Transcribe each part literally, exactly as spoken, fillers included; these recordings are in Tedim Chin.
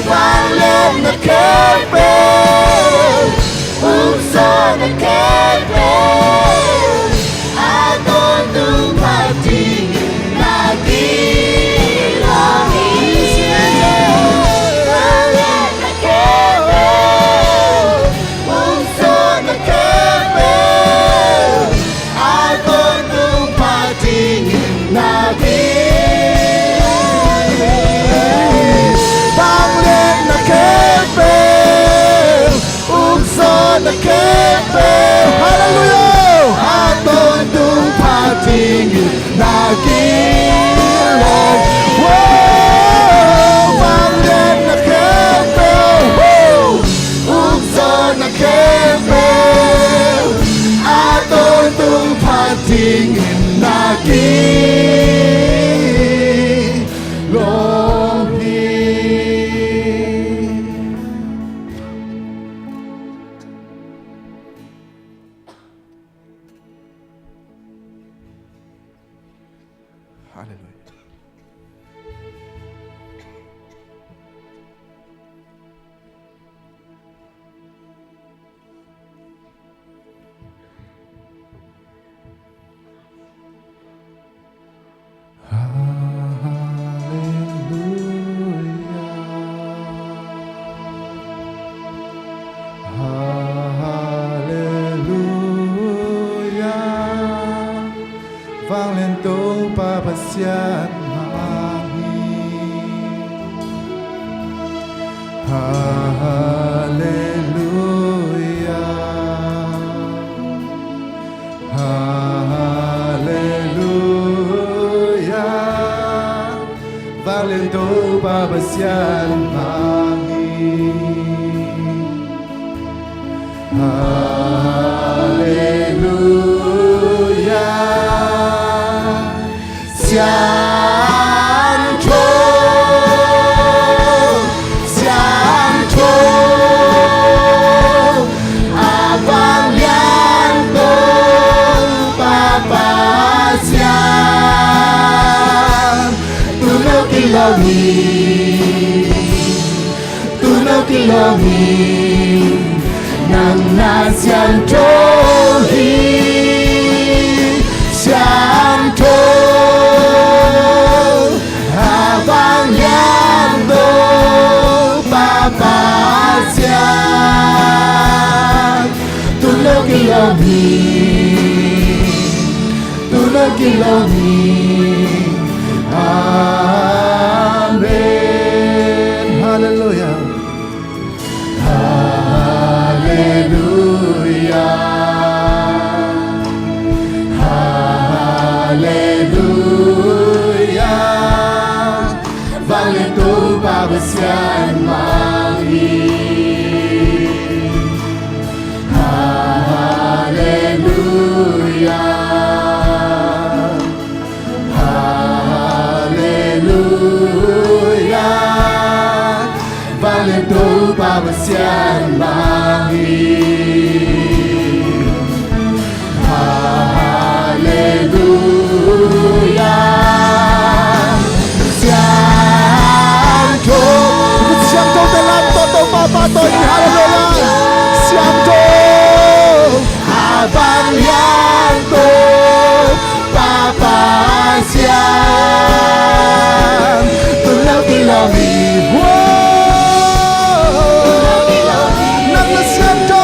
Vanglian na khempeuh, hong sawlna khempeuh, a tawntung phat dingin na kilawm hi. Vanglian na khempeuh, hong sawlna khempeuh, a tawntung phat dingin na kilawm hi. Vanglian na khempeuh, hong sawlna khempeuh, hallelujah, a tawntung phat dingin na kilawm. Wow, vanglian na khempeuh, wow, hong sawlna khempeuh, a tawntung phat dingin na kilawm hi. Hallelujah. Hallelujah. Hallelujah. Vanglian Topa Pasian mah hi. Hallelujah. Hallelujah. Vanglian Topa Pasian mah hi. Hallelujah. Siangtho, siangtho, a vanglian Topa Pasian, tu no kilawm hi. Tu no kilawm hi, nang na siangtho hi. Siangtho, a vanglian Topa Pasian, tu no kilawm hi. Tu no kilawm hi. Amen. Hallelujah. Hallelujah. Hallelujah. Vanglian Topa Pasian mah hi. Hallelujah. Hallelujah. Vanglian Topa Pasian mah hi. Hallelujah. Siangtho, siangtho te lam tawh Topa pahtawi ni. Hallelujah. Siangtho, a vanglian Topa Pasian, tu no kilawm hi. Nang na siangtho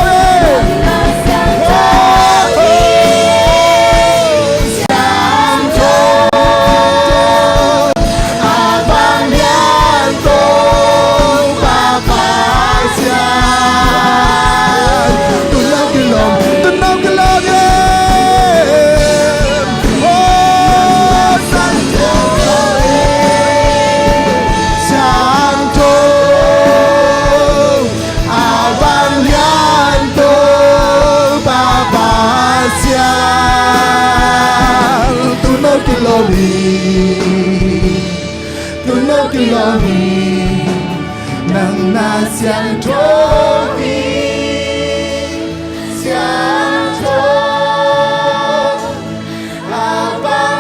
hi. Siangtho, a vanglian Topa Pasian, tu no kilawm, tu no kilawm hi. Oh, siangtho, siangtho, a vanglian Topa Pasian, tu no kilawm hi. Tu no kilawm hi. Nang na siangtho hi. Siangtho, a vanglian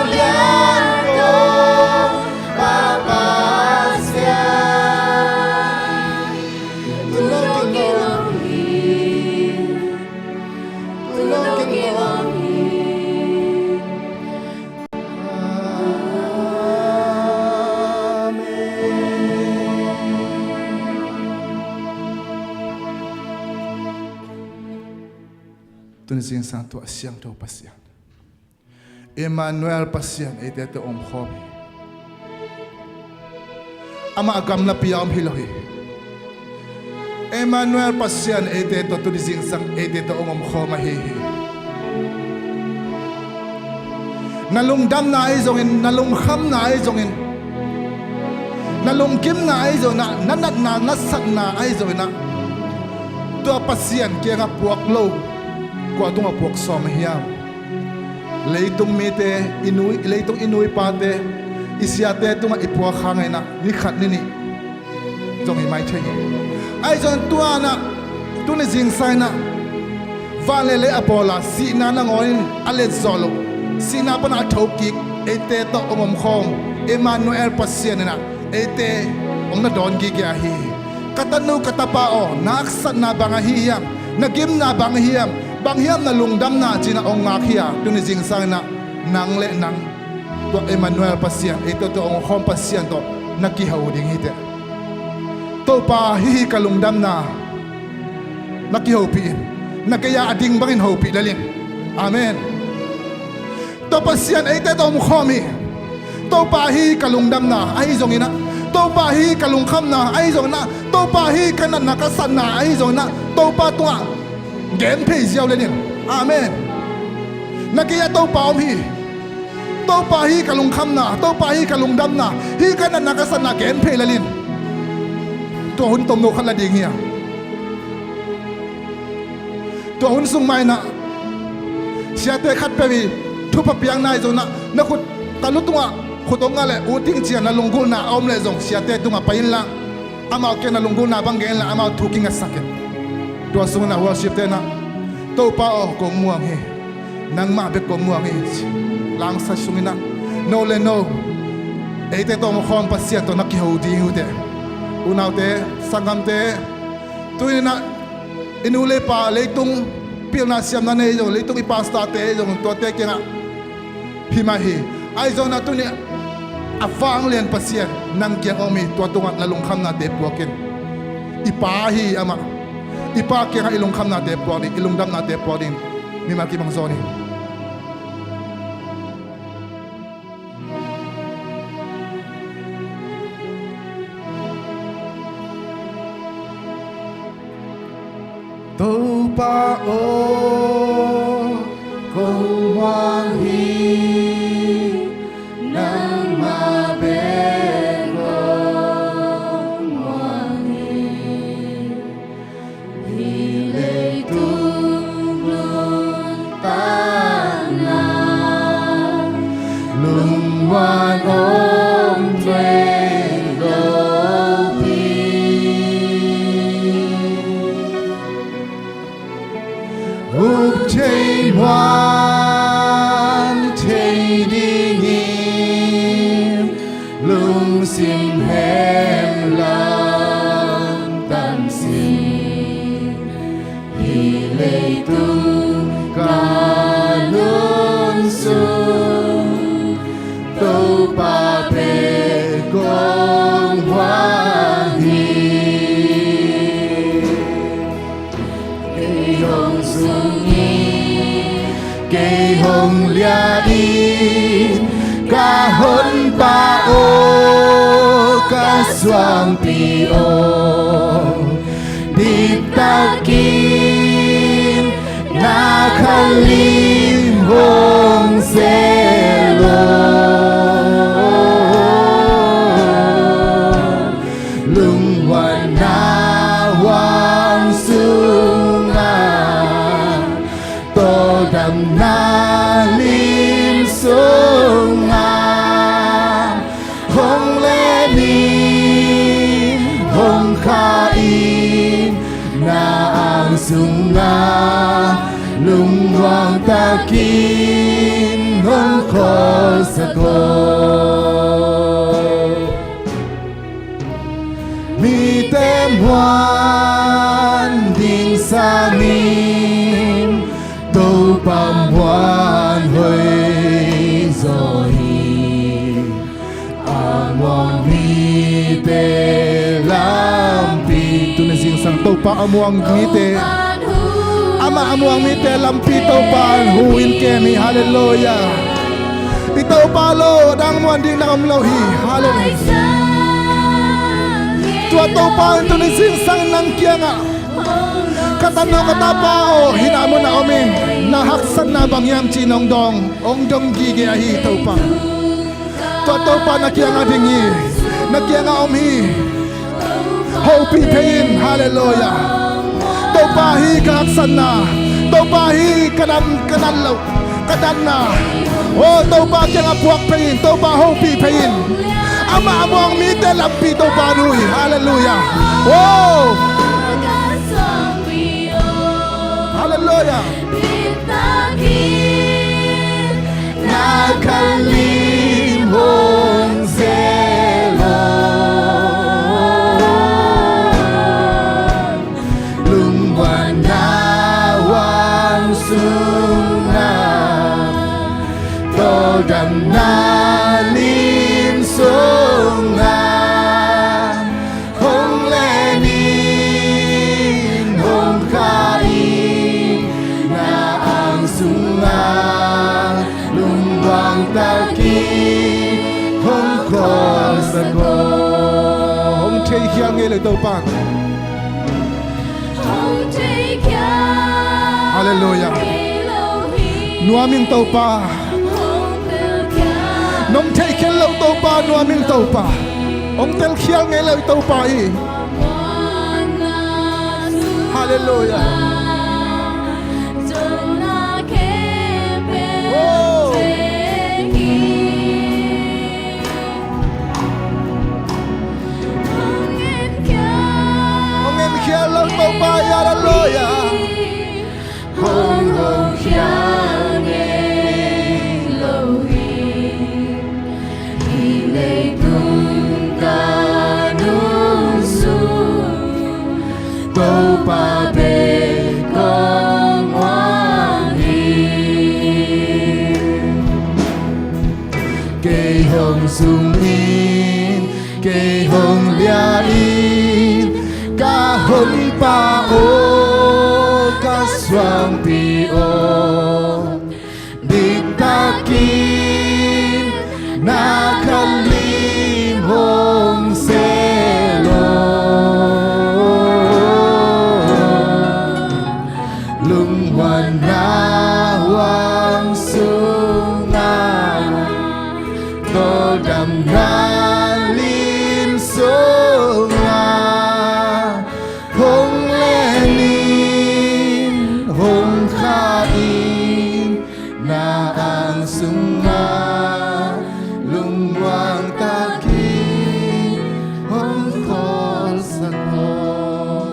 Tuni zingsang tua a siangtho Pasian, Emmanuel Pasian eite tawh om khawm hi. Amah a gamlapi a om hi lo hi. Emmanuel Pasian eite tawh tuni zingsang eite tawh om om khawm ahi hi. Na lungdamna ahi zongin, na lungkhamna ahi zongin, na lunggimna ahi zongin ah, na natna na satna ahi zongin ah, tua Pasian kiangah puak lo kua tungah puak sawm ahi hiam? Leitung mite, i nu, leitung i nu i pate, i siate tungah i puak hang in ah ni khat ni nih zong hi mai thei hi. Ahi zongin tua in ah, tuni zingsang in ah, van le lei a bawl a, sihna nangawn in a let zawh loh, sihna pan a thokik eite tawh om om khawm Emmanuel Pasian in ah eite hong na dawn gige ahi hi. Ka tanu ka tapa aw, na haksatna bang ahi hiam? Na gimna bang ahi hiam? Bang hiam na lungdamna ci-in ah hong ngak hi a, tuni zingsang in ah nang le nang tua Emmanuel Pasian, eite tawh hong om khawm Pasian tawh na kiho ding hi teh. Topa, hih hi ka lungdamna, na kihopih in, na gei-a a ding bangin hopih lel in. Amen. Tua Pasian eite tawh om khawm hi. Topa, hih hi ka lungdamna ahi zongin ah, Topa, hih hi ka lungkhamna ahi zongin ah, Topa, hih hi ka natna ka satna ahi zongin ah, Topa tungah gen phei ziau lel in. Amen. Na gei-ah Topa om hi. Topa, hih hi ka lungkhamna, Topa, hih hi ka lungdamna, hih hi ka natna ka satna gen phei lel in. Tua hun tomno khat la ding hi a, tua hun sung mah in ah siate khatpeuh i thupha piakna ahi zongin ah, na khut, ka lu tungah khut hong ngah leh, ut ing ci-a na lunggulhna a om leh zong siate tungah pai inla, amau kiang na lunggulhna bang gen inla, amau thu kingasak in. Tua sungin ah worship-te in ah, Topa aw, kong muang hi, nangmah bek kong muang hi, ci. Lamsai sungin ah no le no, eite tawh om khawm Pasian tawh na kiho ding uh teh. Unaute, sanggamte, tuni in ah i nu le pa, leitung pilna siamna nei zong, leitung i pastor-te zong, tuate kiangah hi mah hi. Ahi zongin ah tuni a vanglian Pasian nang kiang om hi, tua tungah na lungkhamnate puak in. I Pa hi amah. I Pa kiangah i lungkhamnate puak ding, i lungdamnate puak ding. Mimal kibang zaw ni. Topa aw, kong muang hi, nangmah bek kong muang hi. Hih leitung nuntakna lungmuan om thei lopi, up thei muan thei dingin lungsim hemlang tan sih. Hih leitung ka nun sung Topa bek kong muang hi. Kei hong zong in, kei hong liah in, ka Honpa aw, ka suangpi aw, diktakin na khalim hong zel aw. Lungmuanna huang sungah, tawldamna lim sungah, hong len in, hong kha in, na ang sungah lungmuang takin hong khualsak aw. Mite muan ding sangin Topa muan hoih zaw hi. A muang mite lampi, tuni zingsang Topa a muang mite, a Amah a muang mite lampi Topa in hu in kem hi. Halleluiah. I Topa lo a dang muan ding na om lo hi. Halleluiah. Tua Topa in tuni zingsang nang kiangah, ka tanu ka tapa aw, hih na mun a om in, na haksatna bang hiam ci-in hong dong, hong dong gige ahi Topa. Tua Topa na kiangah ding hi, na kiangah om hi. Hopih phei in. Halleluiah. Topa hi ka haksatna, Topa hi ka dan, ka dan lo, ka danna. Oh, Topa kiangah puak phei in, Topa hopih phei in. Amah a muang mite lampi Topa nuih. Halleluiah. Oh. Halleluiah. Na khalim hong zel lo, lungmuanna huang sungah, tawldamna lim sungah hong len in, hong kha in, na ang sungah lungmuang takin hong khawlsak aw. Hong theikhial ngei lo Topa. Halleluiah. Nuam in Topa. Nong theikhial lo Topa, nuam in Topa. Hong telkhial ngei lo Topa hi. Halleluiah. Oh. Hong enkhial lo Topa hi. Halleluiah. Hong hopkhial ngei lo hi. Hih leitung ka nung sung Topa bek kong muang hi. Kei hong zong in, kei hong lia in, ka Honpa aw, ka suangpi aw. Diktakin na khalim hong zel aw. Lungmuanna huang sungah, tawldamna lim sungah, hong len in, hong kha in, na ang sungah lungmuang takin hong khawlsak aw.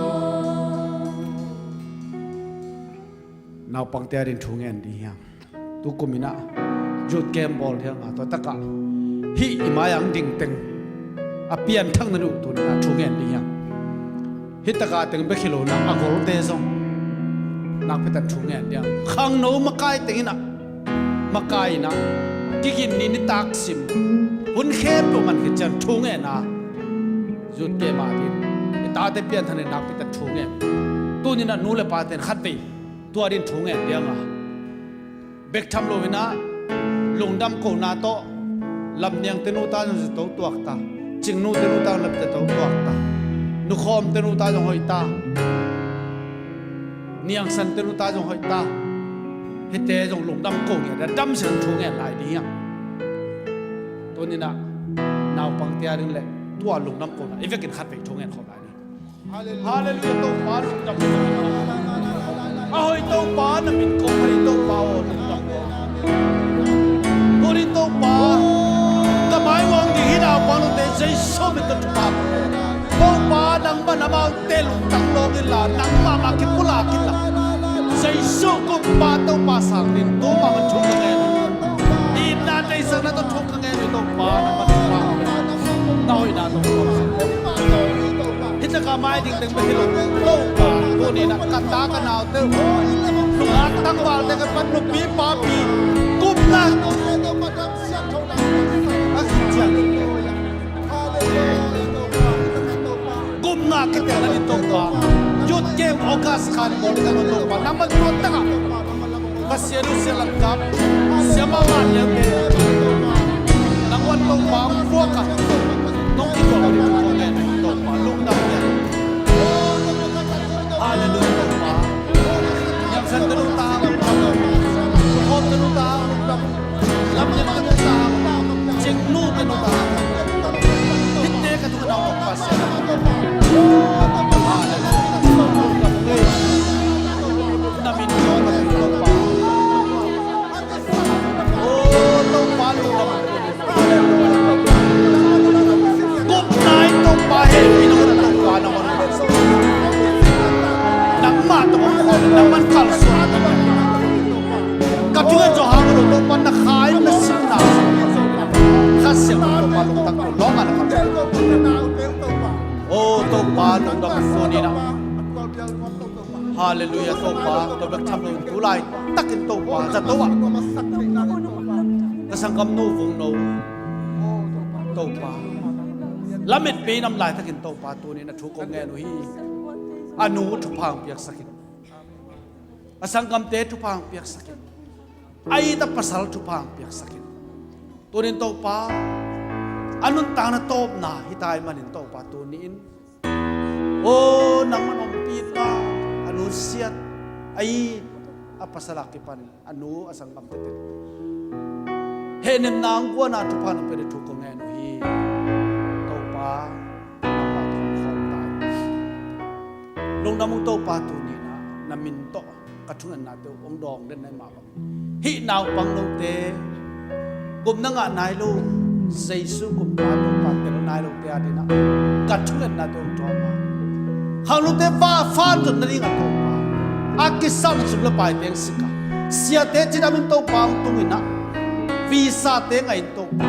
Naupangte adingin thu ngen ding hi hang. Tukum in ah youth camp bawl ding hi hang a, tua takah hih i mai-ah ding teng a pianthakna uh tuni-in ah thu ngen ding hi hang. Hih takah teng bek hi lo-in ah a golte zong nakpi takin thu ngen ding hi hang. Khangno makai teng in ah, makai in ah, kigin ni nitak sim, hun khempeuh man khit ciang thu ngen a, youth camp adingin i tate pianthakna dingin nakpi takin thu ngen. Tuni-in ah nu le pate in khatvei tua dingin thu ngen ding hi hang a, bek tham lo-in ah lungdam kohna tawh, Lamniangte nu ta zong zato tuak ta, Cingnu te nu ta zong zato tuak ta, Nukhawmte nu ta zong hoih ta, Niangsante nu ta zong hoih ta. Hihte zong lungdam ko ngiat a, damsiang thu ngen lai ding hi hang. Tuni-in ah naupangte ading le tua lungdam kohna i vekin khatvei thu ngen khawm lai ni. Halleluiah, Topa lungdam ko. A hoih Topa, na min ko phat in Topa aw, lungdam ko. Tuni Topa, ka mai uang ding hih naupang lungte Jesu min tawh thupha. Topa, nangmah in amaute lungtang lawng inla, nangmah mah kipulak inla, Jesu kumpa Topa sangin tu mah bang thu ka ngen. Itna deihsakna tawh thu ka ngen hi Topa, nangmah thupha. Na hoihna tawh hih takah mai ding teng bek hi lo Topa, tuni-in ah ka ta ka naute, nungak tangvalte, ka pan nupi papi, gupna a ciang, gupna kitelna ding Topa, youth Kem August khan bawl kha lo Topa, nangman tuan takah Pasian uh sialan kap, siamah mah leute nang wan Topa, puak a nong kituak uh ding Topa, lungdam hiam. Halleluiah Topa. Niamsan tanu ta, hawm tanu ta, lam niam tanu ta, cingnu tanu ta. Hitte ka tung nau Pasian. Na min Topa. Oh Topa lungdam. Gupna in Topa hehpihna hun a Topa nangmah tawh kong khawm in nangmah kalsuan. Ka thu in zawh hang lo Topa na kha in na simna Kha Siangtho Topa lungtang ko lawng a na khamsiat. Oh Topa lungdam tuni-in ah. Halleluiah Topa, tua bek tham lo in tu laitakin Topa zato ah ka sanggamnu Vungno Topa lametpih in om laitakin Topa tuni-in a thu kong ngen uh hi. A nu thupha hong piaksak in, a sanggamte thupha hong piaksak in, a it a pasal thupha hong piaksak in. Tuni-in Topa a nuntakna tawpna hi ta ahih manin Topa tuni-in Aw nangman ompih in la, a nu siat a it a pasal a kipanin a nu a sanggamte teng hehnemna hong guan a thupha nong pia ding thu kong ngen uh hi. Topa nangmah tawh kong khawm ta hi. Lungdam ung Topa, tuni-in ah na min tawh ka thungennate uh hong dawng den na hi mah bang hih naupang lote, gupna ngah nai lo, Jesu gupna Topa tel nai lote adingin ah ka thungennate hong dawng a, khangnote va fan zot nading a Topa a kisam sum le paite hong sik a, siate cidam in Topa hong tung in ah, visate ngah in Topa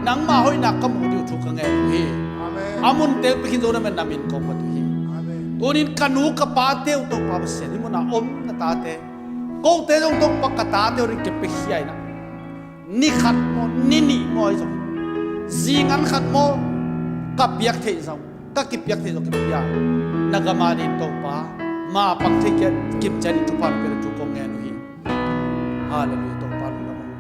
nangma hoihna ka muh ding uh thu ka ngen uh hi. Amen. A munte hong pia khin zo na men na min kong phat uh hi. Amen. Tunin ka nu ka pate uh Topa Pasian hih munah om na tate, kote zong Topa ka tate uh ding kipiakhia in ah, ni khat maw ni nih maw ahi zong, zingan khat maw ka piak theih zong, ka kipiak theih zong kipia, na gam adingin Topa ma pang thei kia kim ciat in thupha hong pia ding thu kong ngen uh hi. Halleluiah, Topa lungdam ung.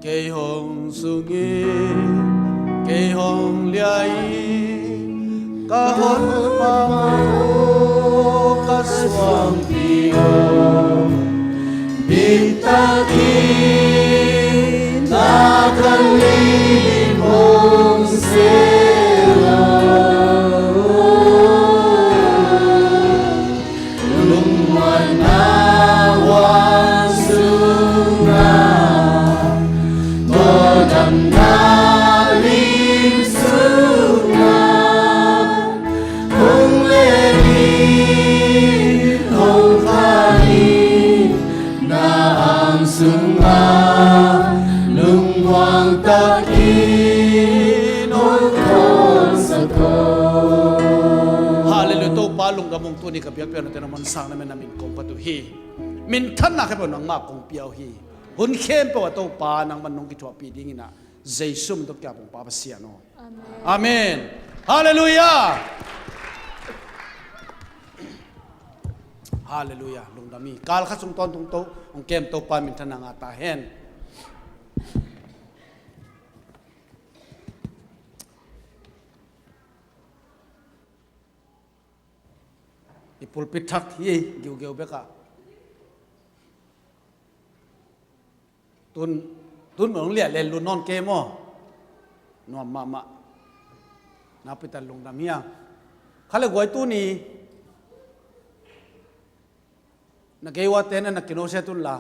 Kei hong sung in, kei hong lia in, ka hon mah uh ka suangpi uh, dik takin na ka lim hong sel uh. Lungmuanna huang sungah, tawldamna lim sungah, hong len in, hong khang in, na ang sungah lungmuang takin hong khawlsak aw. Halleluiah, Topa lungdam ung. Tuni ka biakpiaknate na hong sang na men na min kong phat uh hi. Minthanna khempeuh nangmah kong pia uh hi. Hun khempeuh ah Topa nangman nong kithuahpih dingin ah Jesu min tawh ka hong pia, Pa Pasian aw. Amen. Amen. Halleluiah. Halleluiah. Lungdam hi. Kal khat sung tawntung tawh hong kem Topa minthanna ngah ta hen. I pulpit thak hi, giugeu bekah. Tun, tun mah hong liah lel lut nawn kei maw? Nuam mahmah. Na pitan lungdam hi a. Kha le guai tuni na gei uate na na kino sia tun la.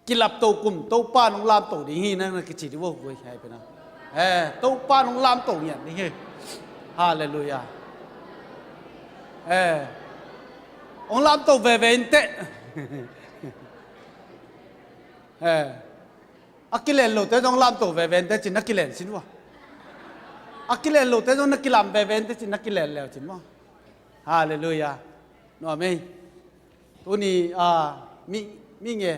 Kilap to kum Topa nong lamto ding hi na, na kici ding vo, guai hai pena. Eh, Topa nong lamto ngiat ding hi. Halleluiah. Eh. Hong lamto veve inteh. Eh. A kilen lote zong lamto veve inteh cin na kilen sin vo. A kilen lote zong na kilam veve inteh cin na kilen leu cin vo. Halleluiah. Nuam ei. Tuni, ah, mi, mi nge.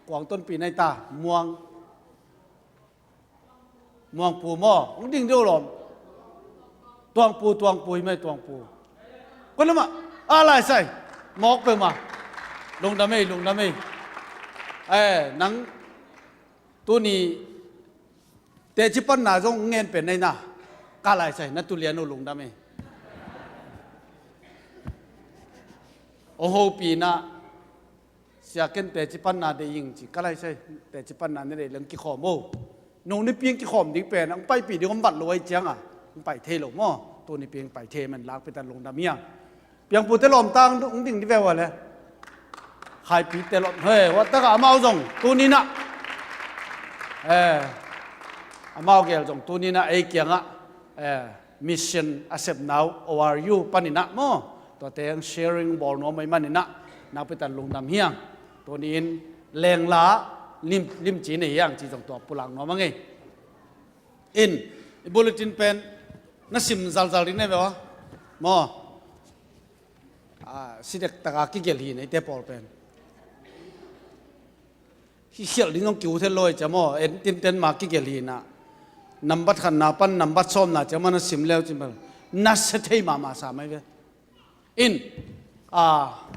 Kuang tonpi nai ta, muang. Muangpu maw, hong ding deuh lawm. Tuangpu, Tuangpu hi mai, Tuangpu. Kua lam ah, a lai sai. Mawk peuhmah. Lungdam ei, lungdam ei. Eh, nang tuni teci panna zong ngen pen na hi na. Ka lai sai, na tu lian uh lungdam ei. Hong hopih na. Sia ken teci panna deih ing ci, ka lai sai, teci panna na deih leng kikhawm o. Nung nipi ing kikhawm ding pen, hong paipih ding om vat lo ahih ciangin, hong pai thei lo maw. Tuni pi ing pai thei man lakpi tan lungdam hi ing. Piangpute lawmta hong ding di ve ua le. Khaipite lawm, he, ua tak ah amau zong, tuni in ah. Eh, amau gel zong, tuni in ah, ei kiangah. Eh, mission a sepna uh, O R U panin ah maw. Tuate hong sharing bawl nuam ahih manin ah, nakpi tan lungdam hi ing. Tuni in lengla lim, limci nei hi ing ci zong tua pulak nuam ing ei. In, i bulletin pen na sim zalzal ding na hi ve ua. Maw. Ah, si dektak a kigelh hi na eite pawl pen. Hi khialh ding zong kiu thei lo hi cia maw, en tinten ma kigelh hi na. Nambat khatna pan nambat sawmna cia maw na sim leu cin bel. Na sia thei mahmah sa mai ve. In, ah,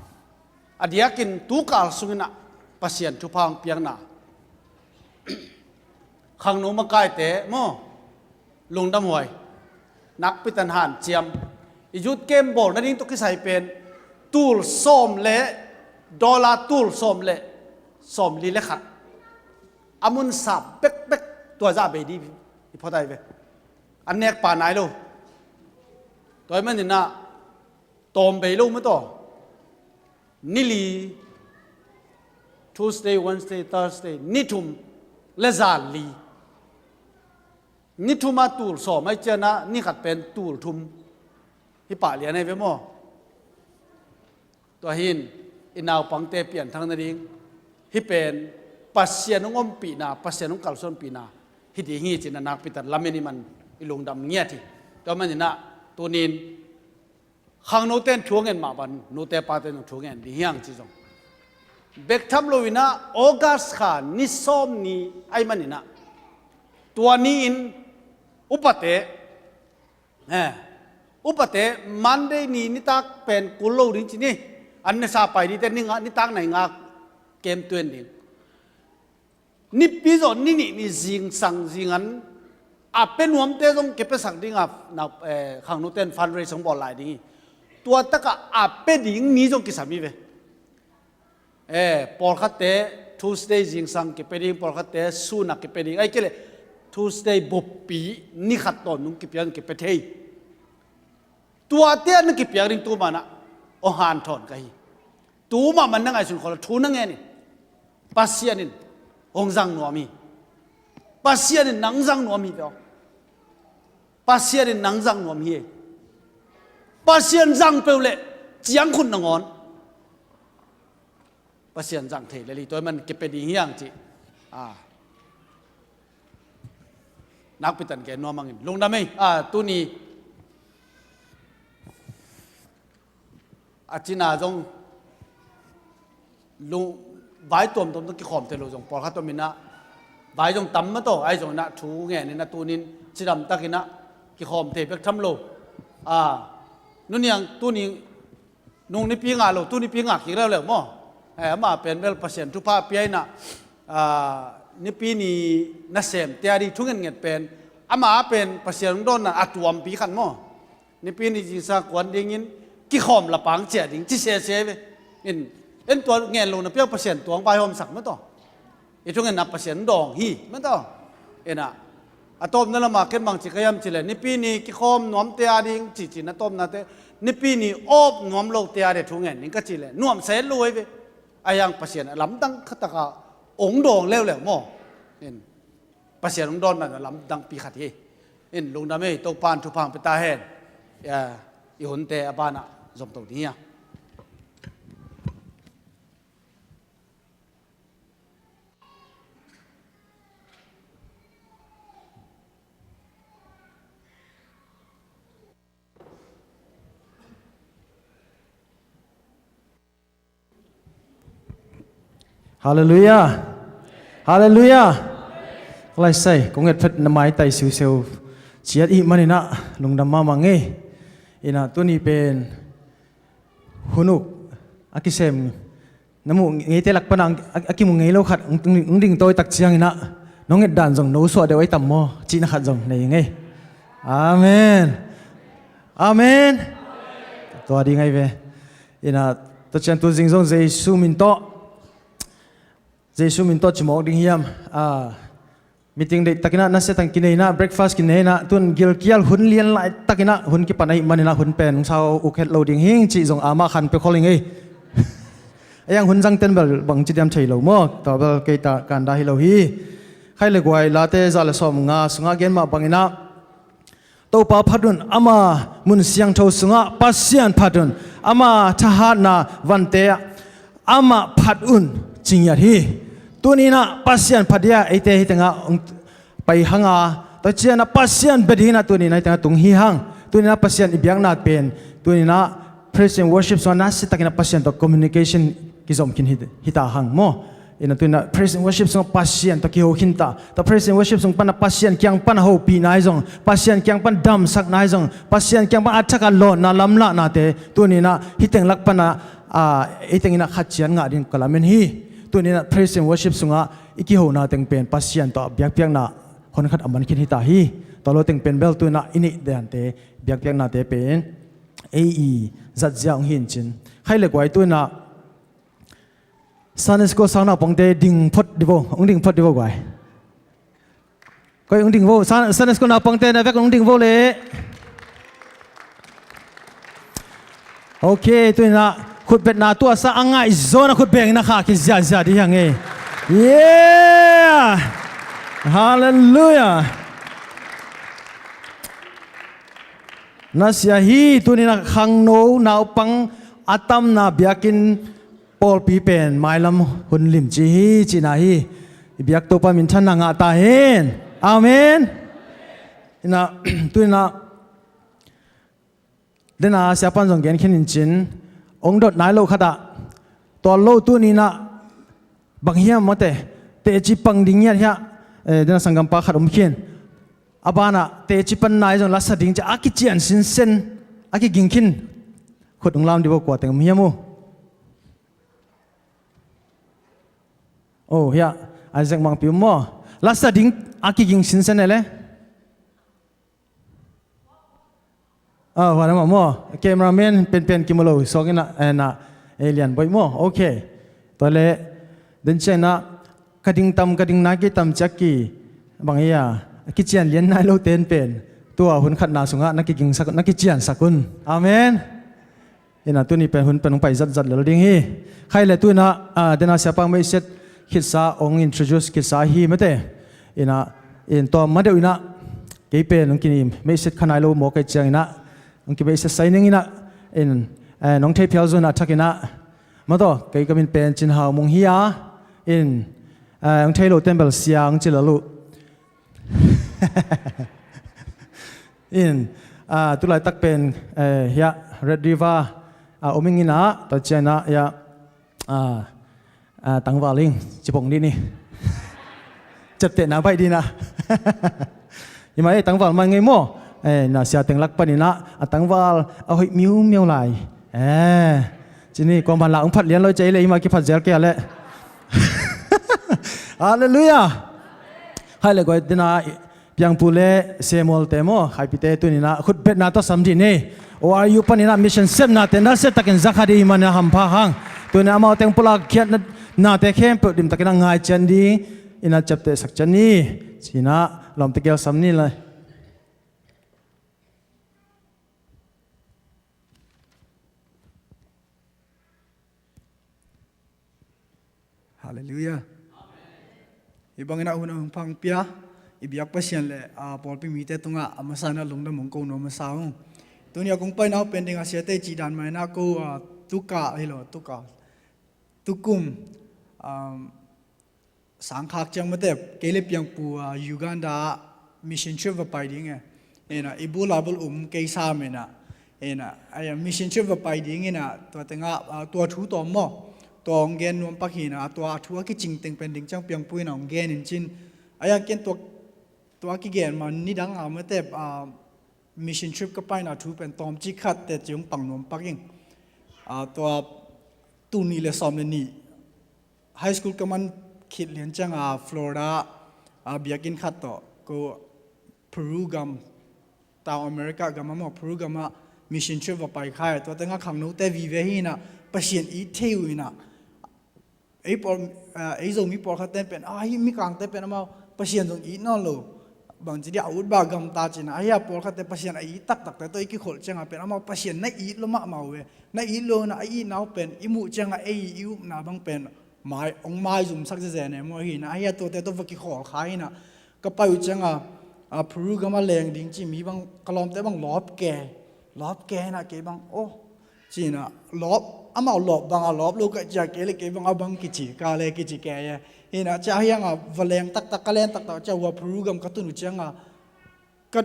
a diakin tukal sungin ah Pasian thupha hong piakna. Khangno makaite maw. Lungdam huai. Nakpi tan hanciam. I youth camp bawl nading tawh kisai pen. Tul sawm le, dollar tul sawm le, sawmli le khat. A mun sap bekbek tua zah bei di i phot ai ve. A nek pa nai lo. Tua ahih manin ah, tawm bei lo mah tawh. Ni li, Tuesday, Wednesday, Thursday, ni thum le zan li. Ni thum a tul sawm ahih ciangin ah, ni khat pen tul thum. Hi pah lian ahi ve maw. Tua hi in, i naupangte pianthak nading. Hih pen, Pasian hong ompihna, Pasian hong kalsuanpihna. Hi ding hi ci-in a nakpi tan lamen i man i lungdam ngiat hi. Tua manin ah, tuni in, khangnote in thu a ngen mah bangin, nute pate in thu a ngen ding hi ing ci zong. Bek tham lo in ah, August kha ni sawm ni ahih manin ah. Tua ni in, upate, eh, upate, Monday ni nitak pen kul lo ding ci ni. An nasa pai dingte ni nga, nitak nai nga kem tuan ding. Nipi zawh ni nih ni zingsang zingan a pia nuamte zong kipiasak ding a, na, eh, khangnote in fundraise hong bawl lai ding hi. Tua tak ah a pia ding ni zong kisam hi ve. Eh, pawlkhatte Tuesday zingsang kipia ding, pawlkhatte sun a kipia ding. Ahih kei leh Tuesday buppi ni khat tawn nung kipia, kipia thei. Tuate a na kipiak ding tu ma-in ah hong hanthawn ka hi. Tu mahmah na ngaihsun khol a thu na ngen in. Pasian in hong zang nuam hi. Pasian in nang zang nuam hi ve aw. Pasian in nang zang nuam hi. Pasian zang peuh leh ciangkhut nangawn Pasian zang thei lel hi, tua ahih man kipia ding hi ing ci. Ah. Nakpi tan gen nuam ing in. Lungdam ei, ah, tuni. A cina zong lung, vai tuamtuam zong kikhawm thei lo zong pawlkhat om in ah. Vai zong tam mah tawh, ahi zongin ah thu ngen in ah tuni in cidam takin ah kikhawm thei bek tham lo. Ah, Nu Niang tuni nung nipi ngah lo, tu nipi ngah kik leuleu maw. Eh, amah pen bel Pasian thupha pia in ah, ah, nipi ni nasemte a ding thu ngetnget pen, amah pen Pasian hong dawnna a tuampi khat maw. Nipi ni zingsang kuan dingin kikhawm lapang ciah ding ci sese ve. In, en tua ngen lo na piak Pasian tuang vaihawmsak mah tawh. I thungetna Pasian dawng hi, mah tawh. Ena, a tawpna lamah ken bang ci ka hiam cih leh, nipi ni kikhawm nuamte a ding, ci ci na tawpnate, nipi ni awp nuam lote a ding thungen ding ka cih leh, nuamsa het lo hi ve. A hiang Pasian a lamdang khataka ong dawng leuleu maw. In, Pasian ong dawnna a lamdangpi khat hi. In, lungdam ei, Topa'n thupha hong pia ta hen. Ya, i hunte a banah zom to ding hi a. Halleluiah. Halleluiah. Lai sai, kong et phet na maitai siuseu ciat i hih maninah lungdam mahmah ngei. Inah tuni pen hun uk a kisem na muh ngeite lak pana a, a kimu ngei lo khat hong, hong ding tawi tak cianginah nong et dan zong no suah deuh ai tam maw cihna khat zong nei ngei. Amen. Amen. Tua ding ai ve. Inah tua cian tu zing zong Jesu min tawh Jesu min tawh cimawk ding hiam? Ah, meeting deih takinah nasia tang kineinah breakfast kineinah tun gilkial hun lian lai takinah hun kipan ahih maninah hun pen hong sau uk het lo ding hing cih zong amah khan pia khol ing ei. A yang hun zang ten bel bang ci diam thei lo maw? Tua bel kei ta kan dah hi lo hi. Khai le guai Late za le sawm nga sungah gen mah banginah Topa phat un, ama mun siangtho sungah Pasian phat un, ama thahatna vante ah amah phat un ci ngiat hi. Tuninah Pasian phat dia eite hih tengah hong pai hanga tua cianah Pasian bia dinginah tuninah hih tengah tung hi hang. Tuninah Pasian i biakna pen tuninah praise and worship sungah nasia takinah Pasian tawh communication kizom khin hi, hi ta hang maw? Inah tuninah praise and worship sungah Pasian tawh kiho khin ta. Tua praise and worship sung pana Pasian kiang pana hopihna hi zong, Pasian kiang pana damsakna hi zong, Pasian kiang pana a thak a lawnna lamlahnate tuninah hih teng lak pana, ah, ei tenginah khat cian ngah ding ka lamen hi. Tuninah praise and worship sungah i kihona teng pen Pasian tawh biakpiakna hon khat a man khin hi ta hi. Tua lo teng pen bel tuninah i neih dante biakpiaknate pen ei i zatzia hong hi in cin. Khai le guai tuninah Sunday school sang naupangte ding phot di vo, hong ding phot di vo guai. Koi hong ding vo, Sun-, Sunday school naupangte na vek hong ding vo le. Ok, tuninah khutbetna tuasa a ngaih zawnah khutbeng na kha kiziahziah di hiang ei. Yeah! Hallelujah! Nasia hi tuninah khangno naupang a tamna biakinn pawlpi pen mailam hun limci hi cihna hi. I biak Topa minthanna ngah ta hen. Amen. Inah tuninah dena siapan zong gen khin in cin hong dot nai lo khatah tual lo tuninah bang hiam mawte teci pang ding ngiat hiah, eh, dena sanggampa khat om khin. A banah teci pan nai zong lasa ding ci a kician sinsen a kiging khin. Khut hong lam di bo kua teng om hiam uh? Oh, hiah Isaac Mangpi um maw? Lasa ding a kiging sinsen ele. Ah, huan amah maw? Cameraman penpen kimu lo suak inah, eh, na, eh, lian boih maw? Ok. Tua le den cianah ka ding tam, ka ding nai kei tam ciak ki bang ia kician lian nai lo ten pen tua hun khatna sungah na kigingsak, na kiciansak un. Amen. Inah tuni pen hun pen hong pai zatzat lel ding hi. Khai le tuinah, ah, dena siapa meihset khitsa hong introduce khitsa hi mate. Inah in tua ma deuh inah kei pen hong kini meihset kha nai lo maw kei cianginah hong kimeihset sai ning inah in, eh, nong thei phial zunah thakinah mataw kei ka min pen Cin Hau Mung hi a in, eh, hong thei lo ten bel Sia hong ci lel uh. In, ah, tulaitak pen, eh, hiah Red River, ah, om ing inah tua cianah hiah, ah, ah, tangval ing cipong dih ni. Ciaptehna baih dinah. Ima eh tangval mai ngei maw? Eh, na sia teng lak paninah a tangval a hoih miumiau lai. Eh, cini kuaman lah hong phat lian lo cei le ima kiphat zel kei a leh. Halleluiah. Hai le guai dena Piangpu le Samuel te maw, Khaipite tuninah khutbetna tawh sam dih ni. O R U paninah mission sepnate nasia takin zakha dih hi manah hampha hang. Tuninah amau teng pulak khiatnate khempeuh dimtakinah ngai cian dih inah ciaptehsak cian ni. Cinah lawmte gel sam ni lai. Halleluiah. Hih bangin a hun a hong pia i biak Pasian le, ah, pawlpi mite tungah a masa in a lungdam hong ko nuam masa ung. Tuni a kong paina uh pen ding a siate cih dan manin a ko, ah, tuka hi lo, tuka, tukum, um, sangkhak ciang mate kei le Piangpu, ah, Uganda ah mission trip va pai ding e. Ena, i bul a bul um kei sam ena. Ena, ai, mission trip va pai ding ena, tua tengah, ah, tua thu tawm maw? Tua hong gen nuam pak hi ena, tua thu a kicing teng pen ding ciang Piangpu ena hong gen in cin, Ahi hang ken tua, tua kigen ma nidang a mate, ah, mission trip ka paina thu pen tawmcik khat teci hong pang nuam pak ing. Ah, tua tul nih le sawm le nih high school ka man khit lian cianga Florida, ah, biakinn khat tawh ko Peru gam, tau America gam a maw, Peru gam ah mission trip va pai kha hi. Tua tengah khangnote vive hi inah, Pasian it thei uh inah, ei pawl, ah, ei Zomi pawlkhatte pen, ah, hih mikangte pen amau Pasian zong it nawn lo, bangci dia a ut bang gamta cinah, ahi a pawlkhatte Pasian a it taktakte tawh i kikholh cianga pen amau Pasian na it lo mahmah uh ve. Na it lo inah, a itna uh pen i muh cianga ei i upna bang pen mai, hong maizumsak zeze ne maw hi inah, ahi a tuate tawh va kikhawl kha inah, ka pai uh cianga, ah, Peru gam a leng ding ci mi bang, ka lawmte bang lawp ke, lawp ke inah kei bang, oh, cinah, lawp, amau lawp banga lawp lo ka cia kei le kei bang a bang kici ka le kici ke e. Inah cia hi hanga va leng taktak, ka leng taktak cia hua Peru gam ka tun uh cianga, ka,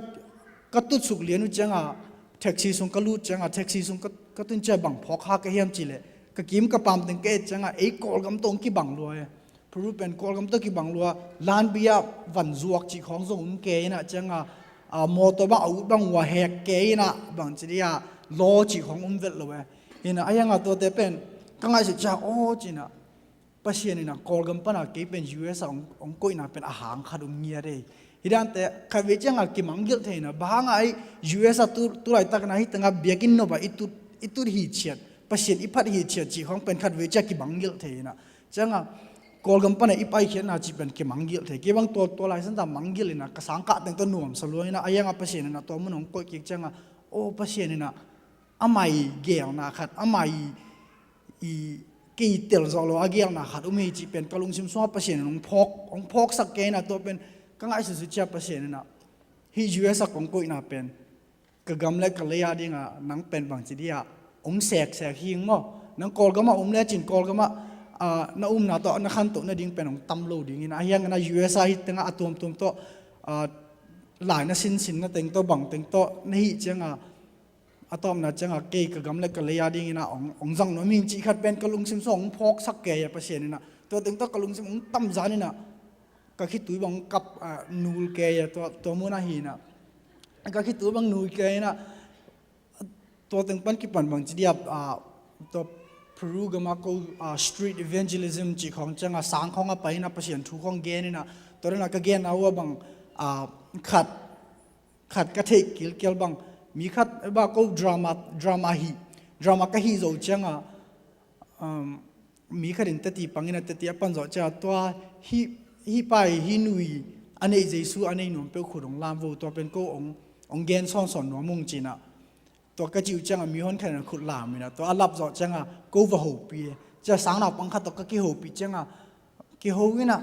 ka tutsuk lian uh cianga, taxi sung ka lut cianga, taxi sung ka, ka tun cia bang phawk kha ka hiam cileh, ka kim ka pam teng ka et cianga, ei Kawlgam tawh hong kibang lua e. Peru pen Kawlgam tawh kibang lua, lanbia van zuak cih khawng zong um ke inah cianga, ah, mawtaw bang a ut bang uh a hek ke inah, bangci dia law cih khawng um vet lo e. Inah ahi hanga tuate pen ka ngaihsut cia, aw cinah, Pasian inah Kawlgam pana kei pen U S a hong, hong koihna pen a hang khat um ngiat ei. Hidante khatvei cianga kimanggilh thei inah, bang hanga ei U S a tu, tulaitakna hih tengah biakinn nop a i tut, i tut hi ciat, Pasian i phat hi ciat cih khawng pen khatvei cia kimanggilh thei inah. Cianga Kawlgam pana i paikhiatna cih pen kimanggilh thei. Kei bang tua, tua laisan ta manggilh inah, ka sangkah teng tawh nuamsa lua inah, ahi hanga Pasian inah tua mun hong koih kik cianga, aw Pasian inah, amah i gelna khat, amah i, i kei tel zawh lo a gelna khat um hi cih pen ka lungsim sungah Pasian in hong phawk, hong phawksak kei inah, tua pen ka ngaihsutsut cia Pasian inah hih U S a kong koihna pen ka gam le ka lei a dinga nang pen bangci dia hong seksek hi ing maw. Nang Kawlgam a um lecin Kawlgam ah, ah, na umna tawh na khantoh nading pen hong tam lo ding inah, ahi hangin ah U S a hih tengah a tuamtuam tawh, ah, lai na sinsin na teng tawh bang teng tawh na hih cianga, a tawpna cianga kei ka gam le ka lei a dingin ah hong, hong zang nuam hi ing cih khat pen ka lungsim sung hong phawksak kei a Pasian inah. Tua teng tawh ka lungsim hong tamzan inah ka khitui bang hong kap, ah, nul kei a tua, tua mun ah hi inah. Ka khitui bang nul kei inah tua teng pan kipan bangci dia, ah, tua Peru gam ah ko, ah, street evangelism cih khawng cianga sang khawng ah pai inah Pasian thu khawng gen inah. Tua dan ah ka genna uh ah bang, ah, khat khat ka theih kilkel bang, mi khat, eh, ba ko drama, drama hi, drama ka hih zo cianga, um, mi khat in teti pang inah teti a pan zawh cianga tua hih, hih pa hi, hih nu hi, a neih Jesu a neih nuam peuh khut hong lam vo, tua pen ko hong, hong gen sawnsawn nuam ung cinah. Tua ka cih uh cianga mihon khat in a khut lam inah tua a lap zawh cianga ko va hopih e. Cia sang naupang khat tawh ka kihopih cianga kiho inah,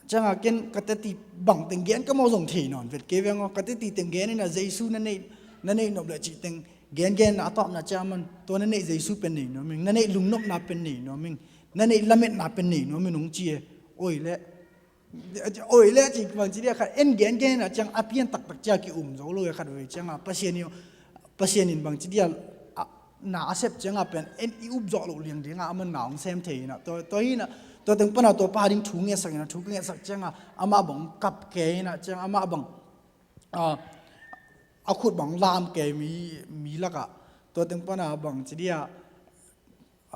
cianga ken ka teti bang teng gen ka maw zong thei nawn vet kei veng aw. Ka teti teng gen inah Jesu na neih, na neih nop le cih teng gen gen inah a tawpna ciang man tua na neih Jesu pen nei nuam ing, na neih lungnopna pen nei nuam ing, na neih lametna pen nei nuam ing hong ci e. Oi le, oi le cih bangci dia khat en gen gen inah ciang a pian taktak cia ki um zo lo e khatvei cianga Pasian i Pasian in bangci dia, ah, na a sep cianga pen en i up zawh loh liang dinga amah na hong sem thei inah. Tua, tua hi inah, tua teng pana tua pa ding thu ngetsak inah, thu ka ngetsak cianga amah bang kap kei inah cianga amah bang, ah, a khut bang lam kei mi, mi lakah. Tua teng pana bangci dia,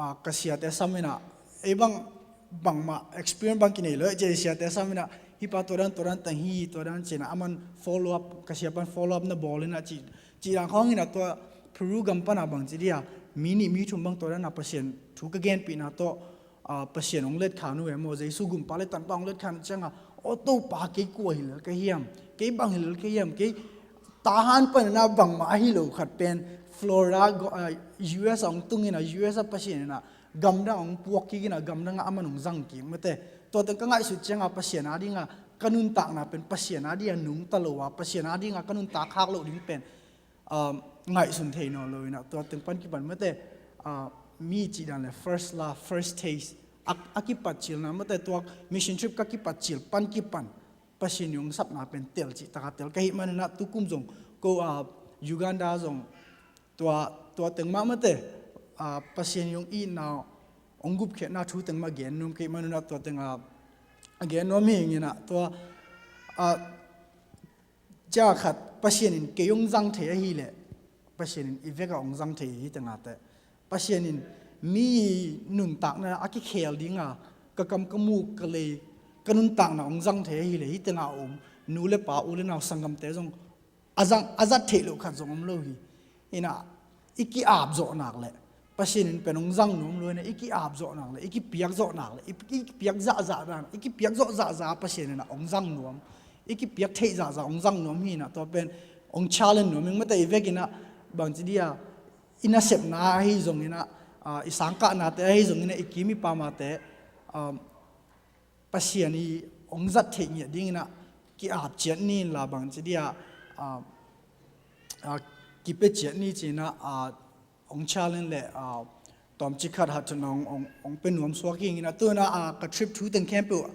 ah, ka siate sam inah, ei bang bangmah experience bang kinei lo e, cia siate sam inah hih pa tua dan, tua dan teng hi, tua dan cinah aman follow up, ka sia pan follow up na bawl inah cih, cih dan khawng inah tua Peru gam pana bangci dia mi nih mi thum bang tua dan ah Pasian thu ka genpihna tawh, ah, Pasian hong letkhan uh e maw, Jesu gumpa le tanpa hong letkhan uh cianga, aw Topa kei kua hi lel ka hiam, kei bang hi lel ka hiam, kei Tahan panin ah bangmah ahi lo khat pen Florida, ah, U S a hong tung inah, U S a Pasian inah gamdang hong puak kik inah gamdang ah aman hong zang kik mate. Tua teng ka ngaihsut cianga Pasian a dinga ka nuntakna pen Pasian a dinga nungta lo a, Pasian a dinga ka nuntak khak loh ding pen, um, ngaihsun thei nawn lo inah tua teng pan kipan mate, ah, mi cih dan le first love, first taste a, a kipatcilna mate, tua mission trip ka kipatcil pan kipan Pasian i hong sapna pen tel cih taka tel ka hih maninah tukum zong ko, ah, Uganda zong tua, tua teng mah mate, ah, Pasian i hong itna hong gupkhiatna thu teng mah gen nuam ka hih maninah tua teng, ah, a gen nuam hi inginah tua Ah, cia khat Pasian in kei hong zang thei ahileh, Pasian in i vekah hong zang thei hi tengah teh. Pasian in mi nuntakna a kikhel dinga, ka kam ka muk ka lei, ka nuntakna hong zang thei ahileh, hi tengah om nu le pa u le nau sanggamte zong a zang, a zat theih loh khat zong om lo hi. Inah, i ki-ap zawh nak leh Pasian in pen hong zang nuam lo inah, i ki-ap zawh nak leh, i kipiak zawh nak leh, i, i kipiak zahzah nak, i kipiak zawh zahzah Pasian inah hong zang nuam, i kipiak theih zahzah hong zang nuam hi inah, tua pen hong challenge nuam ing mate i vek inah, bangci dia, i nasepna ahi zong inah, ah, i sangkahnate ahi zong inah, i kim i pamate, ah, Pasian i hong zat theih ngiat ding inah ki-ap ciat ni inla bangci dia, ah, ah, kipia ciat ni ci inah, ah, hong challenge le, ah, tawmcik khat hat thun hong, hong, hong pia nuam suak hi inah tu inah, ah, ka trip thu teng khempeuh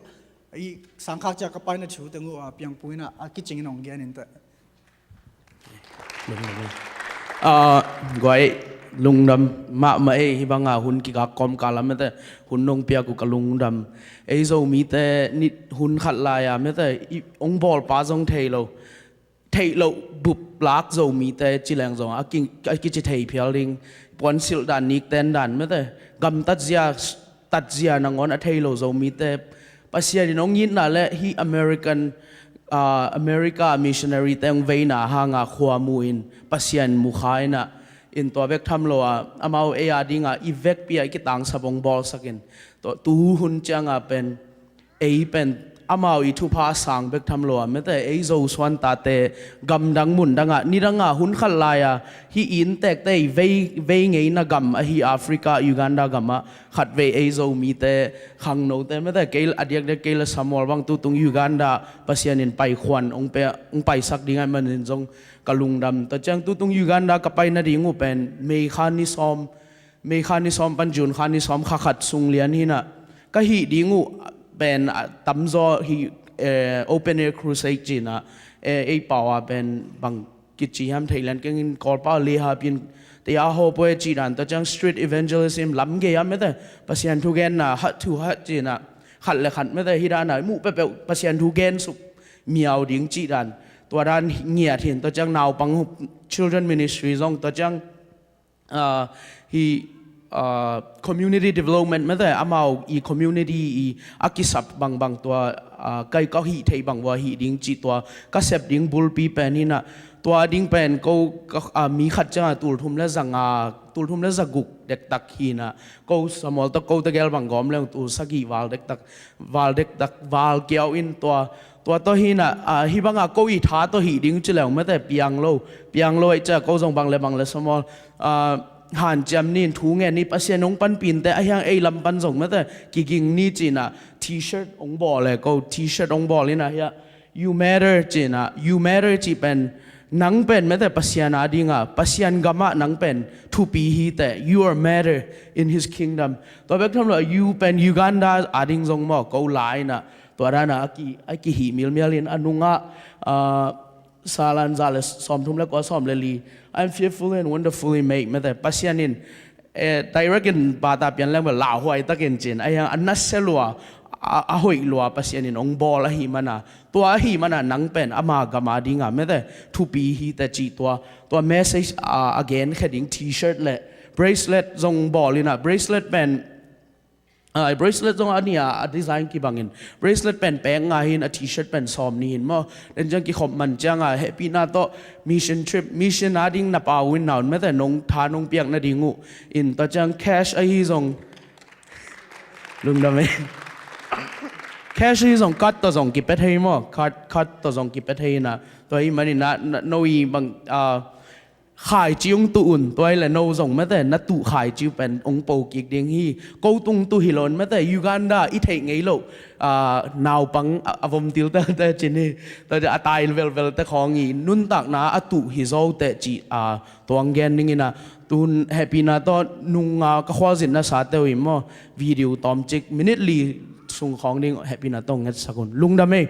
i sangkhak cia ka paina thu teng uh, ah, piangpui inah, ah, kicing in hong gen in teh. Lungdam ei. Ah, guai, lungdam mahmah ei, hih banga hun kikak kawmkal ah mate, hun nong piak uh ka lungdam. Ei Zomite ni hun khat lai-a mate, i hong bawlpa zong thei lo, theih loh bup lak Zomite ci leng zong a ki, a kici thei phial ding. Puansilh dan, nikten dan mate, gamtat zia, tatzia nangawn a thei lo Zomite Pasian in hong itna le hih American, ah, America missionary te hong veina hanga khua mu in Pasian mu kha inah, in tua bek tham lo a, amau ei a dinga i vekpi a i kitangsap hong bawlsak in. Tua tu hun cianga pen, ei pen amau i thupha sang bek tham lo a mate, ei Zo suan tate gamdang mundangah nidanga hun khat lai-a hih i inntekte i vei, vei ngeina gam ahi Africa, Uganda gamah khatvei ei Zomite, khangnote mate, kei a diakdiak kei le Samuel bang tutung Uganda Pasian in paikhuan hong pe, hong paisak ding ahih manin zong ka lungdam. Tua ciang tutung Uganda ka pai nading uh pen May kha ni sawm, May kha ni sawm pan June kha ni sawm, kha khat sung lian hi inah, ka hih ding uh pen, ah, tamzaw hih, eh, open air crusade ci inah, eh, ei pau a pen bang kici hiam thei lian keng in, Kawlpau lehap in, te a hawpue cih dan, tua ciang street evangelism lam gei a mate, Pasian thugenna hat thu hat ci inah, khat le khat mate, hih dana muh peuhpeuh Pasian thu gen suk miau ding cih dan, tua dan ngiat hi in, tua ciang naupang children ministry zong, tua ciang, ah, hih, ah, community development mate, amau i community i a kisap bangbang tua, ah, kai ka hih theih bang ua hih ding cih tua ka sep ding bulpi pen hi inah, tua ding pen ko ka, ah, mi khat cianga tul thum le za nga, tul thum le za guk dektak hi inah, ko Samuel tawh ko tegel bang gawm leng tul sagih val dektak, val dektak, val kiau in tua, tua tawh hi inah, ah, hih banga ko i tha tawh hih ding ci leng mate, piang lo, piang lo ahih ciang ko zong bang le bang le Samuel, ah, hanciam ni in thu ngen ni, Pasian hong panpih in teh, ahi hang ei lam pan zong mate, kiging ni ci inah, t-shirt hong bawl le, ko t-shirt hong bawl inah, hiah, "You matter," ci inah, "You matter," cih pen, nang pen mate Pasian a dinga, Pasian gamah nang pen thupi hi teh, "You are matter in his kingdom." Tua bek tham lo, "You" pen Uganda a ding zong maw, ko la inah, tua dana a ki, a kihih milmial in, a nungah, ah, Salan za le sawmthum le kua, sawm le li, "I'm fearfully and wonderfully made," mate, Pasian in, eh, direct in bata pian leng bel lauhuai takin ci in, ahi hang a nasia lua, a, a hoih lua Pasian in hong bawl ahih mana, tua ahih mana nang pen ama gam a dinga mate thupi hi teh cih tua, tua message a, a genkhia ding t-shirt le bracelet zong bawl inah, bracelet pen, ah, bracelet zong a nih a, a design kibangin, bracelet pen pek nga hi in, a t-shirt pen sawm nih hi in maw. Den ciang kikhop man cianga hehpihna tawh mission trip, mission a ding na pau in naun mate, nong tha nong piak nading uh in, tua ciang cash ahi zong, lungdam ei. Cash ahi zong card tawh zong kipia thei maw, card, card tawh zong kipia thei inah, tua ahih manin ah, na, no i bang, ah, khaici hong tuh un, tua hi le no zong mate, na tuh khaici uh pen hong po kik ding hi. Ko tung tuh hi lo in mate, Uganda i theih ngei loh, ah, naupang a, a vom tiltelte cin hi. Tua hi a tai velvelte khawng i nuntakna a tuh hi zo teh cih, ah, tua hong gen ning inah, tun hehpihna tawh nung, ah, ka khualzinna sate uh hi maw, video tawmcik minute li sung khawng ding hehpihna tawh hong ngetsak un. Lungdam ei.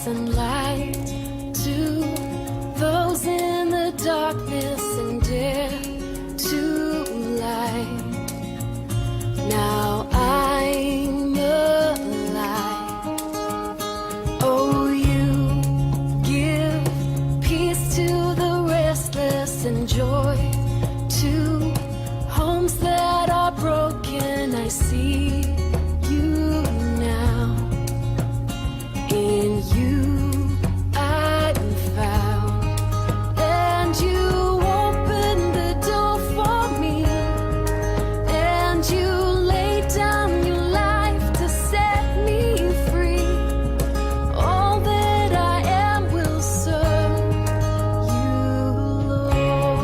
And light to those in the darkness and dare to light. Now I'm alive. Oh, you give peace to the restless and joy to homes that are broken. I see you now. In you I'm found, and you open the door for me, and you lay down your life to set me free. All that I am will serve you, Lord.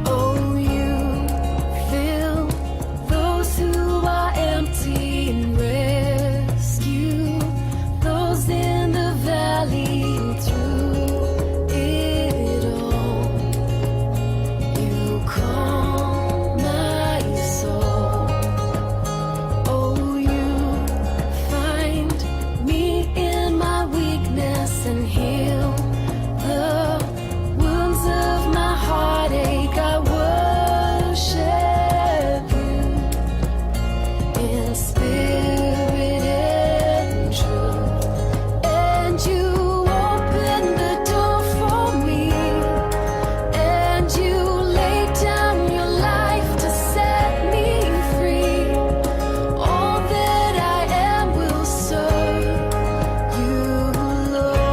Oh, you fill those who are empty and rescue those in the valley. Through it all, you calm my soul. Oh, you find me in my weakness and heal the wounds of my heartache. I worship you in spirit and truth. And you open the door for me, and you lay down your life to set me free. All that I am will serve you, Lord.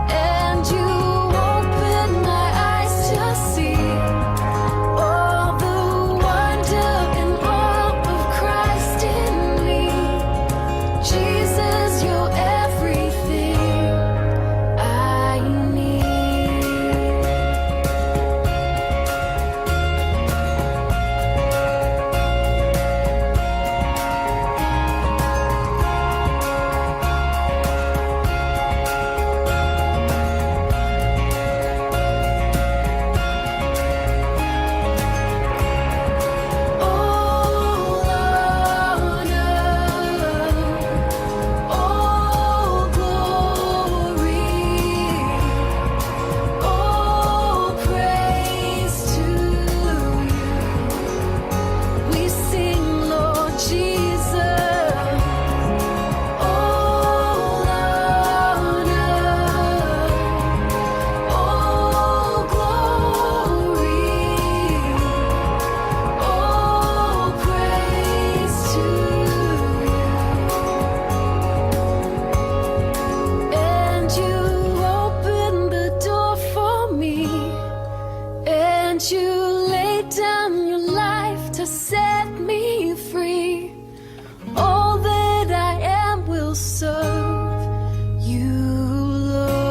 And you open my eyes to see all the wonder and all of Christ in me. Jesus, you're everything I need. All honor, all glory, all praise to you. We sing, Lord Jesus. All honor, all glory, all praise to you. And you open the door for me, and you lay down your life to set me free. All that I am will serve you, Lord.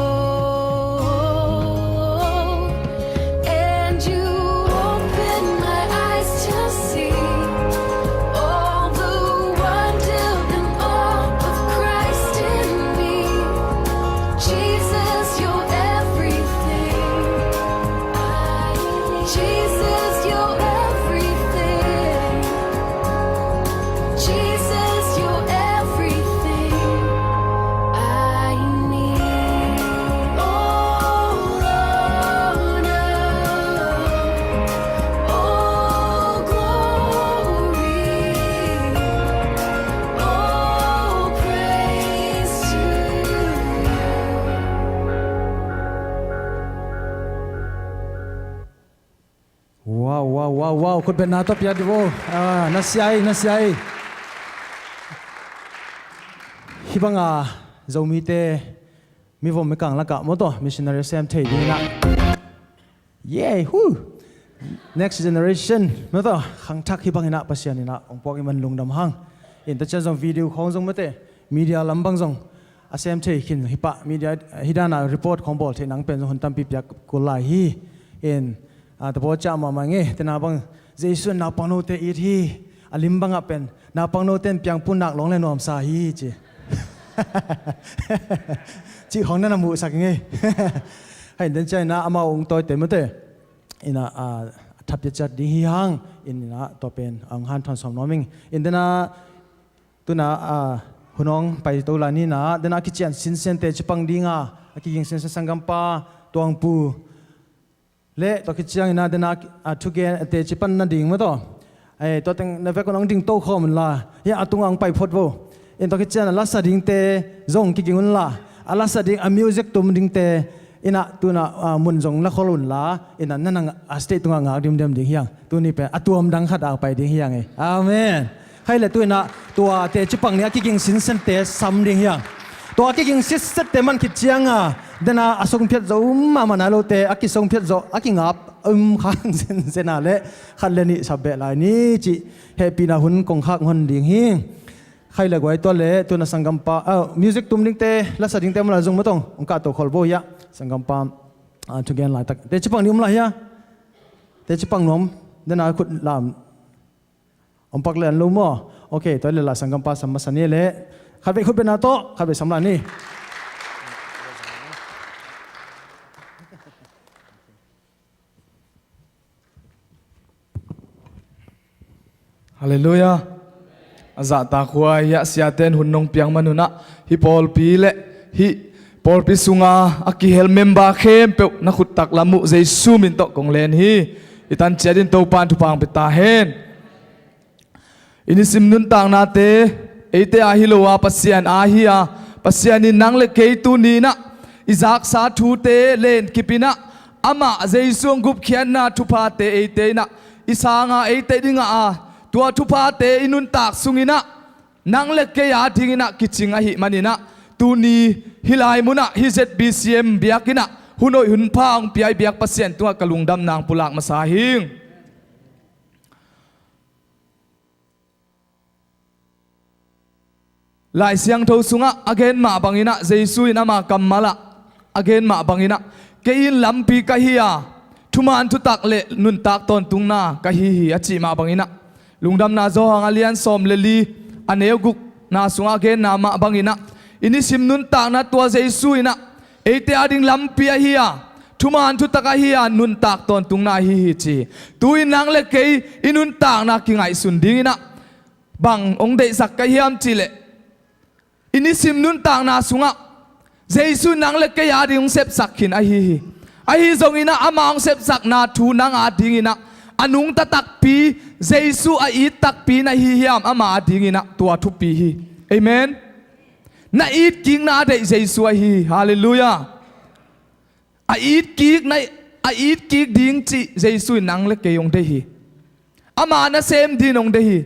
And you open my eyes to see all the wonder and awe of Christ in me. Jesus, you're everything. Jesus, you're everything. Jesus, you're everything I need. All honor, all glory, all praise to you. Wow, wow, wow, wow. Khutbetna tawh pia dih vo. Ah, na sia ei, na sia ei. Hih banga Zomite mivom mikang lakah maw tawh missionary sem thei ding inah. Yay, hu. Next generation maw tawh khangthak hih bang inah Pasian inah ong puak i man lungdam hang. In ta cian zong video khawng zong mate, media lam bang zong a sem thei khin hi pah, media hih dana report khawng bawl theih nang pen zong hun tampi piak kul lai hi. In, ah, tapaw ciah mahmah nge, tena bang Jesu in naupangnote it hi. A lim bangah pen naupangnote in piangpun nak lawng le nuamsa hi ci. Cih khawng nana muhsak nge. Hai, den ciah inah amau ung tawite mate. ina, ah, a thapia ciat ding hi hang, ina tua pen ang hanthawn sawm nuam ing. In dena tuna, ah, hun hong pai to lai ni na, dena kician sinsen teci pang dinga, a kiging sinsen sanggampa Tuangpu le tua kiciang ina dena, ah, thugen a teci pan nading maw taw. Eh, tua teng na vek un hong ding to khawm unla, hia a tungah hong pai phot vo. In tua kician a lasa dingte zong kiging unla, a lasa ding a music tum dingte ina tuna, ah, mun zong la khol unla, ina na nang a stage tungah ngak dimdem ding hi hang. Tuni pen a tuam dang khat a pai ding hi hang e. Amen. Khai le tu ina tua teci pang ni a kiging sinsente sam ding hi hang. Tua a kiging sinsente man khit cianga dena a songphiat zo mahmah nai lote a kisongphiat zo a kingap um khang sinsen a le khat le nih sap beh lai ni cih hehpihna hun kong khak hon ding hi. Khai le guai tua le tuna sanggampa, ah, music tum dingte, lasa dingte mala zong matong hong kahto khol bo hia. Sanggampa, ah, thugen laitak teci pang ni um lai hia. Teci pang nuam dena khut lam om pak le an lo maw. Ok, tua le la sanggampa sam masa ni le khat vei khut bena tawh khat vei sam lai ni. Halleluiah. A zahtak huai hia, siaten hun nong piang man unah hih pawlpi le hih pawlpi sunga a kihel member khempeuh na khuttak lam uh Jesu min tawh kong len hi. I tan ciat in Topan thupha hong pia ta hen. I nisim nuntaknate eite a hi lo a Pasian a hi a, Pasian in nang le kei tuni inah i zaksa thute lenkip inah amah Jesu hong gupkhiatna thuphate eite inah i sanga eite dingah a, tua thuphate i nuntak sung inah nang le kei a ding inah kicing ahih man inah tuni hih lai munah hih Z B C M biak inah hun hoih hun pha hong pia i biak Pasian tungah ka lungdamna hong pulak masa hing. Lai Siangtho sungah a gen mah bang inah Jesu in ama kammal ah a gen mah bang inah kei in lampi ka hi a, thuman thutak le nuntak tawntungna ka hi hi a cih mah bang inah Lungdamna Johan a lian sawm le li a neu gukna sungah a genna mah bang inah i nisim nuntakna tua Jesu inah eite a ding lampi ahi a, thuman thutak ahi a, nuntak tawntungna ahi hi ci hi. Tu-in nang le kei i nuntakna kingaihsun ding inah bang hong deihsak ka hiam cihleh i nisim nuntakna sungah Jesu nang le kei a ding hong sepsak khin ahi hi. Ahi zong inah ama hong sepsakna thu nang a ding inah a nungta takpi, Jesu a it takpi na hi hiam ama a ding inah tua thupi hi. Amen. Na it kikna a deih Jesu ahi hi. Halleluiah. A it kik na, a it kik ding cih Jesu in nang le kei hong deih hi. Ama nasem din hong deih hi.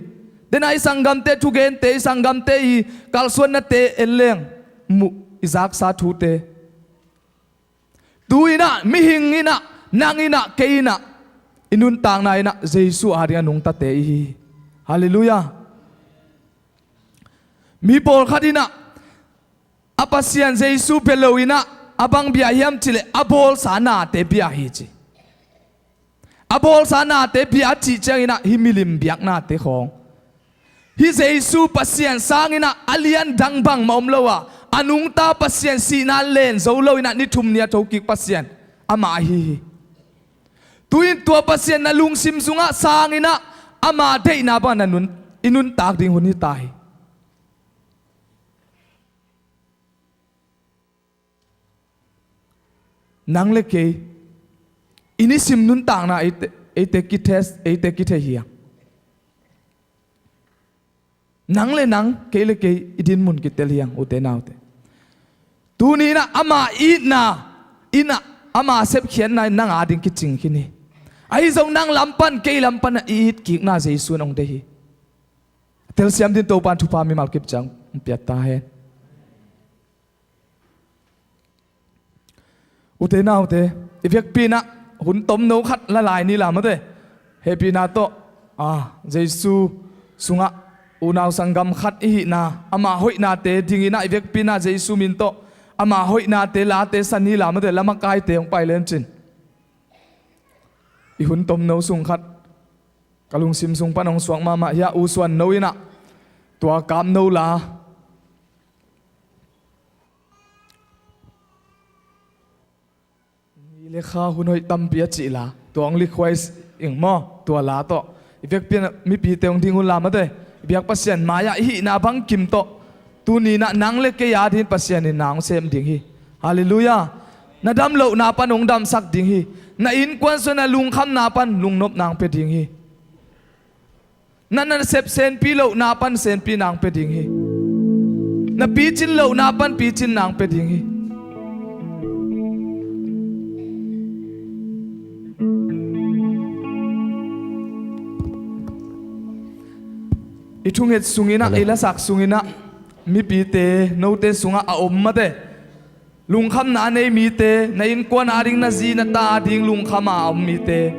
Dena i sanggamte thugente, i sanggamte i kalsuannate en leng muh i zaksa thute. Tu inah mihing inah nang inah kei inah i nuntakna inah Jesu a ding a nungtate i hi hi. Halleluiah. Mi pawlkhat inah a Pasian Jesu bia lo inah a bang bia hiam cihleh a bawlsa nate bia hi ci. A bawlsa nate bia a cih ciang inah hih milim biaknate khawng, hih Jesu Pasian sang inah a lian dang bangmah om lo a, a nungta Pasian sihna len zo lo inah ni thum ni a thokik Pasian amah ahi hi. Tu-in tua Pasian na lungsim sungah sang inah ama deihna bang na nun, i nuntak ding hun hi ta hi. Nang le kei i nisim nuntakna eite, eite kithes, eite kithei hi a. Nang le nang, kei le kei i dinmun kitel hi a, ute naute. Tuni inah ama itna inah ama sepkhiatna in nang a ding kicing khin hi. Ahi zong nang lam pan kei lam pan ah i it kikna Jesu in hong deih hi. Telsiam din Topan thupha mimal kip ciang hong piat ta hen. Ute naute, i vekpi inah hun tomno khat la lai ni la mate. Hehpihna tawh, ah, Jesu sungah unau sanggam khat i hihna, ama hoihnate ding inah i vekpi inah Jesu min tawh ama hoihnate late sa ni la mate, la makaite hong pai lencin. I hun tomno sung khat ka lungsim sung pan hong suak mahmah hi a, U Suan No inah tua Kamno la, ni le kha hun hoih tampi a cih la, Tua hong likhuai ing maw, tua la tawh. I vekpi-in ah mipite hong ding un la mate. I biak Pasian mai-ah i hihna bangkim tawh tuni-in ah nang le kei adingin Pasian in na hong sem ding hi. Halleluiah. Na damlohna pan hong damsak ding hi. Na innkuan sungah na lungkhamna pan lungnopna hong pia ding hi. Na nasep senpi lohna pan senpihna hong pia ding hi. Na picin lohna pan picinna hong pia ding hi. I thunget sungin ah, i lasak sungin ah, mipite note sungah a om mate. Lungkhamna a nei mite, na innkuan ading, na zi na ta ading lungkham a om mite,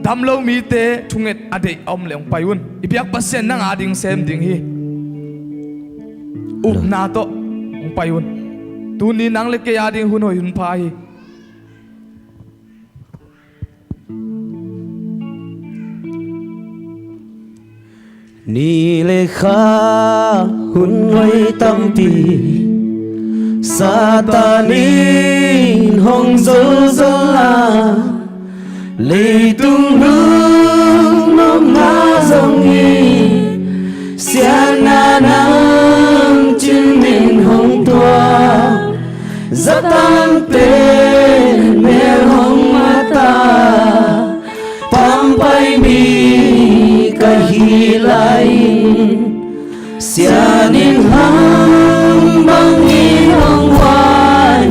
damlo mite, thunget a deih a om leh hong pai un. I biak Pasian nang ading sem ding hi. Upna tawh hong pai un. Tuni nang le kei ading hun hoih hun pha hi. Ni le kha hun hoih tampi Satan in hong zolzol a, leitung lungnopna zong hi. Siatna nang cingin hong tuak, zatangte mel hong mat a, pampai mi ka hih lai-in, siatna in hang bangin hong huai,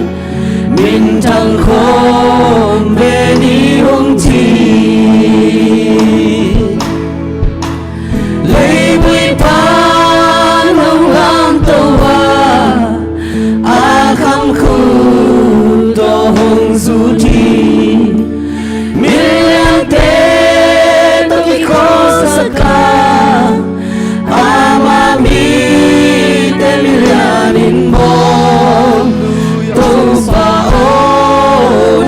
minthang khawm ve ni hong ci. Leivui pan hong lamto a, a kham khut tawh hong zut hi. Miliante tawh kikholhsak a, ama mite milian in bawl. Topa aw,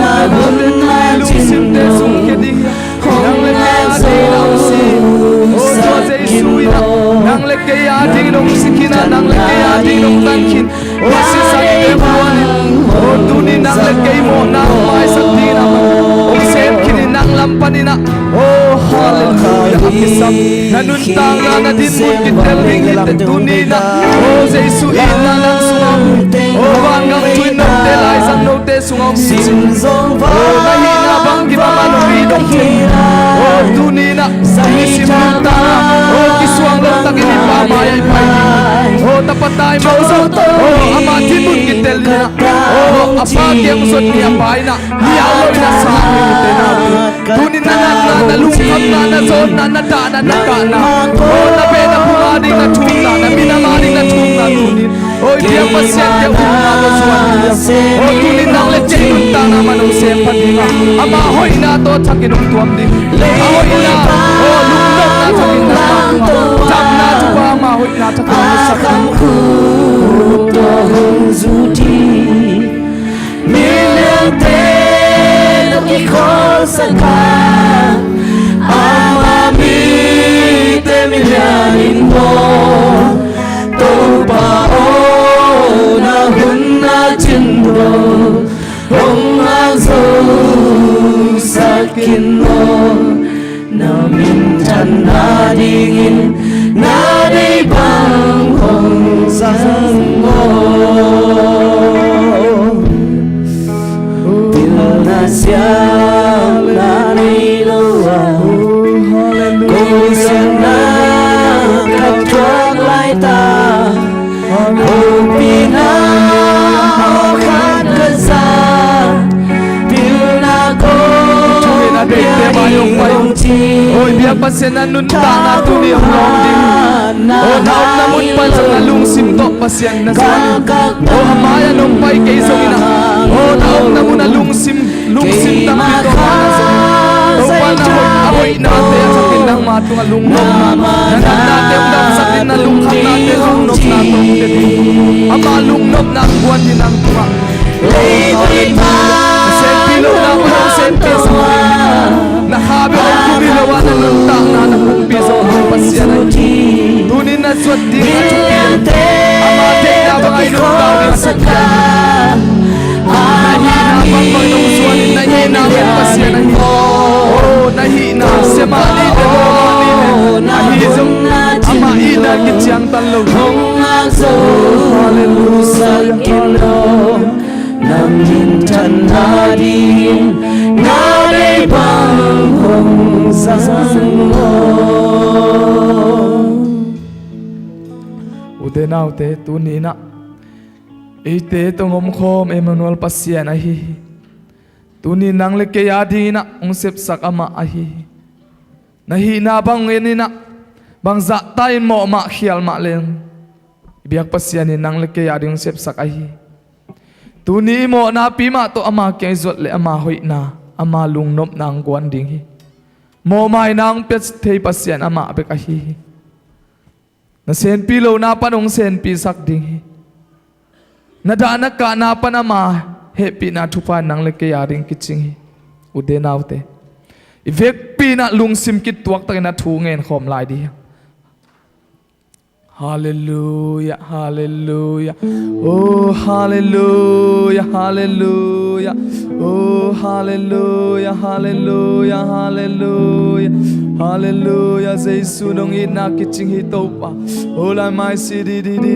na hun a cin dong hong nang le kei ading na hong si. O tua Jesu in ah nang le kei ading in hong si khin a, nang le kei ading in hong tan khin. O sisan in, o buan in, o tuni nang le kei mawhna hong maisak dingin ah hong sem khin in, nang lam panin ah. O halleluiah, a kisam. Na nuntakna na dinmun kitel ding hi teh tuni in ah. O Jesu itna nang sungah om hi. O vangam thu in note laizang note sungah om hi ci. O na hihna bangkim amah nong it dong hi. O tuni in ah nisim nuntakna, o kisuang lo takin i Pa mai-ah i pai ding. O tapa tai mah zong, o ama dinmun kitel in ah, o a pa kiang zot ni a pa in ah, ni a lo in ah sa hi te na. Tuni in na natna, na lungkhamna, na zawnna, na dahna, na kahna, o na beh na phung ading na thumna, na minam ading na thumna tuni in. O i biak Pasian te upna tawh zuan ding. O tuni nang le kei nuntakna mah hong sem pha ding a, ama hoihna tawh thakin hong tuam ding. A hoihna, o lungnopna thakin nangmah tungah damna thupha, ama hoihna thakin hong sak ding. Miliante tawh kikholhsak a, ama mite milian in bawl. Topa aw, na hun a cin dong hong nang zosak in aw. Na minthanna dingin na deih bang hong zang aw. Pilna siamna nei lo a, kong siatna ka thuak laitak, hopihna aw khat ka za, pilna kong piak in hong ci. Oi biak Pasian, na nuntakna tuni hong lawng ding. O na omna mun pan zong na lungsim tawh Pasian na zuan. O a mai-ah nong pai kei zongin ah, o na omna mun a lungsim, lungsim tampi tawh na zuan. Topa na hoih, a hoihnate a thakin nangma tungah lungnopna, na natnate hong damsak in, na lungkhamnate lungnopna tawh hong pia ding. Ama lungnopna hong guan ding nang tungah. Senpi lohna pan hong senpi zo. Na kha bek hong pumpi lo a, na nuntakna na pumpi zo Pasian ahi. Tuni na zuat ding a thupi, ama deihna bang a i nuntak ding a thupi. Na hihna bang bang nong zuan in, na hihna bang Pasian ahi. O Amah nih le, amah nih le. Ahi zong amah itna kiciangtan lo. Halleluia. Nang minthanna ding na deih bang hong zang aw. Ute naute, tuni-in ah eite tawh hong omkhawm Emmanuel Pasian ahi hi. Tuni nang le kei adingin ah hong sepsak amah ahi hi. Na hihna bang hong en in ah, bang zahta in mawh mah khial mah leng, i biak Pasian in nang le kei ading hong sepsak ahi hi. Tuni i mawhnapi mah tawh ama kiang i zuat leh ama hoihna, ama lungnopna hong guan ding hi. Mawhmaina hong pia thei Pasian amah bek ahi hi. Na senpi lohna pan hong senpisak ding hi. Na dah na kahna pan ama hehpihna thupha in nang le kei ading kicing hi. Ute naute, i vekpi-in ah lungsim kituaktakin a thu ngenkhawm lai ding hi. Halleluia, halleluia. Oh, halleluia, halleluia. Oh, halleluia, halleluia, halleluia. Halleluia, Jesu nong itna kicing hi Topa. Oh, lai mai si di di di.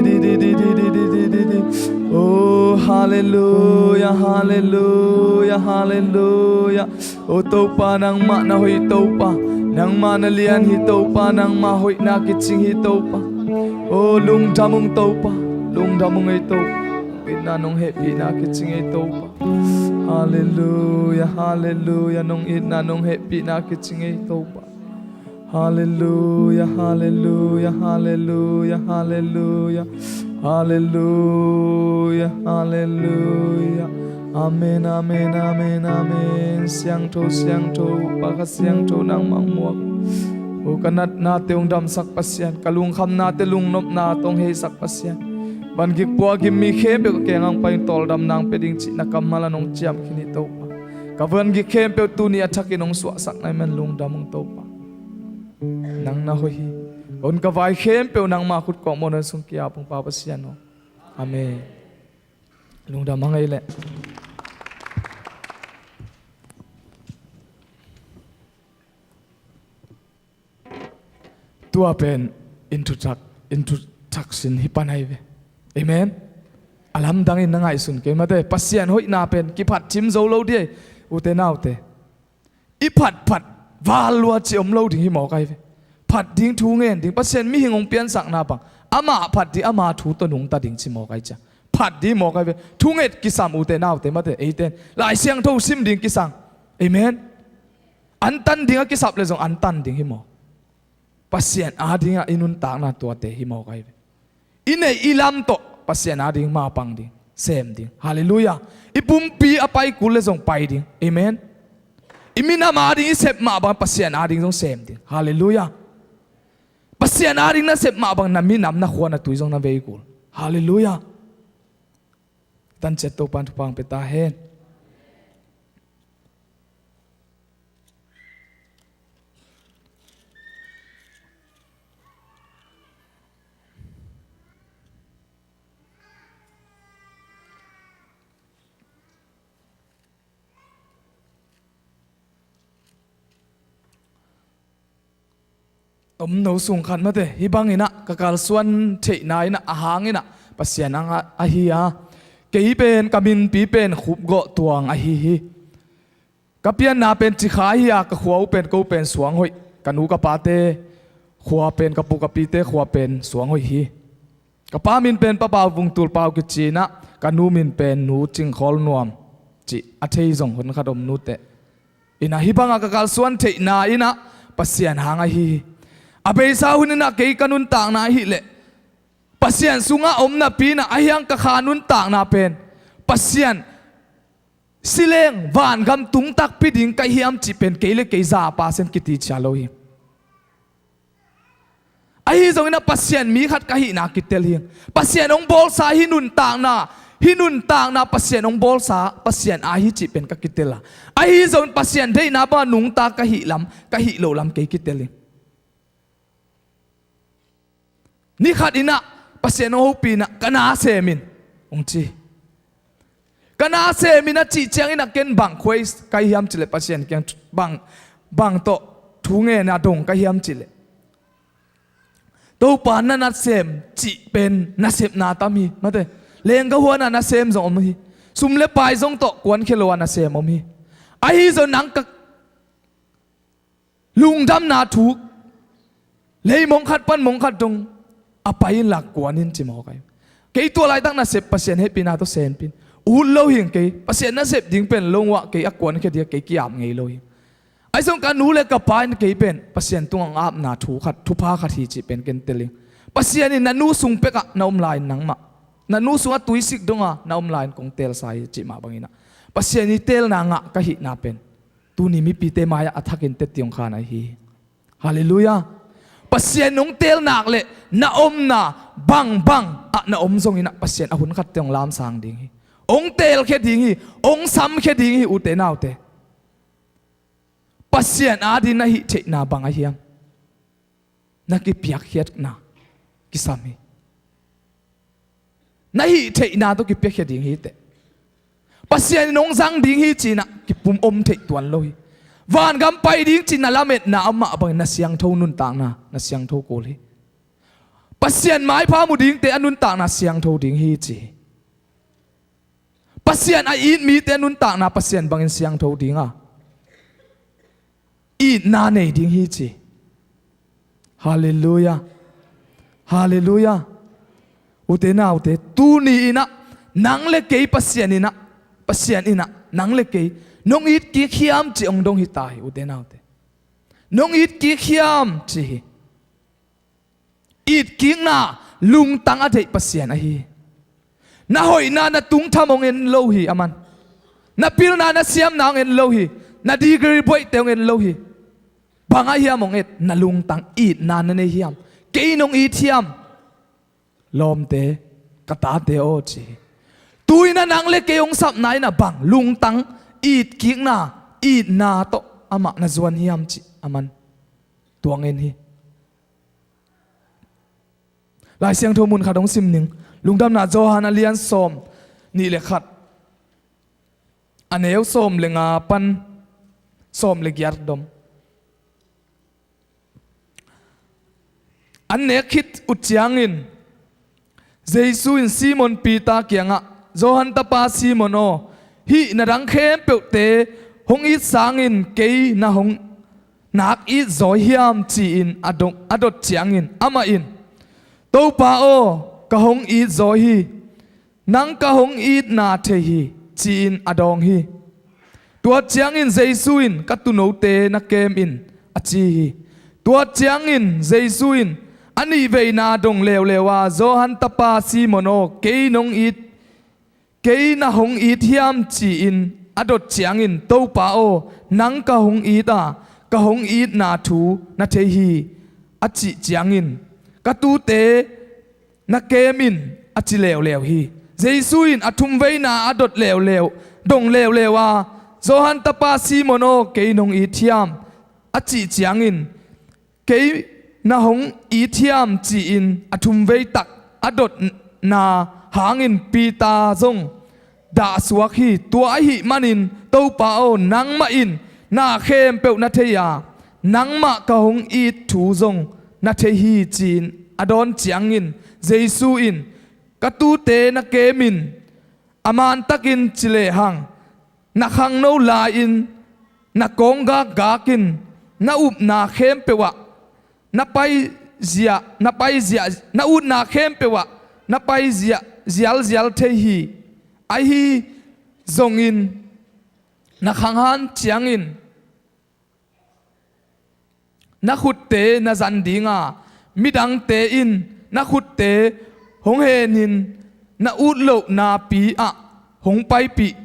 Oh, halleluia, halleluia, halleluia. Oh Topa, nangmah na hoih Topa, nangmah na lian hi Topa, nangmah hoihna kicing hi Topa. Oh lungdam ung Topa, lungdam ung ei Topa. Itna nong hehpihna kicing ei Topa. Halleluia, halleluia, nong itna nong hehpihna kicing ei Topa. Halleluia, halleluia, halleluia, halleluia. Halleluia, halleluia. Amen, amen, amen, amen. Siangtho, siangtho, Pa kha siangtho nangmah muak. Oh, ka natnate hong damsak Pasian, ka lungkhamnate lungnopna tawh hong heisak Pasian. Van gik pua gim mi khempeuh ka kiangah hong pai in tawldamna hong pia ding cih na kammal ah nong ciam khin hi Topa. Ka van gik khempeuh tuni a thakin hong suahsak na hih man lungdam ung Topa. Nang na hoih hi. Ka hun ka vai khempeuh nangma khut kawk mawhna sung ki-ap ung Pa Pasian aw. Amen. Lungdam hang ei leh. Tua pen introduc-, introduction hi pan ahi ve. Amen. A lamdangin na ngaihsun kei mate. Pasian hoihna pen kiphat thim zo lo ding ahi. Ute naute, i phatphat val lua cih om lo ding hi mawk ahi ve. Phat ding, thu ngen ding, Pasian mihing hong piansakna bang, amah phat ding, ama thu tawh nungta ding ci mawk ahi cia. Phat ding mawk ahi ve. Thunget kisam ute naute mate, eite in Lai Siangtho sim ding kisam. Amen. Antan ding a kisap leh zong antan ding hi mawk. Pasian adingah i nuntakna tuate hi mawk ahi ve. I neih i lam tawh Pasian ading mapang ding, sem ding. Halleluia. I pumpi a pai kul leh zong pai ding. Amen. I minam ading i sep mah bang Pasian ading zong sem ding. Halleluia. Pasian ading na sep mah bang na minam, na khua, na tui zong na vei kul. Halleluia. Tanciat Topa'n thupha hong pia ta hen. Tomno sung khat mate, hih bangin ah ka kalsuan theihna in ah, a hangin ah Pasian hang ah ahi a. Kei pen ka minpi pen Khupgawh Tuang ahi hi. Ka pianna pen Cikha hi a, ka khua uh pen ko pen Suanghoih, ka nu ka pate khua pen, ka pu ka pite khua pen Suanghoih hi. Ka pa min pen Pa Pau Vung Tul Pau kici in ah, ka nu min pen Nu Cing Khawl Nuam cih a thei zong hun khat om nuteh. In ah hih bangah ka kalsuan theihna in ah Pasian hang ahi hi. A beisa hun in ah kei ka nuntakna ahih leh Pasian sungah om napi in ah, ahi hang ka kha nuntakna pen Pasian si leng vangam tung takpi ding ka hiam cih pen kei le kei za percent kiticia lo hi. Ahi zongin ah Pasian mi khat ka hihna kitel hi. Pasian hong bawlsa hih nuntakna, hih nuntakna Pasian hong bawlsa, Pasian ahi cih pen ka kitel a. Ahi zongin Pasian deihna bangah nungta ka hih lam, ka hih loh lam kei kitel hi. Ni khat in ah Pasian hong hopih in ah, ka na sem in, hong ci. Ka na sem in a cih ciangin ah ken bang khua ah ka hi hiam cih leh Pasian kiang bang, bang tawh thu ngen a dong ka hiam cih leh, Topa na nasem cih pen nasepna tam hi. Mate, lengga huan a nasem zong om hi. Sum le pai zong tawh kuankhia lo a nasem om hi. Ahi zong nang ka lungdamna thu lei mong khat pan mong khat dong a pai inla kuan in ci mawk ahi. Kei tua laitak nasep Pasian hehpihna tawh sem pin ut lo hing. Kei Pasian nasep ding pen lo nguah kei a kuankhia ding a kei ki-ap ngei lo hi. Ahi zong ka nu le ka pa in kei pen Pasian tungah hong apna thu khat, thupha khat hi cih pen ken tel ing. Pasian in na nu sung pekah na om lai-in nangmah, na nu sungah tuisik donga na om lai-in kong teelsa hi cih mah bangin ah Pasian i teelna ngah ka hihna pen tuni mipite mai-ah a thakin teci hong khan ahi hi. Halleluiah. Pasian hong teel nak leh na omna bangbang ah na om zongin ah Pasian a hun khatte hong lamsang ding hi. Hong teelkhia ding hi. Hong samkhia ding hi, ute naute. Pasian adingin na hih theihna bang ahi hiam? Na kipiakkhiatna kisam hi. Na hih theihna tawh kipiakkhiat ding hi teh. Pasian in hong zang ding hi ci-in ah kipum om theih tuan lo hi. Vangam pai ding ci-in na lametna amah bangin na siangtho nuntakna, na siangtho kul hi. Pasian maipha mu dingte a nuntakna siangtho ding hi ci hi. Pasian a it mite a nuntakna Pasian bangin siangtho ding a, itna nei ding hi ci. Halleluiah. Halleluiah. Ute naute, tuni in ah nang le kei Pasian in ah, Pasian in ah nang le kei nong it kik hiam cih hong dong hi ta hi, ute naute. Nong it kik hiam cih hi. Itkikna lungtang a deih Pasian ahi hi. Na hoihna, na tungtham hong en lo hi aman. Na pilna, na siamna hong en lo hi. Na degree buaihte hong en lo hi. Bang ahi hiam hong et? Na lungtang, itna na nei hiam? Kei nong it hiam? Lawmte, ka tate aw ci hi. Tu-in ah nang le kei hong sapna in ah bang lungtang, itkikna, itna tawh amah na zuan hiam cih aman tua hong en hi. Lai Siangtho mun khat hong sim ning. Lungdamna Johan a lian sawm nih le khat, a neu sawm le nga pan sawm le giat dom. An nek khit uh ciangin Jesu in Simon Peter kiangah, Johan tapa Simon aw, hih na dang khempeuhte hong it sangin kei na hong nak it zaw hiam ci-in a dot, a dot ciangin amah in, Topa aw, ka hong it zaw hi. Nang ka hong itna thei hi, ci-in a dawng hi. Tua ciangin Jesu in, ka tuunote na kem in, a ci hi. Tua ciangin Jesu in a nihveina dong leuleu a, Johan tapa Simon aw, kei nong it, kei na hong it hiam ci-in a dot ciangin, Topa aw, nang ka hong it a, ka hong itna thu na thei hi, a cih ciangin, ka tuute na kem in, a ci leuleu hi. Jesu in a thumveina a dot leuleu, dong leuleu a, Johan tapa Simon aw, kei nong it hiam, a cih ciangin, kei na hong it hiam ci-in a thumveitak a dotna hangin Peter zong dahsuak hi. Tua ahih manin, Topa aw, nangmah in na khempeuh na thei a, nangmah ka hong it thu zong na thei hi, ci-in a dawn ciangin Jesu in, ka tuute na kem in, a mantakin ci lehang, na khangno lai-in, na kawnggak gakin, na upna khempeuh ah na paizia, na paizia, na utna khempeuh ah na paizia zialzial thei hi. Ahi zongin na khanghan ciangin na khutte na zan ding a, midangte in na khutte hong henin na utlohna pi ah hong paipih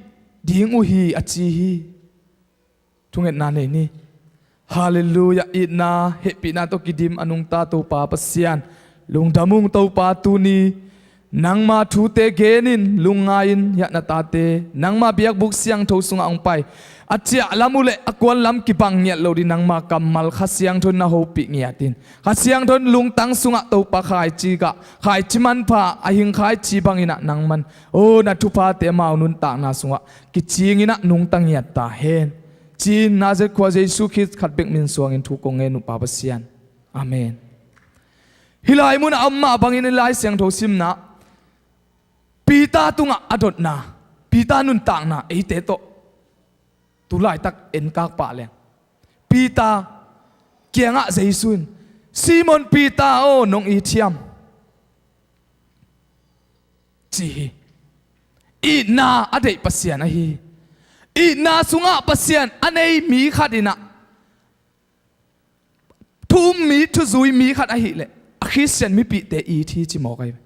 ding uh hi, a ci hi. Thungetna nei ni. Halleluiah. Itna, hehpihna tawh kidim a nungta Topa Pasian, lungdam ung Topa. Tuni nangma thute genin lungngai-in, hiah na tate nangma biakbuk siangtho sungah hong pai a ciah lam uh le a kuan lam kibang ngiat lo ding nangma kammal Kha Siangtho in na hopih ngiat in, Kha Siangtho in lungtang sungah Topa khaici gah, khaici manpha a hing khaici bangin ah nangman, o, na thuphate amau nuntakna sungah kicingin ah nungta ngiat ta hen. Ci-in Nazareth khua Jesu Khrist khat bek min suangin thu kong ngen uh Pa Pasian. Amen. Hih lai munah a om mah bangin i Lai Siangtho simna Peter tungah a dotna, Peter nuntakna eite tawh tu laitak enkak pah leng Peter kiangah Jesu in, "Simon Peter aw, nong it hiam?" ci hi. Itna a deih Pasian ahi hi. Itna sungah Pasian a nei mi khat in ah, thu um mi, thuzui mi khat ahih leh a Khristian mipihte it hi ci mawk ahi hi.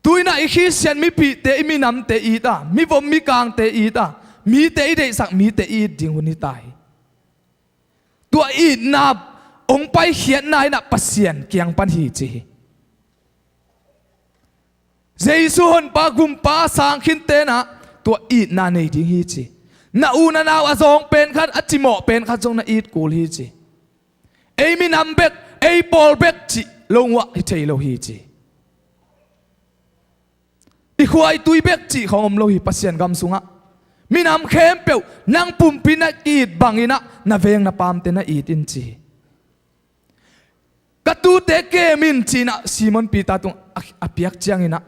Tu-in ah i Khristian mipihte, i minamte it a, mivom mikangte it a, mite i deihsak mite it ding hun hi ta hi. Tua itna hong paikhiatna in ah Pasian kiang pan hi ci hi. Jesu Honpa Gumpa a sang khin ten ah tua itna nei ding hi ci. Na u na nau a zawng pen khat, a cimawh pen khat zong na it kul hi ci. Ei minam bek, ei pawl bek cih lo uh ah hi thei lo hi ci. I khua i tui bek cih khawng om lo hi Pasian gam sungah. Minam khempeuh nang pumpi na ki-it bangin ah na veng na pamte na it in ci hi. Ka tuute kem in ci-in ah Simon Peter tung a, a piak ciangin ah,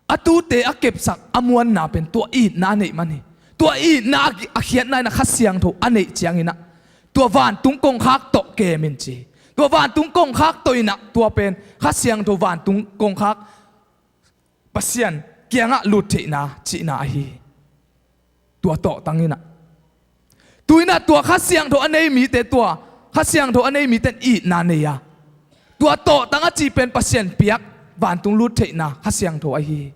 a tuute a kepsak a muanna pen tua itna a neih man hi. Tua itna a, a khiatna in ah Kha Siangtho a neih ciangin ah tua vantung kongkhak tawh kem in ci hi. Tua vantung kongkhak tawh in ah tua pen Kha Siangtho vantung kongkhak Pasian kiangah lut theihna cihna ahi hi. Tua tawhtang in ah, tu-in ah tua Kha Siangtho a nei mite, tua Kha Siangtho a nei mite in itna nei a, tua tawhtang a cih pen Pasian piak vantung lut theihna Kha Siangtho ahi hi.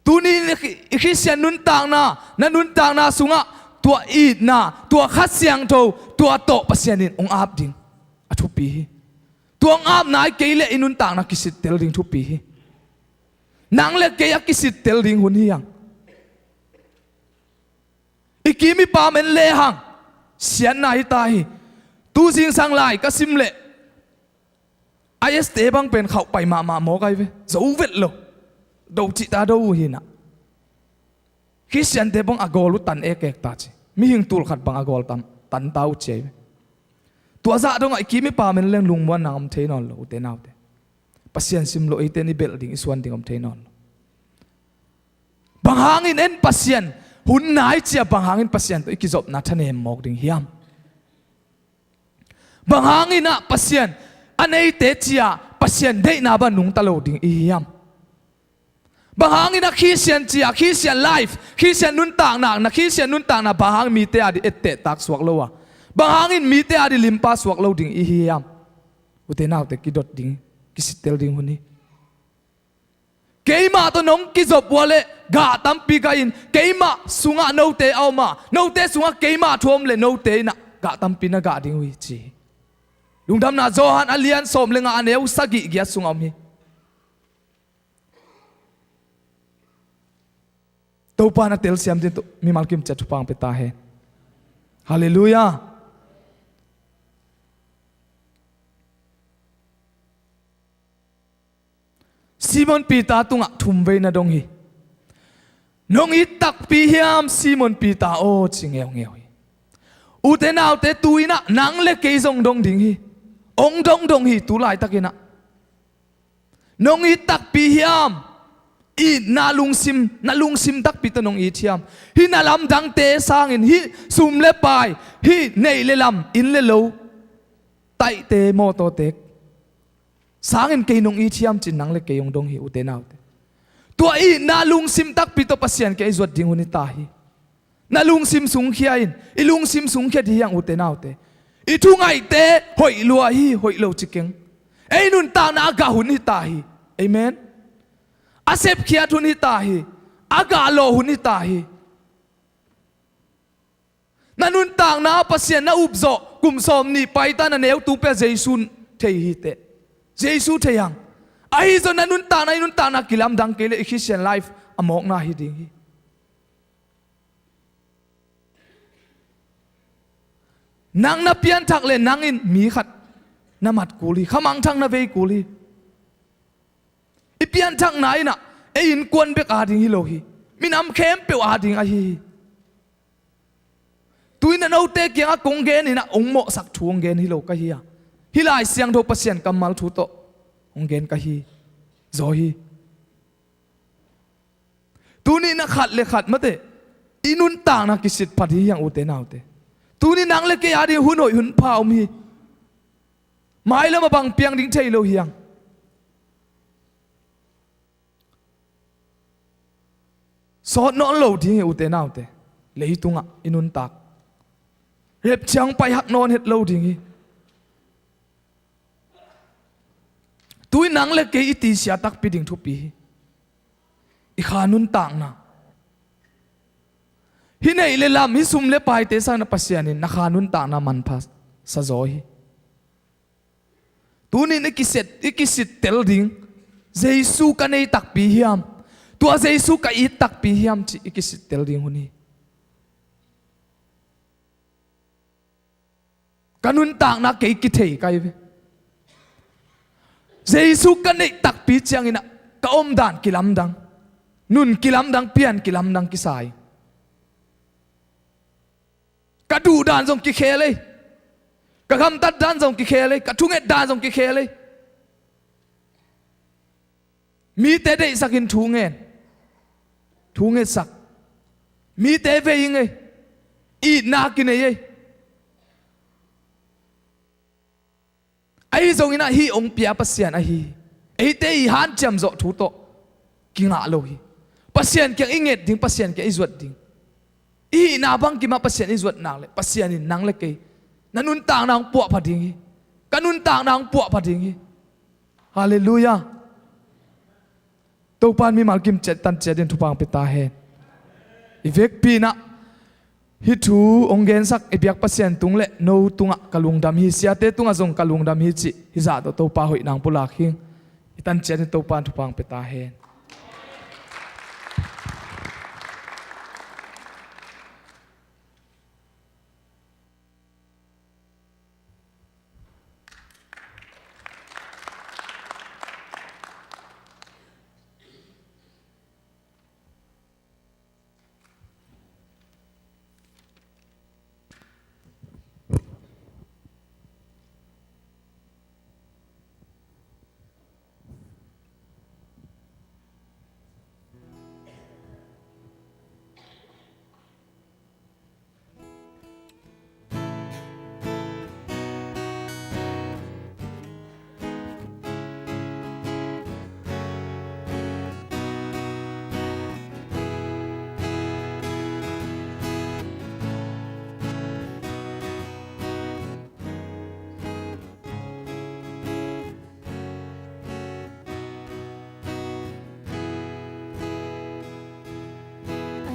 Tuni in i Khristian nuntakna, na nuntakna sungah tua itna, tua Kha Siangtho, tua tawh Pasian in hong ap ding a thupi hi. Tua hong apna hi kei leh i nuntakna kisittel ding thupi hi. Nang le kei a kisittel ding hun hi hang. I kim i pam en lehang siatna hi ta hi. Tu zingsang lai ka sim leh I S te bang pen khauh pai mahmah mawk ahi ve. Zo vet lo. Do cihta do uh hi in ah, Khristiante bang a gawl uh tan ekek ta ci. Mihing tul khat bang a gawl tan, tan ta uh ci ahi ve. Tua zah dongah i kim i pam en leng lungmuan nang om thei nawn lo, ute naute. Pasian sim lo, eite in i belh ding, i suan ding om thei nawn lo. Bang hangin en Pasian, hun nai cia bang hangin Pasian tawh i kizopna thanem mawk ding hiam? Bang hangin ah Pasian a neite cia Pasian deihna bang nungta lo ding i hiam? Bang hangin ah Khristian cia, Khristian life, Khristian nuntakna, na Khristian nuntakna bang hangin mite a dih ettehtak suak lo a, bang hangin mite a dih limpa suak lo ding i hiam? Ute naute, kidot ding, kisittel ding hun hi. Keimah tawh nong kizop uh a leh gah tampi gah in, keimah sungah note a om a, note sungah keimah thu om leh note in ah gah tampi na gah ding uh hi ci hi. Lungdamna Johan a lian sawm le nga, a neu sagih giat sungah om hi. Topa na telsiam ding tawh mimal kim ciat thupha hong pia ta hen. Halleluiah. Simon Peter tungah thumvei na dong hi. Nong it takpi hiam Simon Peter aw, ci ngeungeu hi. Ute naute, tu-in ah nang le kei zong dong ding hi. Hong dongdong hi tu laitakin ah. Nong it takpi hiam? Itna lungsim, na lungsim takpi tawh nong it hiam? Hih na lamdangte sangin, hih sum le pai, hih neih le lam, inn le lo, taihte, mawtawte sangin kei nong it hiam, ci-in nang le kei hong dong hi, ute naute. Tua itna lungsim takpi tawh Pasian kiang i zuat ding hun hi ta hi. Na lungsim sungkhia in, i lungsim sungkhia dih hi hang, ute naute. I thungaihte hoih lua hi, hoih lo ci keng. Ei nuntakna a gah hun hi ta hi. Amen. A sepkhiat hun hi ta hi. A gahlawh hun hi ta hi. Na nuntakna ah Pasian na upzawh kum sawmnih paita na neu tung pia Jesu thei hi teh. Jesu thei hang. Ahi zong na nuntakna, i nuntakna kilamdang kei leh i Christian life a mawkna hi ding hi. Nang na pianthak leh nang in mi khat na mat kul hi, khamangthang na vei kul hi. I pianthakna in ah ei innkuan bek ading hi lo hi. Minam khempeuh ading ahi hi. Tu-in a note kiangah kong gen in ah hong mawhsak thu hong gen hi lo ka hi a, hih Lai Siangtho Pasian kammal thu tawh hong gen ka hi zaw hi. Tuni-in a khat le khat mate i nuntakna kisit phat hi hiang, ute naute. Tuni nang le kei ading hun hoih hun pha om hi. Mailam a bang piang ding thei lo hiang. Sawt nawn lo ding hi, ute naute. Leitungah i nuntak, rapture hong pai hak nawn het lo ding hi. Tu-in nang le kei i tisia takpi ding thupi hi. I kha nuntakna, hih neih le lam, hih sum le paite sangin ah Pasian in na kha nuntakna manpha sa zaw hi. Tuni-in i kiset, i kisittel ding, Jesu ka nei takpi hiam, tua Jesu ka it takpi hiam cih i kisittel ding hun hi. Ka nuntakna kei kithei ka hi ve. Jesu ka neih takpi ciangin ah ka omdan kilamdang, nun kilamdang, pian kilamdang kisa hi. Ka duh dan zong kikhel ei. Ka gamtat dan zong kikhel ei. Ka thunget dan zong kikhel ei. Mite deihsakin thu ngen, thu ngetsak. Mite vei ing ei. Itna kinei ei. Ahi zongin ah hih hong pia Pasian ahi hi. Eite i hanciam zawh thu tawh kingah lo hi. Pasian kiang i nget ding, Pasian kiang i zuat ding. I hihna bangkim ah Pasian i zuat nak leh Pasian in nang le kei, na nuntakna hong puahpha ding hi. Ka nuntakna hong puahpha ding hi. Halleluiah. Topa in mimal kimciat tanciat in thupha hong pia ta hen. I vekpi-in ah hih thu hong gensak i biak Pasian tung le no tungah ka lungdam hi, siate tungah zong ka lungdam hi cih hih zah tawh Topa hoihna hong pulak hi ing. I tanciat in Topa in thupha hong pia ta hen.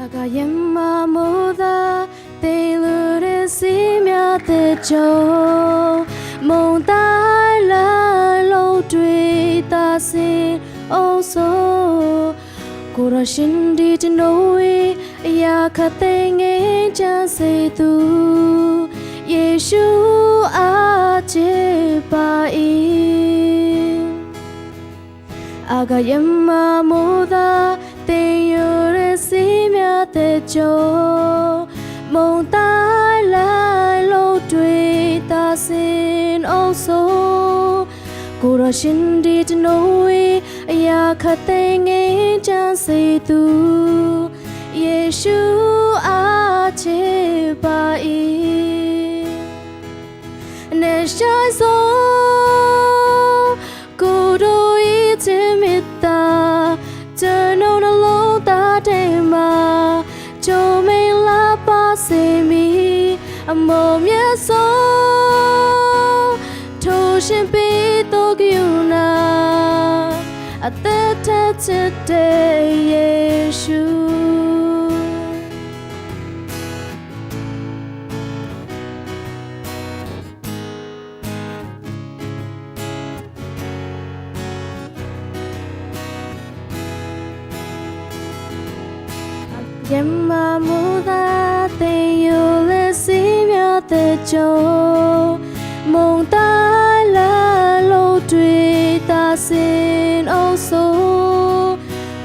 Agayema moda te lure simya te cho, mong tai la lo tui ta sin o so. Kura shin di te no i ya kha te nge chan se tu, Yesu a che pa i. Agayema moda te yore simya te cho, mong tai la lo tui ta sin o so. Kura shin di te no i ya kha te nge chan se tu, Yesu a che pa i. Ne shai so kudo i te mita, te no na lo ta te ma, cho me la pa se mi, a mo mya so, to shin pi to kiu na, a te te te te Yesu. Yema muda te yule simya te cho, mong tai la lo tui ta sin o so.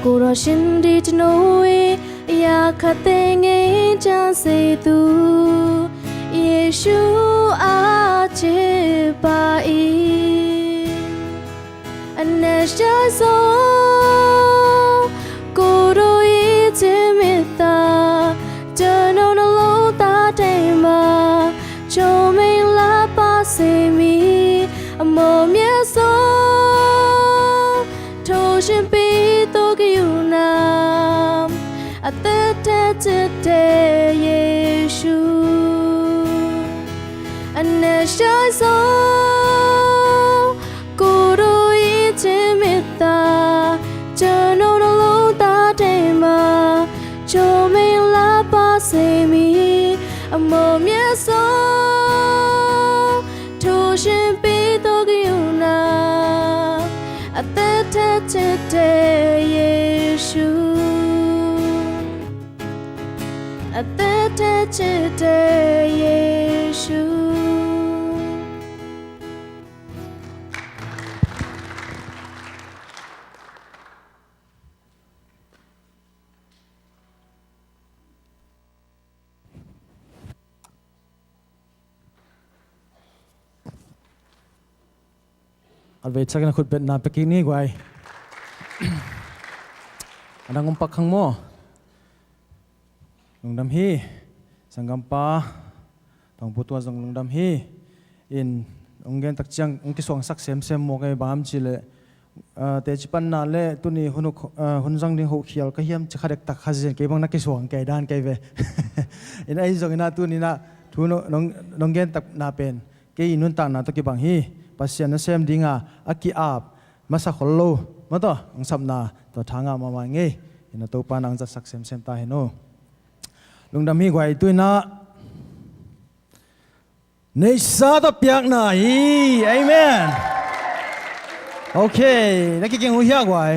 ကိုယ်တော်ရှင်ဒီတနိုးဝေး အရာခတ်သိမ်းငြိမ်းချမ်းစေသူ ယေရှုအချစ်ပါ၏။ အနက်ရှိုင်းဆုံး ကိုယ်တော်၏ချစ်မစ်သား ကျွန်တော်နှလုံးသားထဲမှာ ချိုးမိလပ်ပါစေမည်။ အမွန်မြတ်ဆုံး ထိုရှင်ပြီးသို့ဂရုဏာ အသက်ထက်ချစ်တဲ့ယေရှု အနက်ရှိုင်းဆုံး ကိုယ်တော်၏ချစ်မစ်သား ကျွန်တော်နှလုံးသားထဲမှာ ချိုးမိလပ်ပါစေမည်။ အမွန်မြတ်ဆုံး ထိုရှင်ပြီးသို့ဂရုဏာ အသက်ထက်ချစ်တဲ့ယေရှု အသက်ထက်ချစ်တဲ့ယေရှု။ အဝဲချက်နဲ့ခုတ်ဘက်နာပကင်းနေကွာ အနံ့ငုံပကခန်းမော် Lungdam hi. Sanggampa Tawngpu Tua zong lungdam hi. In, hong gen tak ciang hong kisuangsak semsem mawk ei, bang hiam cih leh, ah, teci panna le tuni hun, ah, hun zang ding hoh khial ka hiam ci kha dektak kha zen, kei bang na kisuang kei dan kei ve. In, ahi zongin ah tuni-in ah thu nong, nong, nong gen takna pen kei nuntakna tawh kibang hi. Pasian nasem dinga a ki-ap masa khol lo, maw taw, hong sapna tawh tha ngah mahmah ing ei. In, a Topa nang zatsak semsem ta hen aw. Lungdam hi guai. Tu-in ah neihsa tawh piakna hi. Amen. Ok, na kiging uh hiah guai.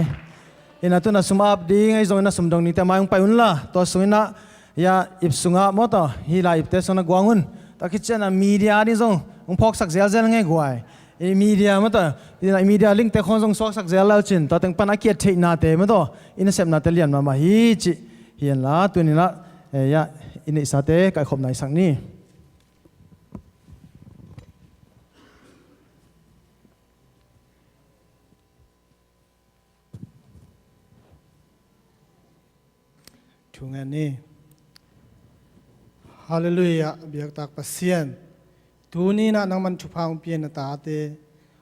In, a tu-in ah sum ap ding ahi zongin ah sum dong dingte mai hong pai unla, tua sungin ah, ya, ip sungah maw taw, hih lai ipte sungah na guang un. Tua khit ciangin ah media ding zong hong phawksak zelzel ing ei guai. I media maw taw, i media link te khawng zong suaksak zel lai uh cin, tua teng pan a ki-et theihnate maw taw, i nasepnate lian mahmah hi cih hi henla, tuni-in ah, eh, ya, i neihsate kaihkhopna i sak ni. Thu ngen ni. Halleluiah, biaktak Pasian. Tuni-in ah nangman thupha hong pia-in na tate,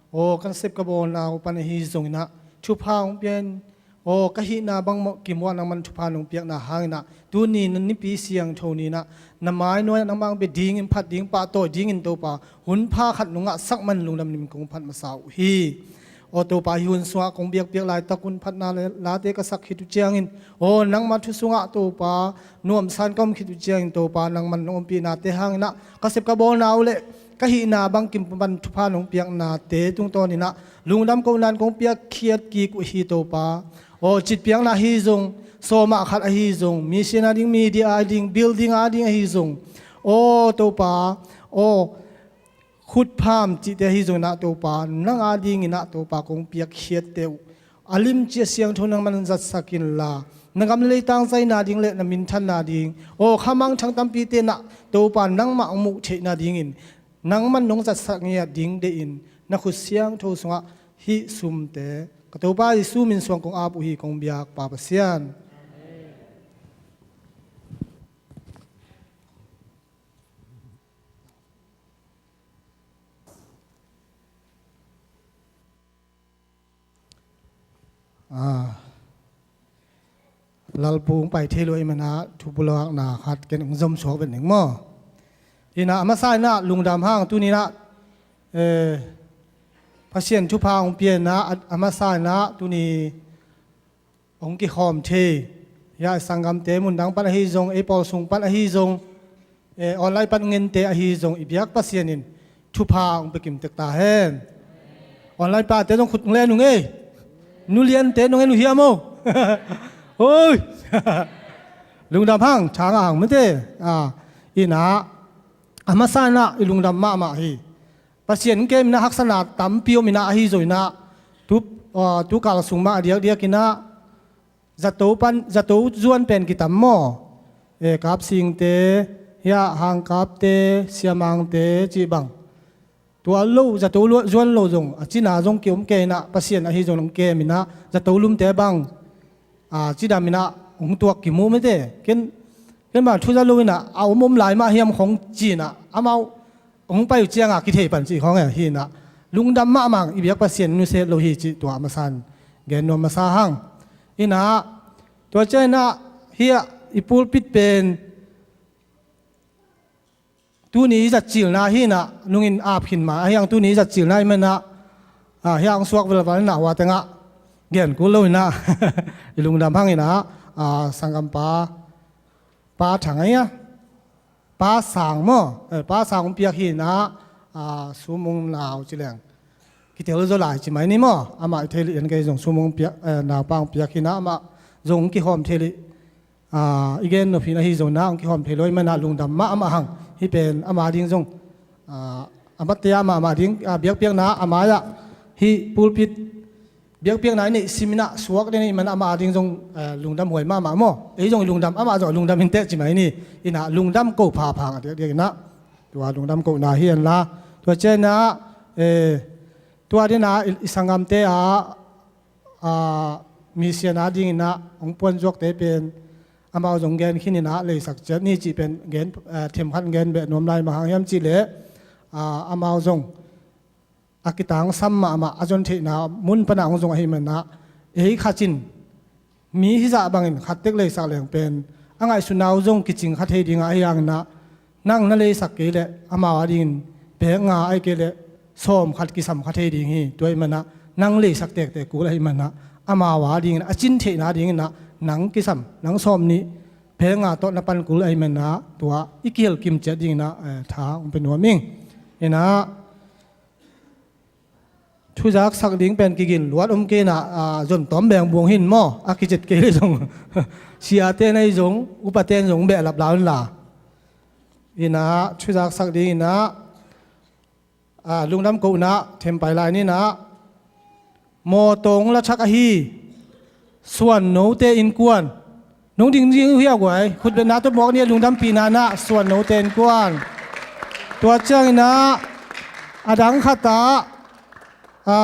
aw, ka nasep ka bawlna uh pan ahi zongin ah thupha hong pia-in, aw, ka hihna bang mawh kimuah nangman thupha nong piakna hangin ah tuni na nipi siangtho ni-in ah na mai nuai-ah nangmah hong bia dingin, phat ding, pahtawi dingin Topa, hun pha khat nong ngahsak man lungdam lim kong phat masa uh hi. Aw Topa, hih hun sungah kong biakpiak laitak un phatna le late ka sak khit uh ciangin, aw, nangmah thu sungah Topa, nuamsa-in ka om khit uh ciangin Topa, nangman nong ompihnate hangin ah ka sep ka bawlna uh le ka hihna bangkim pan thupha nong piaknate tungtawnin ah lungdam kohna-in kong piakkhiat kik uh hi Topa. Aw, citpiakna ahi zong, sawm ah khat ahi zong, mission a ding, media a ding, building a ding ahi zong, aw Topa, aw, khutpham cihte ahi zongin ah Topa, nang a dingin ah Topa kong piakkhiatte uh a limci a siangtho nangman zatsak inla, na gam le leitang zaina ding le na minthanna ding, aw, khamangthang tampite in ah Topa, nangmah hong muh theihna dingin nangman nong zatsak ngiat ding deihin na khut siangtho sungah hih sumte ka Topa Jesu min suang kong ap uh hi, kong biak Pa Pasian. Ah, Lalpu hong pai thei lo ahih manin ah thupulakna khat ken hong zom suak vet ning maw. In ah, a masa in ah lungdam hang, tuni-in ah, eh, Pasian thupha hong pia-in ah, a, a masa in ah tuni hong kikhawm thei, ya, sanggamte mundang pan ahi zong, ei pawl sung pan ahi zong, eh, online pan ngente ahi zong, i biak Pasian in thupha hong pia kim tek ta hen. Online pate zong khut hong len ung ei. Nu liante nong en uh hiam aw? Oi. Lungdam hang, tha ngah hang mate. Ah, in ah, a masa in ah i lungdam mahmah hi. Pasian kem in ah haksatna tampi om in ah, ahi zongin ah tu, ah, tu kal sung mah a diakdiak in ah zato pan, zato zuan pen kitam maw? E, Kapsingte, hiah Hangkapte, Siamangte cih bang. Tua lo, zato zuan lo zong a cina zong kiom kei inah, Pasian ahi zong kem inah, zato lumte bang a cidam inah hong tuak kimu mete. Ken, ken bang thu za lo inah a om om lai mah hiam khong ci inah, amau hong pai uh cianga kithei pan cih khawng e hi inah, lungdam mahmah ing, i biak Pasian nusia lo hi cih tua a masan gen nuam masa hang. Inah tua ciang inah hiah i pulpit pen tuni i zatcilna hi inah, nungin ap khin mah ahi hang, tuni i zatcilna i manah, a, hiah hong suak velval inah, hua tengah gen kul lo inah i lungdam hang inah, a, sanggampa Pa Thang ahi a, Pa Sang maw? Eh, Pa Sang hong piak hi inah, a, sum hong nau ci leng kitel zaw lai ci mai ni maw? Amah i thei lih en kei zong sum hong piak, eh, naupa hong piak hi inah, amah zong hong kihawm thei lih, a, i gen nop hi inah, ahi zong inah hong kihawm thei lo i manah lungdam mahmah hang. Hih pen ama ding zong, a, a matte a mahmah ding, a, biakpiakna a mai-ah hih pulpit biakpiakna i neih sim inah suak den i manah ama ding zong, eh, lungdam huai mahmah maw? Ei zong i lungdam, amah zong a lungdam inteh ci mai ni. Inah lungdam ko phapha a diakdiak inah, tua lungdam kohna hi inla. Tua ciang inah, eh, tua dinah i, i sanggamte a, a, misian a ding inah hong puanzuakte pen amau zong gen khin inah leisak ciat ni cih pen gen, eh, themkhat gen beh nuam lai mah hang. Hiam cih leh, a, amau zong a kitangsam mahmah a zon theihna mun panah hong zong ahih manah, ei khat in mi hizah bangin khat tek leisak leng pen a ngaihsutna uh zong kicing kha thei dingah, ahi hang inah nang na leisak kei leh amau a dingin pek nga ahih kei leh sawm khat kisam kha thei ding hi. Tua ahih manah nang leisak tektek kul ahih manah amau a dingin a cin theihna ding inah nang kisam, nang sawm nih pek nga tawh na pan kul ahih manah tua i kihel kim ciat ding inah, eh, tha hong pia nuam ing. Inah thuzak sak ding pen kigin luat om kei inah, a, zon tawm beng buang hin maw? A kicet kei le zong siate na hi zong, upate in zong behlap lau inla. Inah thuzak sak ding inah, a, lungdam kohna thempai lai ni inah, mawtaw hong la thak ahi Suannote Innkuan. Nong ding ding uh hiau guai, khutbetna tawh muak ni a, lungdampihna inah Suannote Innkuan. Tua ciang inah a dang khatah, a,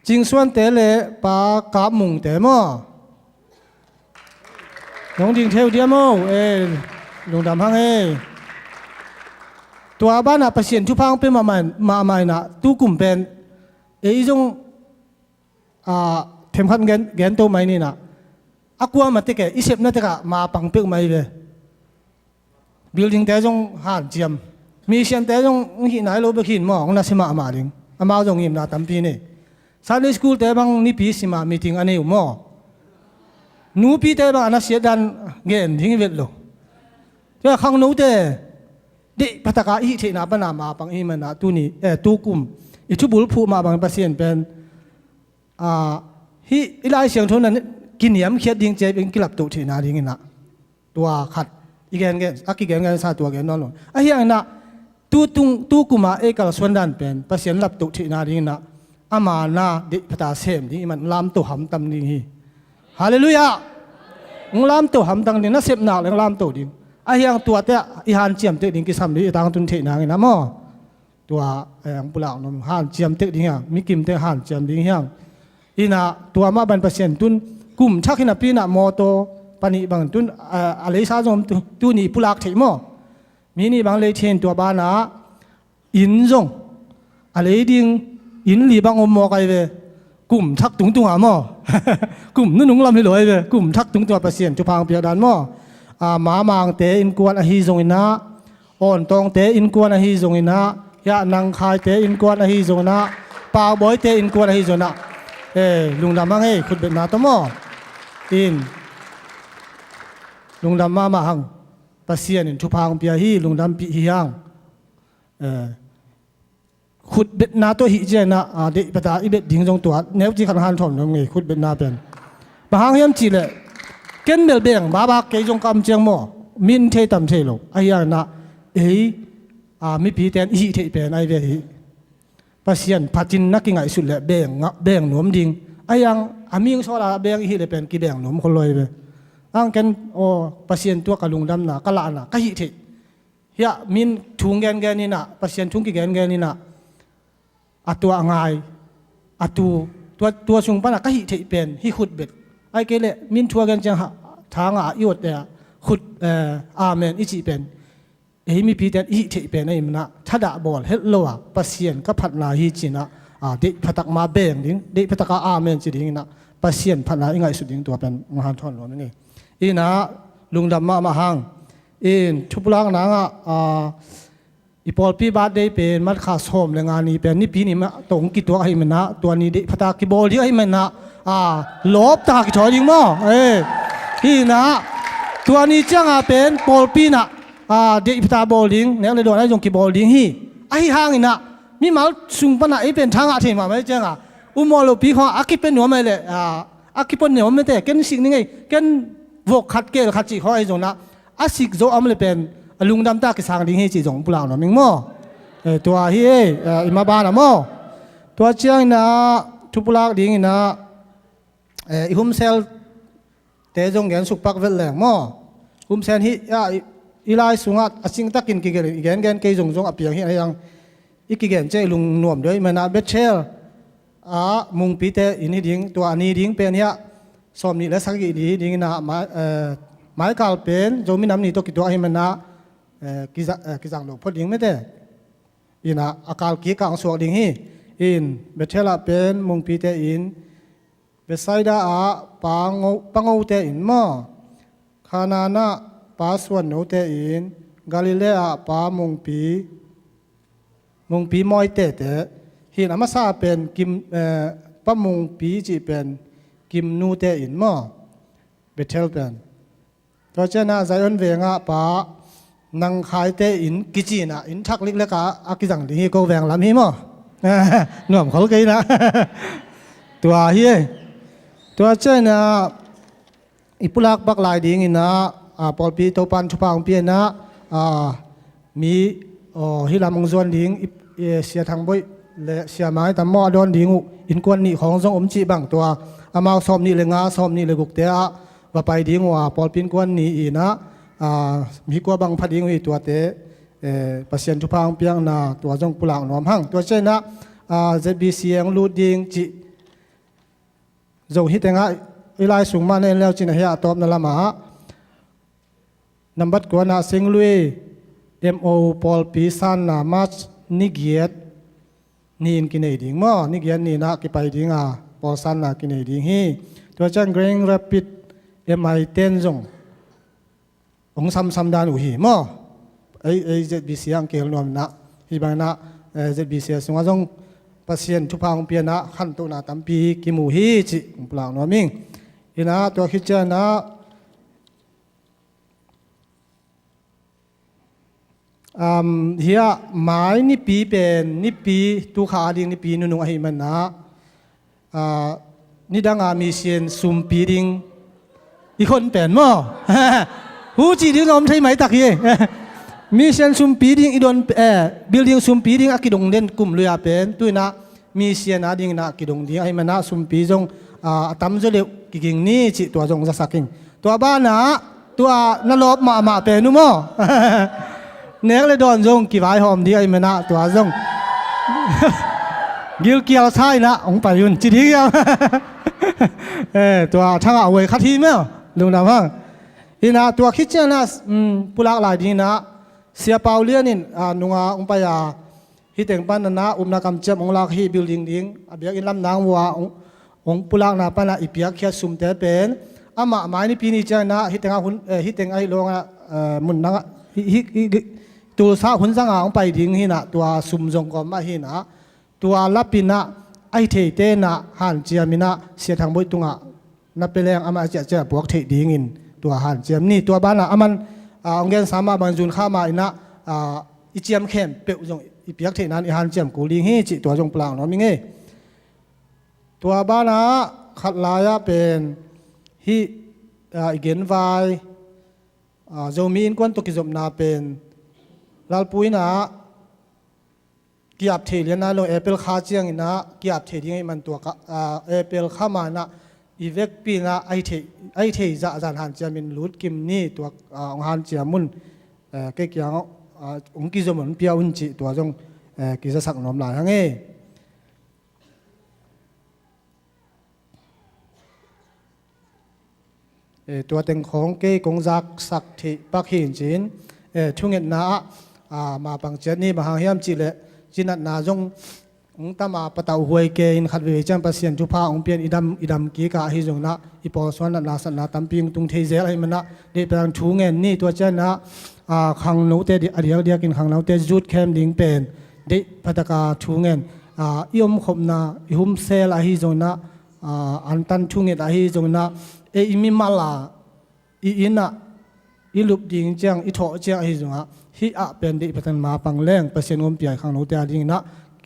Cingsuante le Pa Kap Mungte maw? Nong ding thei uh diam aw? Eh, lungdam hang ei. Tua banah Pasian thupha hong pia mahmah, mahmah inah tukum pen ei zong, a, themkhat gen, gen to mai ni inah, a kuamah tek e, i sepna tekah mapang peuhmah hi ve. Buildingte zong hanciam, misiante zong hih nai lo bek hin maw, hong nasia mahmah ding. Amau zong ngimna tampi nei. Sunday schoolte bang nipi simah meeting a nei uh maw? Nupite bang a nasiat dan gen ding hi vet lo. Tua khangnote deih phataka i hih theihna pana mapang i hih manah tuni, eh, tukum i thubulphuh mah bangin Pasian pen, a, hih i Lai Siangtho na kiniamkhiat ding cia in kilaptoh theihna ding inah tua khat i gengen, a kigengensa tua gen nawn lo. Ahi hang inah tu tung, tukumah ei kalsuan dan pen Pasian laptoh theihna ding inah ama na deih phata sem ding i man lamto hamtang ding hi. Halleluiah. Hong lamto hamtang ding, na sepna le hong lamto ding. Ahi hang tuate i hanciam tek ding kisam ding i tangtun theihna ding inah maw? Tua, eh, ang pulak nom hanciam tek ding hiang, mi kimte hanciam ding hiang. Inah tua mah ban Pasian tun kum thak hi napi inah mawtaw panih bang tun, eh, a leisa zong tu, tuni pulak theih maw? Mi nih bang lei thei in tua banah inn zong a lei ding inn li bang om mawk ahi ve. Kum thak tungtungah maw? Kum nunung lam hi lo ahi ve. Kum thak tungtungah Pasian thupha hong piak dan maw? A, Mamangte innkuan ahi zong inah, Awntawngte innkuan ahi zong inah, hiah Nangkhaite innkuan ahi zong inah, Pakbawite innkuan ahi zong inah, eh, lungdam hang ei, khutbetna tawh maw? In lungdam mahmah hang. Pasian in thupha hong pia hi, lungdampih hi hang. Eh, khutbetna tawh hih ciangin ah, a, deih pata i bet ding zong tua neuci khat hanthawn lo ngei khutbetna pen. Bang hang hiam cih leh ken bel beng babak kei zong ka om ciang maw, min thei tam thei lo. Ahi hangin ah ei, a, mipite in i hih theih pen ahi ve hi. Pasian phatin na kingaihsut leh beng, beng nuam ding. Ahi hang A ming sawla beng i hih le pen kibeng nuam khol lo hi ve. Ang ken aw Pasian tua ka lungdamna ka lahna ka hih theih. Hiah min thu gengen inah, Pasian thu kigengen inah, a tua a ngai, a tu, tua, tua sung pana ka hih theih pen hih khut bek. Ai kei le min thu a gen ciang ha, thanga i ot le khut, eh, amen i cih pen ei mipite i hih theih pen ahi manah thadah bawl het lo a, Pasian ka phatna hi cinah, a, deih phatak ma beng ding, deih phataka amen ci dinginah Pasian phatna i ngaihsut ding tua pen ngahan thawn lo ni. Inah lungdam mahmah hang. In thupulak nangah, a, i pawlpi birthday pen March kha sawm le nga ni pen Nipi ni mah tawh hong kituak ahi manah tua ni deih phatak kibawl ding ahi manah, a, lawptaka kithawi ding maw? Eh, hinah tua ni cianga pen pawlpi inah, a, deih phatak bawl ding, nek le dawn ahi zong kibawl ding hi. Ahi hanginah mimal sung panah ei pen thangah thei mahmah ahi cianga umawl lopi khawngah a kipia nuam ahi le, a, a kipia nuam mete, ken sik ni ngei, ken vok khat kel khat cih khawng ahi zonah a sik zo a om le pen a lungdamta kisang ding hi cih zong pulak nuam ing maw? Eh, tua hi ei, eh, i mabanah maw? Tua cianginah thupulak dinginah, eh, i humselte zong gen sukpak vet leng maw? Humsel hih, ah, i, i lai sungah a cingtakin kigen, i gengen kei zongzong a piang hi a hiang. I kigen ciah i lungnuam deuh i manah Bethel ah mungpite in hi ding, tua a ni ding pen hiah sawm nih le sagih ni dinginah mai, eh, maikal pen Zomi Nam Ni tawh kituak ahi manah, eh, kiza-, eh, kizang lo phot ding mete. Inah a kal kikah hong suak ding hi. In Bethel ah pen mungpite in Bethsaida ah pa ngo, pa ngote in maw? Kanaan ah pa suannote in, Galilee ah pa mungpi, mungpi mawitete. Hin a masa pen kim, eh, pa mungpi cih pen kimnute in maw? Bethel pen. Tua cianah Zion vengah pa nangkhaite in kicinah inn thak liklekah a kizang ding hi ko veng lam hi maw? Nuam khol kei inah. Tua hi ei. Tua cianah i pulak bak lai dinginah, a, pawlpi Topan thupha hong pianah, a, mi, aw, hih lam hong zuan ding i, i, Sia Thang Boih le Sia Mai Tam maw a dawn ding uh innkuan nih khawng zong om cih bang tua amau sawm nih le nga, sawm nih le gukte ah va pai ding uh a, pawlpi innkuan nih inah, a, mi kua bang pha ding uh i tuate, eh, Pasian thupha hong piakna tua zong pulak nuam hang. Tua cianah, a, Z B C hong lut ding cih zong hi tengah i lai sung mah na en leu cinah hiah a tawpna lamah nambat kuanah Senglui M O pawlpi sanna March ni giat ni-in kinei ding maw? Ni giat ni-inah kipai dinga pawl sanna kinei ding hi. Tua ciang Grand Rapid M I ten zong hong samsam dan uh hi maw? Ei, ei Z B C ah ang kihel nuam inah, hih bang inah, eh, Z B C sungah zong Pasian thupha hong pianah khantohna tampi kimu hi cih hong pulak nuam ing. Inah tua khit cianah, um, hiah mai nipi pen, nipi, tukha ading nipi nunung ahi manah, a, nidanga mission sumpi ding i khon pen maw? Huci ding om thei maitak hi. Mission sumpi ding i don, eh, building sumpi ding a kidong den kum lui-a pen tuinah mission a dinginah kidong ding ahi manah sumpi zong, a, a tamzaw leuh kiging ni cih tua zong zasak ing. Tua banah tua na lawp mahmah pen uh maw? Nek le dawn zong kivaihawm ding ahi manah tua zong gilkial sa inah hong pai un ci ding hiam? Eh, tua thangah huai khat hi maw? Lungdam hang. Inah tua khit cianah, um, pulak lai dinginah Sia Pau Lian in, a, nunga hong pai a, hih teng panah upna kamciam hong lak hi, building ding a biakinn lam nang uh a hong, hong pulakna panah i piakkhiat sumte pen amah mai nipi ni cianginah hih tengah hun, eh, hih teng ahi lawngah, eh, mun nangah hih, hih, hih, hih Tulsa hun zanga hong pai ding hinah tua sum zong kawm mah hinah tua lapinah ahi theite inah hanciam inah Sia Thang Boih tungah na pia leng amah a ciahciah puak theih dingin tua hanciam ni. Tua banah aman, a, hong gensa mah bang zun kha mah inah, a, i ciam khempeuh zong i piak theih nan i hanciam kul ding hi cih tua zong pulak nuam ing ei. Tua banah khat lai-ah pen hih, a, i genvai, a, Zomi Innkuan tawh kizopna pen Lalpu inah kiap thei lian nai lo, April kha cianginah kiap thei ding ahi man tua ka, a, April kha manah i vekpi in ah a i thei, a i thei zahzah hanciamin lutkim ni. Tua, ah, hong hanciam un, eh, kei kiangah, ah, hong kizom un, pia un cih tua zong, eh, kizasak nuam lai hang e. Eh, tua teng khawng kei kong zaksak theih pak hi in cin, eh, thungetna ah, ah, mapang ciat ni. Bang hang hiam cih leh cinatna zong hong tam a, patauh huai kei in khat veivei ciang Pasian thupha hong pia in i dam, i dam kik a, ahi zongin ah i pawlsuan natna satna tampi hong tung thei zel ahih manin ah deih patang thu ngen ni. Tua ciangin ah, ah, khangnote di-, a diakdiakin khangnote zut khem ding pen deih pataka thu ngen, ah, i omkhopna, i humsel ahi zongin ah, ah, antan thunget ahi zongin ah, ei i mimal a, i inn ah i lup ding ciang, i thawh ciang ahi zongin ah, hih ah pen deih patang mapang leng Pasian ompih a, khangnote a dingin ah,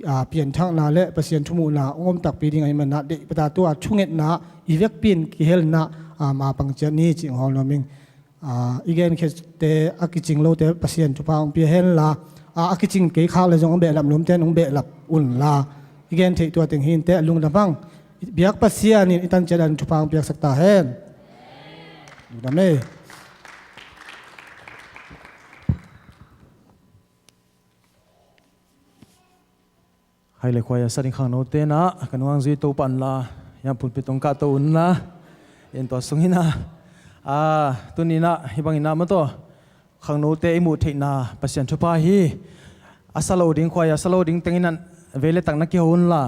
ah, pianthakna le Pasian thumuhna hong om takpi ding ahih manin ah deih patang tua thungetna i vekpi in kihel in ah, ah, mapang ciat ni cih hong hawl nuam ing. Ah, i genkhiatte a kicing lote Pasian thupha hong pia hen la, ah, a kicing kei khak leh zong hong behlap nuamte in hong behlap un la, i gen theih tua teng hi inteh. Lungdam hang. Biak Pasian in i tan ciat dan thupha hong piaksak ta hen. Lungdam e. Khai le khuai a sa ding khangnote in ah ka nung hong zui to pah un la, hiam pulpit hong kahto un la, en tua sungin ah, ah, tuni in ah hih bangin ah maw, tua khangnote i muh theihna Pasian thupha hi. A sa lo ding, khuai a sa lo ding teng in ah vei le tak na kiho un la,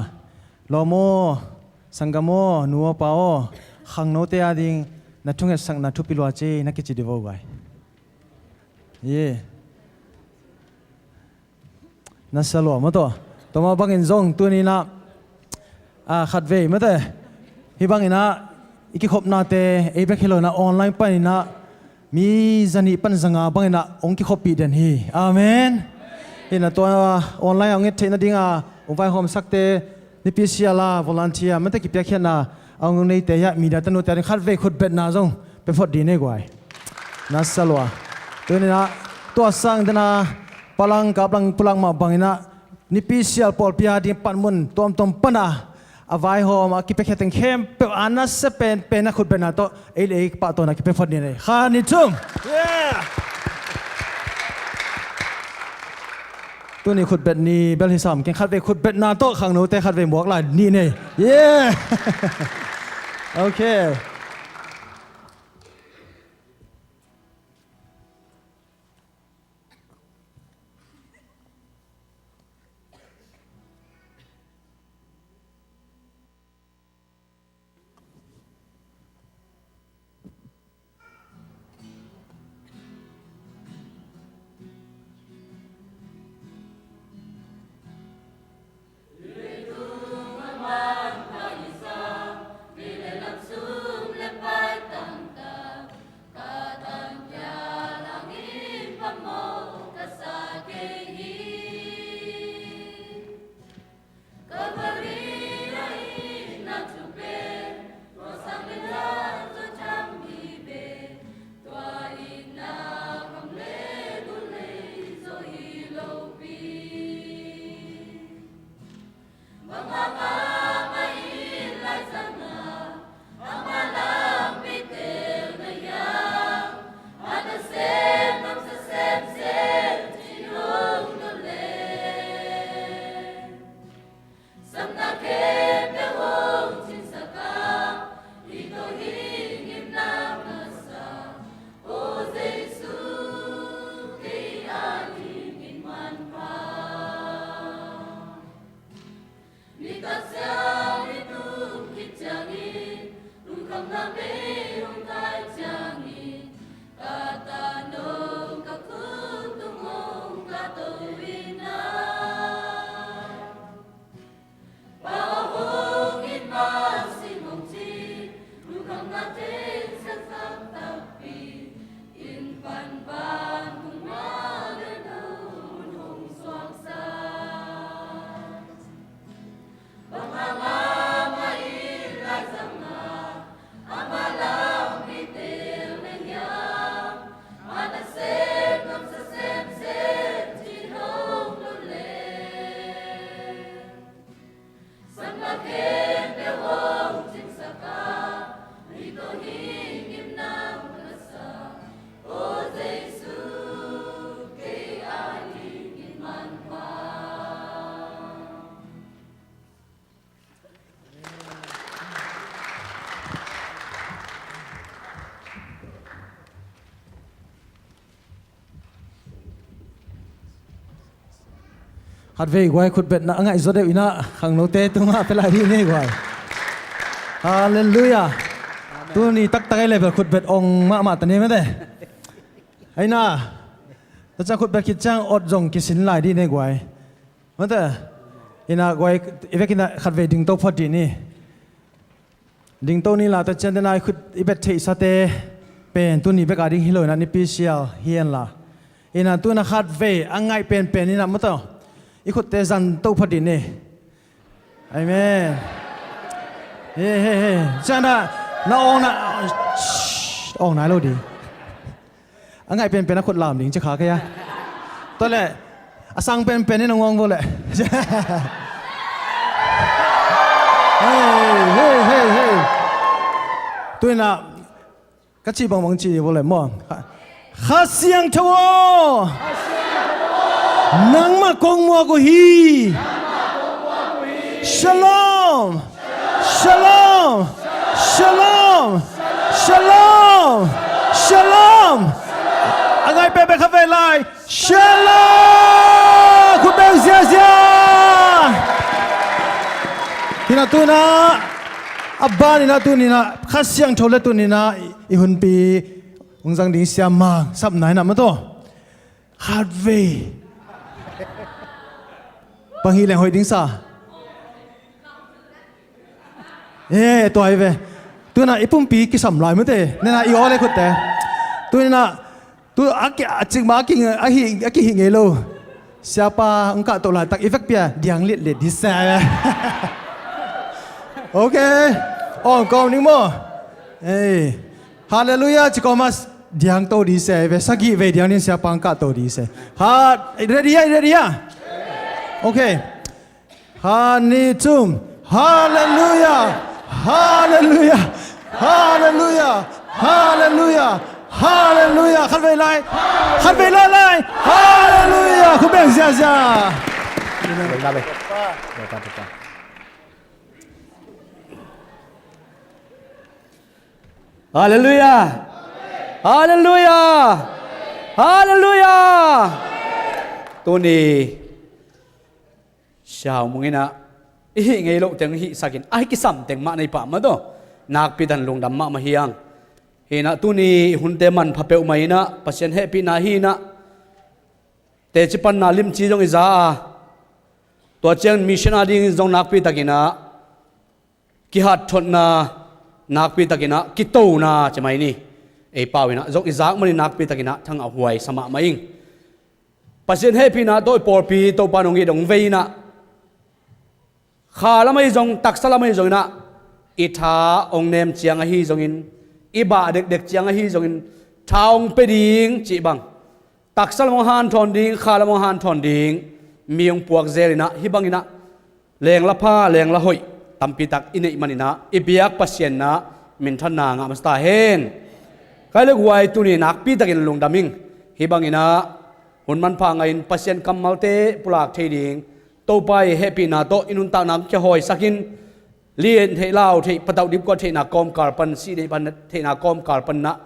lawm aw, sanggam aw, nu aw, pa aw, khangnote a ding na thungetsakna thupi lua ci na kici dih vo guai. Ye. Na sa lua maw, tua. Tua mah bangin zong tuni in ah, ah, khat vei mate, hih bangin ah i kikhopnate ei bek hi lo in ah online panin ah mi za nih pan za nga bangin ah hong kikhoppih den hi. Amen. Hi in ah tua online a hong et theih nading a hong vaihawmsakte, nipi sial a volunteer mate, kipiakkhiatna a hong neite, hiah media tanute a ding khat vei khutbetna zong pia phot dih ni guai. Na sa lua. Tuni in ah tua sang den a palang kaplang pulak mah bangin ah nipi sial pawlpi a ding panmun tuamtuam pan a a vaihawm a kipiakkhiat teng khempeuh a nasia penpen a khutbetna tawh ei le ei pahtawinak kipia phot ni. Kha, nih, thum. Yeah. Tuni khutbet ni bel hi sam keng, khat vei khutbetna tawh khangnote khat vei muak lai ni. Yeah. Okay. Nitak siang i tum khit ciangin, lungkhamna bei hong kai ciangin, ka ta nong ka khut tung hong ka to in a. Pa aw hong in mah sing hong ci, lungkhamna teng siangsak takpi, inn pan vantung mah le nong hong suangsak. Khatvei guai khutbetna a ngaih zaw deuh inah khangnote tungah pia lai dih ni guai. Halleluiah. Tuni taktak ei level khutbet ong mahmah ta ni mate. Aina, tua ciang khutbet khit ciang awt zong kisin lai dih ni guai. Mate, inah guai i vekinah khatvei dingto phot dih ni. Dingto ni la, tua ciang dena i khut i bet theihsate pen tuni beka ding hi lo inah nipi sial hi en la. Inah tuna khatvei a ngaih penpen inah mataw i khutte zanto phot dih ni. Amen. He he he. Ciang na na awng na awng nai lo dih. A ngaih penpen a khut lam ding ci kha kei a. Tua le a sang penpen in a ngawng vo le. Hei hei hei hei. Tuinah ka cih bangbang cih vo le maw? Kha Siangtho aw, nangmah kong muak uh hi. Shalom. Shalom. Shalom. Shalom. Shalom. A ngaih penpen khatvei lai. Shalom. Khut beng ziazia. Hinah tunah a ban inah tuninah Kha Siangtho le tuninah i hunpi hong zang ding siamang sapna inah mataw. Khatvei bang hi leng hoih ding sa. E tua hi ve. Tuna i pumpi kisam lai mate nena i aw le khutte. Tuna tu a ki a cikma a ki a hi a kihih ngei lo. Siapa hong kahtoh laitak i vekpia diang litlit hi sa. Ok. Ong kawm ning maw? Ei. Halleluiah ci kawma diang to di se ve sagih vei diang din siapa hong kahto di se. Ha, ready ah, ready ah. Ok. Khat, nih, thum. Halleluiah. Halleluiah. Halleluiah. Halleluiah. Halleluiah. Khatvei lai. Khatvei lai lai. Halleluiah. Khut beng ziazia. Halleluiah. Halleluiah. Halleluiah. Tuni siaumung inah i hih ngei loh teng hihsakin a hi kisam teng mah nei pah mah daw. Nakpi tan lungdam mahmah hiang. Hinah tuni i hunte manpha peuhmah inah Pasian hehpihna hinah teci panna limci zong i za a, tua ciang mission a dingin zong nakpi takinah kihat thotna, nakpi takinah kitona cimai ni. Ei pau inah zong i zak manin nakpi takinah thangah huai sa mahmah ing. Pasian hehpihna tawh i pawlpi Topa nong it dong vei inah kha lam ahi zong taksa lam ahi zong inah i tha hong nem ciang ahi zongin i bah dekdek ciang ahi zongin tha hong pia ding cih bang taksa lam hong hanthawn ding, kha lam hong hanthawn ding mi hong puak zel inah hih bang inah lengla pha, lengla hoih tampi tak i neih maninah i biak Pasian inah minthanna ngah masa ta hen. Kai le guai tuni nakpi takin lungdam ing. Hih bang inah hun manpha ngah in Pasian kammalte pulak thei ding Topa i hehpihna tawh i nuntakna kia hawisakin lien theih lau theih patauh dipkuat theihna kawmkal pan sih neih pan theihna kawmkal pan inah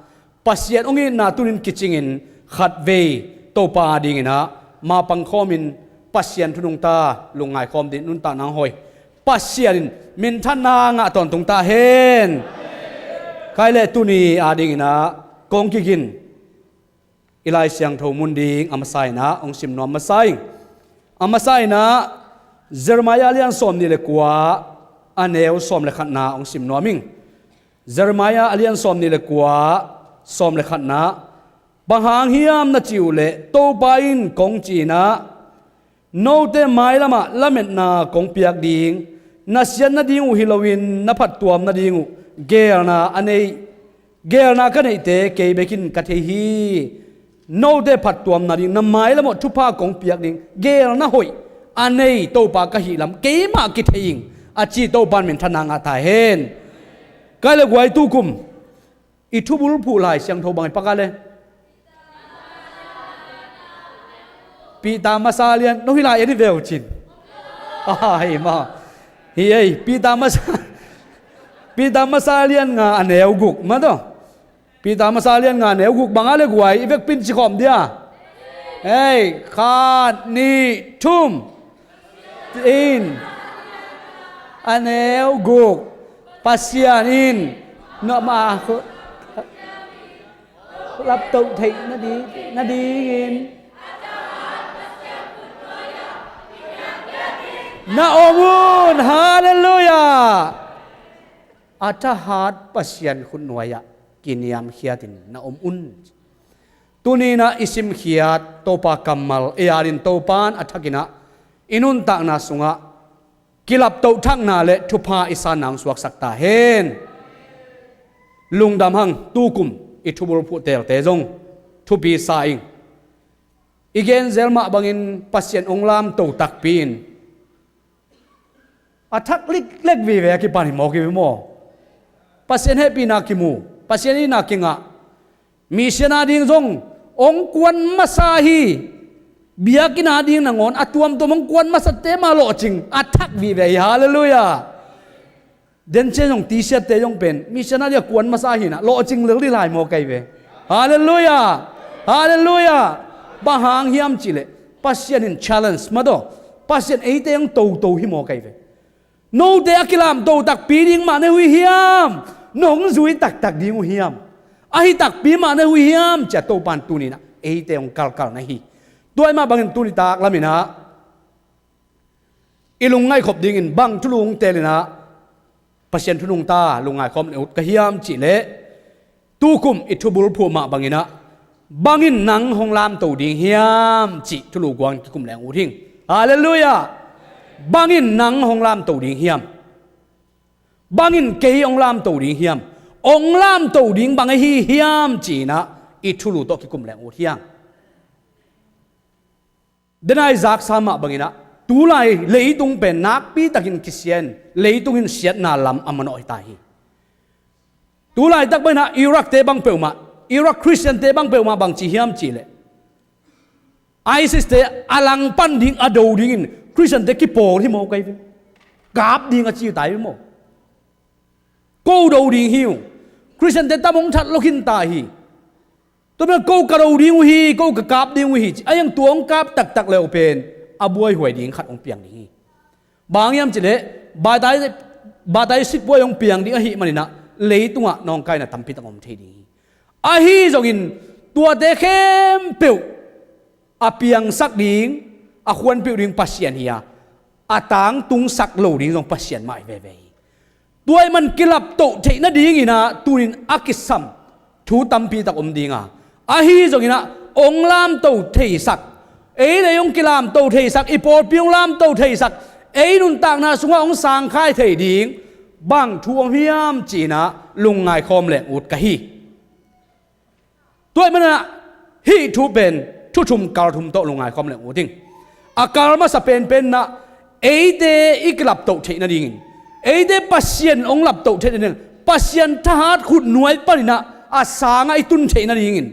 Pasian hong itna tunin kicingin khatvei Topa dinginah mapang khawmin Pasian thunungta lungngai khawm ding nuntakna hong hawi Pasian in minthanna ngah tawntung ta hen. Kai le tuni a dinginah kong kigin i Lai Siangtho mun ding a masa inah hong sim nuam masa ing. A masa inah Jeremiah a lian sawm nih le kua a neu sawm le khatna hong sim nuam ing. Jeremiah a lian sawm nih le kua sawm le khatna bang hang hiam na cih uh leh Topa in kong ci inah note mailamah lametna kong piak ding, na siat nading uh hi loin na phattuam nading uh geelna a nei, geelna ka neihte kei bekin ka thei hi. Note phattuam nading na mailamah thupha kong piak ding geelna hoih a nei Topa ka hih lam keimah kithei ing a ci Topa in minthanna ngah ta hen. Kai le guai tukum i thubul phuh Lai Siangtho bang i paka le Peter masa lian nong hi lai en hi veu cin. Ai ma hi ei Peter masa Peter masa lian nga a neu guk ma tawh. Peter masa lian nga neu guk banga le guai i vekpin ci khawm dia. Ei khat nih thum. In, a neu guk, Pasian in nopma khu laptoh theih nading, nadingin na om un. Halleluiah. A thahat Pasian khutnuai-ah kiniamkhiatin na om un. Tuninah i simkhiat Topa kammal ei adin Topan a thakinah i nuntakna sungah kilaptoh thakna le thupha i sanna hong suaksak ta hen. Lungdam hang, tukum i thubulphuh teelte zong thupi sa ing. I genzel mah bangin Pasian hong lamto takpi in a thak liklek vive a kipan hi maw, kive maw? Pasian hehpihna kimu, Pasian itna kingah, mission ading zong hong kuan masa hi. Biakinn ading nangawn a tuamtuam hong kuan masate mah lawhcing a thak vive hi. Halleluiah. Denche zong tisiatte zong pen mission ading a kuan masa hinah lawhcing lel dih lai maw, kive? Halleluiah. Halleluiah. Bang hang hiam cihleh Pasian in challenge mah tawh, Pasian eite hong toto hi maw, kive? Note a kilamto takpi ding mah na hi uh hiam? Na hong zui taktak ding uh hiam? Ahi takpi mah na hi uh hiam, ci-a Topan tuninah eite hong kalkal na hi. Tua ahih mah bangin tuni tak laminah i lungngaihkhop dingin bang thulu hong teelinah Pasian thu nungta lungngai khawm le ut ka hiam cihleh, tukum i thubulphuh mah banginah bangin nang hong lamto ding hiam cih thulu guangin kikum leng ut hing. Halleluiah. Bangin nang hong lamto ding hiam? Bangin kei hong lamto ding hiam? Hong lamto ding bang ahi hiam, ci-inah i thulu tawh kikum leng ut hiang. Denai zaksa mah banginah tulai leitung pen nakpitakin kisia in leitung in siatna lam a manawh hi ta hi. Tulaitak banginah Iraq-te bang peuhmah, Iraq Khristiante bang peuhmah bang ci hiam cihleh, ISIS-te a langpan ding, a do dingin Khristiante kipawl hi maw, kive? Kap ding a ci ta hi maw? Ko do ding hi uh. Khristiante tam hong that lo khin ta hi. Tua pen ko ka do ding uh hi, ko ka kap ding uh hi, ci a, hong tua hong kap taktak le uh pen a buaihuai ding khat hong piang ding hi. Bang hiam cihleh, batai, batai sik buai hong piang ding ahih maninah leitungah nawngkaina tampitak om thei ding hi. Ahi zongin tuate khempeuh a piangsak ding, a khuanpiuh ding Pasian hi a, a tangtungsak lo ding zong Pasian mah hi veve hi. Tua ahih man kilaptoh theih nadinginah tunin a kisam thu tampitak om dinga, ahi zonginah hong lamto theisak, ei le ei hong kilamto theisak, i pawlpi hong lamto theisak, ei nuntakna sungah hong sangkhai thei ding bang thu om hiam, ci-inah lungngai khawm leng ut ka hi. Tua ahih manah hih thu pen thu thum, kal thum tawh lungngai khawm leng ut ing. A kal masa penpen nah eite i kilaptoh theih nadingin, eite Pasian hong laptoh theih nadingin, Pasian thahat khutnuai paninah a sangah i tun theih nadingin,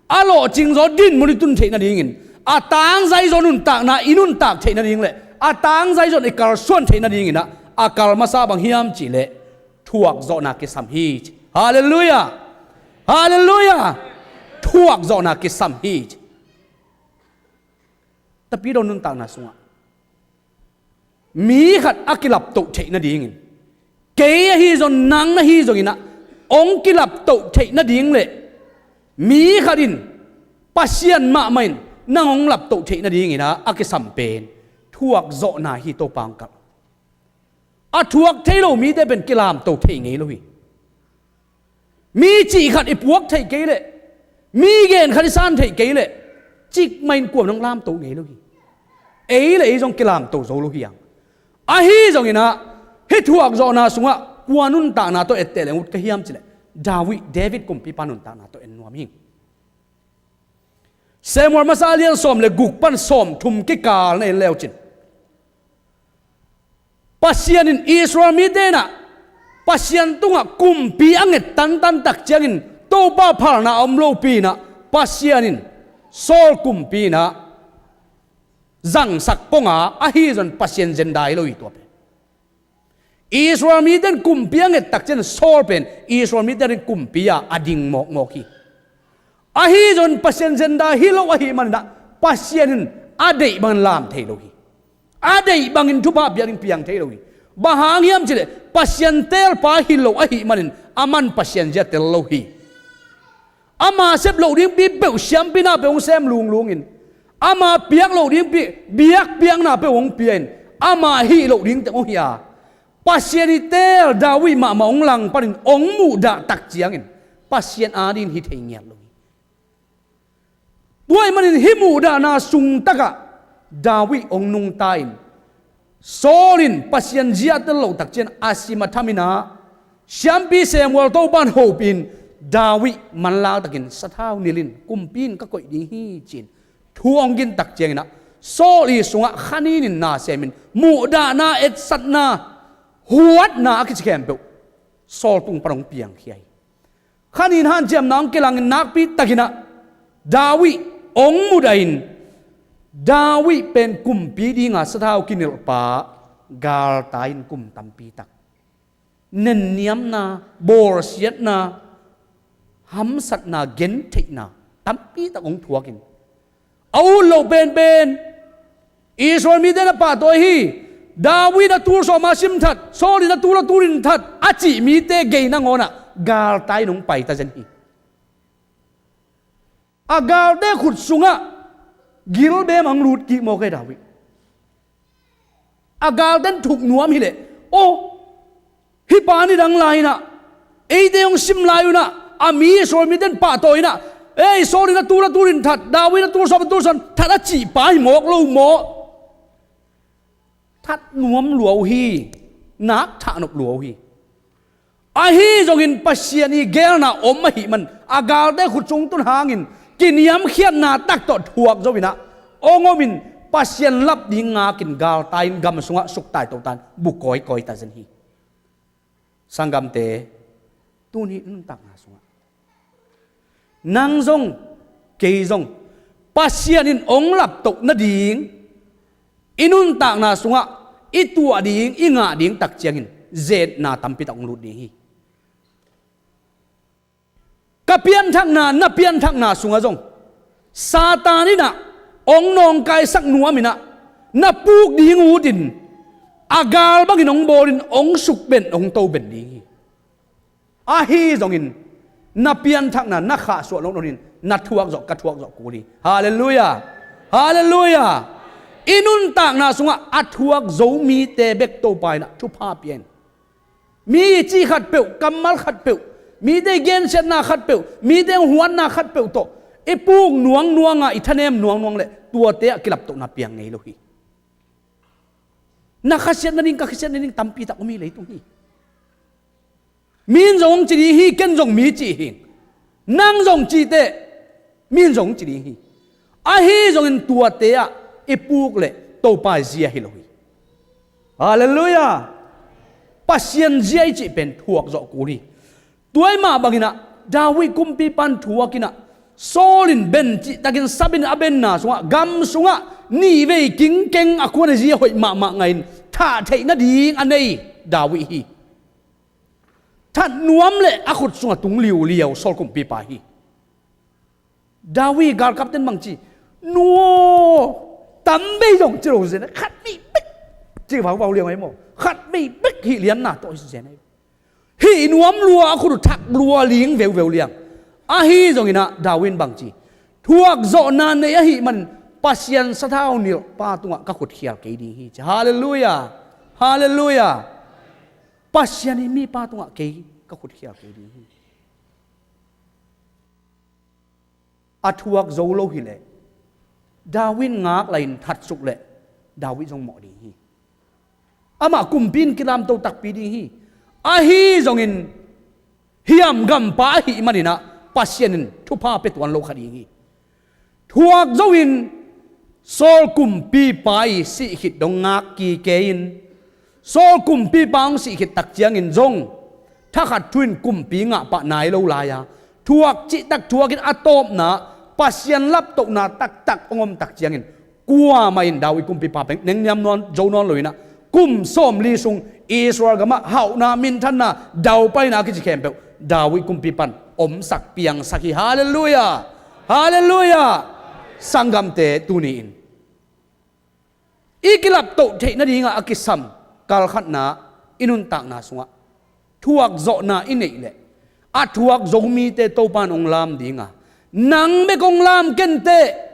a lawhcing zaw dinmun i tun theih nadingin, a tangzai zaw nuntakna i nuntak theih nading le a tangzai zaw i kalsuan theih nadinginah a kal masa bang hiam cihleh, thuakzawhna kisam hi, ci. Halleluiah. Halleluiah. Thuakzawhna kisam hi, ci. Tapidaw nuntakna sungah mi khat a kilaptoh theih nadingin, kei ahi zong, nang na hi zonginah hong kilaptoh theih nading le mi khat in, Pasian mahmah in nang hong laptoh theih nadinginah a kisam pen thuakzawhna hi. Topa hong kalh. A thuak thei lo mite pen kilamto thei ngei lo hi. Mi cih khat i puak theih kei leh, mi gen khat i san theih kei leh, cikmah in kuaman hong lamto ngei lo hi. Ei le ei zong kilamto zo lo hi hang. Ahi zonginah hih thuakzawhna sungah kua nuntakna tawh etteh leng ut ka hiam cihleh, David, David kumpipa nuntakna tawh en nuam hi. Samuel masa a lian sawm le guk pan sawm thum kikal na en leucin, Pasian in Israel mite inah Pasian tungah kumpi a nget tantan tak ciangin Topa phalna a om lopi inah Pasian in Saul kumpi inah zangsak konga, ahi zon Pasian zenda hi lo hi tua pen. Israel mite in kumpi a nget tak ciangin Saul pen Israel mite in kumpi a a ding mawkmawk hi. Ahi zon Pasian zenda hi lo ahih maninah Pasian in a deih bangin lam thei lo hi. A deih bangin thupha piak ding piang thei lo hi. Bang hang hiam cih leh Pasian teelpa hi lo ahih manin aman Pasian zia tel lo hi. Ama sep loh dingpi peuh siampi na peuh hong sem lunglungin, ama piak loh dingpi biakpiakna peuh hong pia-in, ama hih loh ding teng hong hi a, Pasian i teel David mahmah hong langpanin hong muhdah tak ciangin Pasian adingin hi thei ngiat lo hi. Tua ahih manin hih muhdahna sung takah David hong nungta-in, Saul in Pasian zia tel loh tak ciangin a sim a thamin ah, siampi Samuel Topa'n hopih in, David manlang takin sathau nilh in kumpi in ka koih ding hi ci-in thu hong gin tak ciangin ah, Saul i sungah kha nin in na semin, muhdahna, etsatna, huatna a kici khempeuh Saul tung pan hong piangkhia hi. Kha nin hanciamna hong kilangin nakpi takin ah David hong mudah in, David pen kumpi dinga sathau kinilhpa galtai in kum tampi tak nenniamna, bawlsiatna, hamsatna, gentheihna tampi tak hong thuakin, a ut loh penpen, Israel mite na pahtawi hi, David a tul sawm a sim that, Saul in a tul a tul in that a cih mite gei nangawnah galtai in hong pai ta zen hi. A galte khut sungah gilbem a hong lut kik mawk hi David. A galte in thuk nuam hi leh, aw, hih pa nidang lai-in ah, eite hong sim lai-un ah, a mi Saul mite in pahtawi-in ah, ei, Saul in a tul a tul in that, David in a tul sawm a tul sawm that a cih pa hi mawk lo maw? That nuam lua uh hi, nak thah nop lua uh hi. Ahi zongin Pasian i geelna om ahih man, a galte khut sung tun hangin kiniamkhiatna tak tawh thuak zo-in ah, hong omin Pasian lap ding ngakin galtai in gam sungah suktai totan bu kawikawi ta zen hi. Sanggamte, tuni i nuntakna sungah nang zong, kei zong, Pasian in hong laptoh nading i nuntakna sungah i tuah ding, i ngah ding tak ciangin zetna tampi tak hong lut ding hi. Ka pianthakna, na pianthakna sungah zong Satan in ah hong nawngkaisak nuam-in ah, na puk ding utin a gal bangin hong bawlin hong sukben, hong toben ding hi. Ahi zongin na pianthakna na khahsuah nawn-in na thuak zawh, ka thuak zawh kul hi. Halleluiah. Halleluiah. I nuntakna sungah a thuak zo mite bek Topa in ah thupha pia-in, mi cih khatpeuh, kammal khatpeuh, mite gensiatna khatpeuh, mite huatna khatpeuh tawh i puk nuangnuanga i thanem nuangnuang leh tuate ah kilaptohna piang ngei lo hi. Na khasiat nading, ka khasiat nading tampi tak om hi leitung hi. Mi in zong hong ci ding hi, ken zong mi ci hi. Nang zong cih teh mi in zong hong ci ding hi. Ahi zongin tuate ah i puk leh Topa zia hi lo hi. Halleluiah. Pasian zia i cih pen thuak zawh kul hi. Tua ahih mah bangin ah David kumpipa in thuakin ah, Saul in ben cihtakin sabin a benna sungah, gam sungah nihvei kingkeng a kuan a zia hoih mahmah ngahin thah theih nading a nei David hi. That nuam leh a khut sungah tung liuliau Saul kumpipa hi. David galkapte in bang ci, nuaw, tam bei zong ci lo zen, khat vei bek ci vauvau liang ahi maw? Khat vei bek hih lianna tawh hi zen ahi. Hih nuam lua, a khut uh thak lua ling veuveu liang. Ahi zongin ah David in bang ci, thuak zawhna nei ahih man Pasian sathau nilhpa tungah ka khut khial kei ding hi ci. Halleluiah. Halleluiah. Pasian i mipa tungah kei ka khut khial kei ding hi. A thuak zo lo hileh David ngak lai-in that suk leh David zong mawh ding hi. Amah kumpi in kilamto takpi ding hi. Ahi zongin hiamgampa ahih manin ah Pasian in thupha pia tuan lo kha ding hi. Thuak zo-in Saul kumpipa i sih khit dong ngak kikei-in, Saul kumpipa hong sih khit tak ciangin zong thakhat thu-in kumpi ngah pah nai lo lai-a, thuak cihtak thuakin a tawpna Pasian laptohna taktak hong om tak ciangin, kuamah in David kumpipa pen nengniam nawn zo nawn lo-in ah, kum sawmli sung Israel gamah hauhna, minthanna, daupaina a kici khempeuh David kumpipa in omsak piangsak hi. Halleluiah. Halleluiah. Sanggamte, tuni-in I kilaptoh theih nadingah a kisam kalkhatna i nuntakna sungah thuakzawhna i neih leh a thuak zo mite Topa in hong lam dinga, nang bek hong lam kenteh.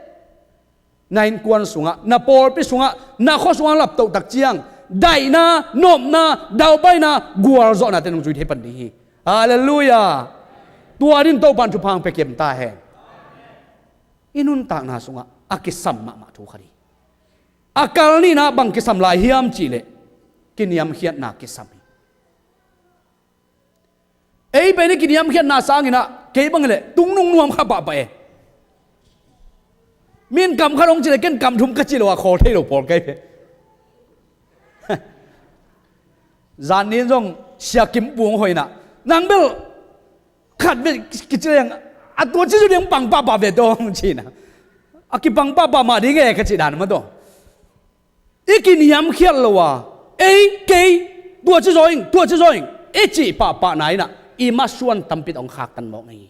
Na innkuan sungah, na pawlpi sungah, na khua sungah laptoh tak ciang daihna, nopna, daupaina, gualzawhna te nong zui thei pan ding hi. Halleluiah. Tua din Topa in thupha hong pia kiam ta hen. I nuntakna sungah a kisam mahmah thu khat hi. A kal nihna bang kisam lai hiam cihleh kiniamkhiatna kisam hi. Ei pen i kiniamkhiatna sanginah kei bang hileh tungnung nuam kha pahpah e. Min kam khat hong cileh ken kam thum ka ci lo a khawl thei lo pawl kei pe. Zan nin zong Sia Kim Pung hoihna nang bel khat ve kici leng a tua ci zu ding pang pahpah ve tawh hong cina. A kipang pahpah mah ding e ka cih dan mah tawh. I kiniamkhiat lo a, ei, kei, tua ci zaw ing, tua ci zaw ing i cih pahpahna inah i masuan tampi tawh hong khaktan mawk na hi.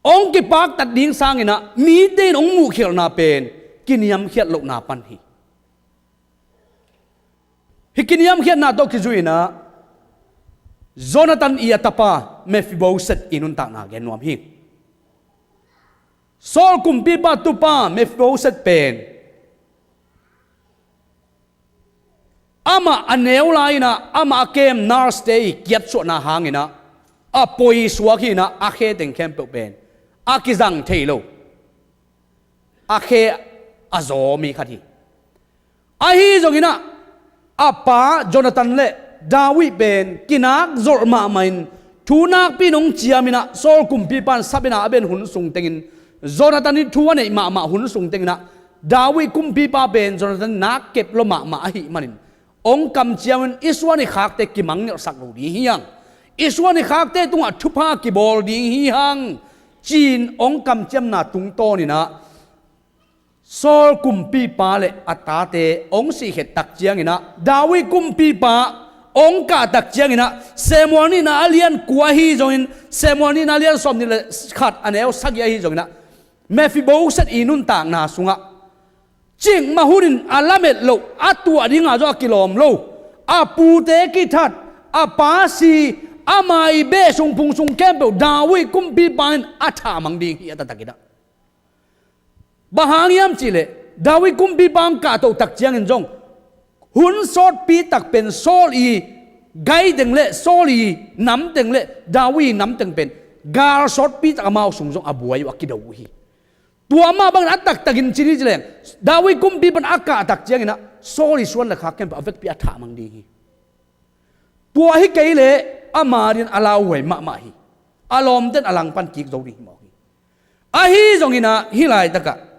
Hong kipaktat ding sanginah mite in hong muhkhialhna pen kiniamkhiat lohna pan hi. Hih kiniamkhiatna tawh kizui inah Jonathan i a tapa Mephiboset i nuntakna gen nuam hi. Saul kumpipa tupa Mephiboset pen amah a neu lai inah amah a kem nurse-te i kiatsuahna hanginah a poi suak hi inah a khe teng khempeuh pen a kizang thei lo, a khe a zaw mi khat hi. Ahi zonginah a pa Jonathan le David pen kinak zolh mahmah in thu nakpi in hong ciam inah Saul kumpipa in sap inah a ben hun sung tengin Jonathan ih thu a neih mahmah hun sung tenginah David kumpipa pen Jonathan ih nak kep lua mahmah ahih manin hong kamciam in i suan i khakte kimangngilhsak lo ding hi hang, i suan i khakte tungah thupha kibawl ding hi hang ci-in hong kamciamna tungtawn inah Saul kumpipa le a tate hong sihkhet tak cianginah David kumpipa hong kah tak cianginah Samuel nihna a lian kua ahi zongin Samuel nihna a lian sawmnih le khat a neu sagih ahi zonginah Mephiboset i nuntakna sungah cikmah hunin a lamet loh, a tuah dinga zong a kilawm lo, a pute kithat, a pa si, ama i beh sung phung sung khempeuh David kumpipa in a thahmang ding hi a taktakinah. Bang hang hiam cihleh David kumpipa hong kahtoh tak ciangin zong hun sawtpi tak pen Saul i gai teng le Saul i nam teng le David i nam teng pen gal sawtpi tak amau sung zong a buai uh a kido uh hi. Tua mah bangin a taktakin ci ni cileng David kumpipa in a kah tak cianginah Saul i suan le khak khempeuh a vekpi a thahmang ding hi. Tua hi kei leh ama din a lauhuai mahmah hi. A lawmten a langpan kik zo ding hi mawk hi. Ahi zonginah hih laitakah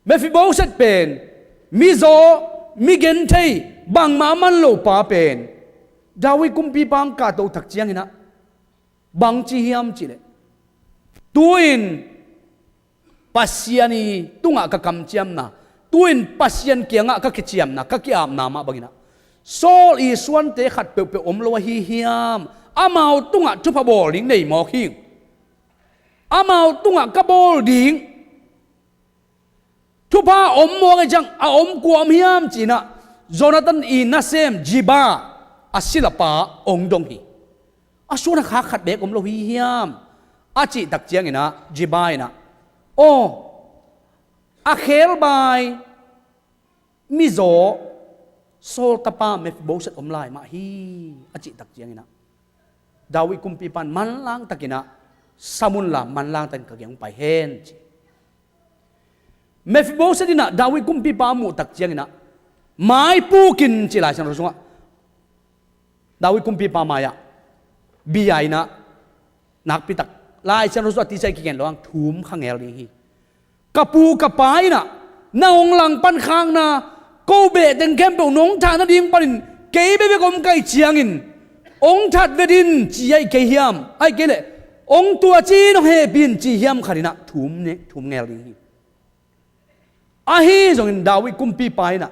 Mephiboset pen mizaw, mi genthei, bangmah a man lo pa pen David kumpipa hong kahtoh tak cianginah bang ci hiam cihleh, tu-in Pasian i tungah ka kamciamna, tu-in Pasian kiangah ka kiciamna, ka ki-apna mah banginah Saul i suante khat peuhpeuh om lo ahi hiam? Amau tungah thupha bawl ding nei mawk hi. Amau tungah ka bawl ding thupha om mawk ahi ciang a om kua om hiam cinah Jonathan i nasem Ziba a silapa hong dong hi. A suan a khak khat beek om lo hi hiam? A cih tak cianginah Ziba inah, aw, a khebai mizaw Saul tapa Mephiboset om lai mah hi, a cih tak cianginah David kumpipa in manlang takinah, sam unla manlang takin ka gei hong pai hen ci. Mephiboset inah David kumpipa a muh tak cianginah maipukin ci Lai Siangtho sungah David kumpipa mai-ah bia inah nakpitak Lai Siangtho sungah tisa i kigen lo hang thum kha ngel ding hi. Ka pu ka pa inah nang hong langpan khakna ko behteng khempeuh nong thah nading panin kei bekbek om ka hih ciangin hong that vet in ci ahi kei hiam? Ahi kei leh hong tuaci in hong hehpih in ci hiam khatinah thum ne thum ngel ding hi. Ahi zongin David kumpipa inah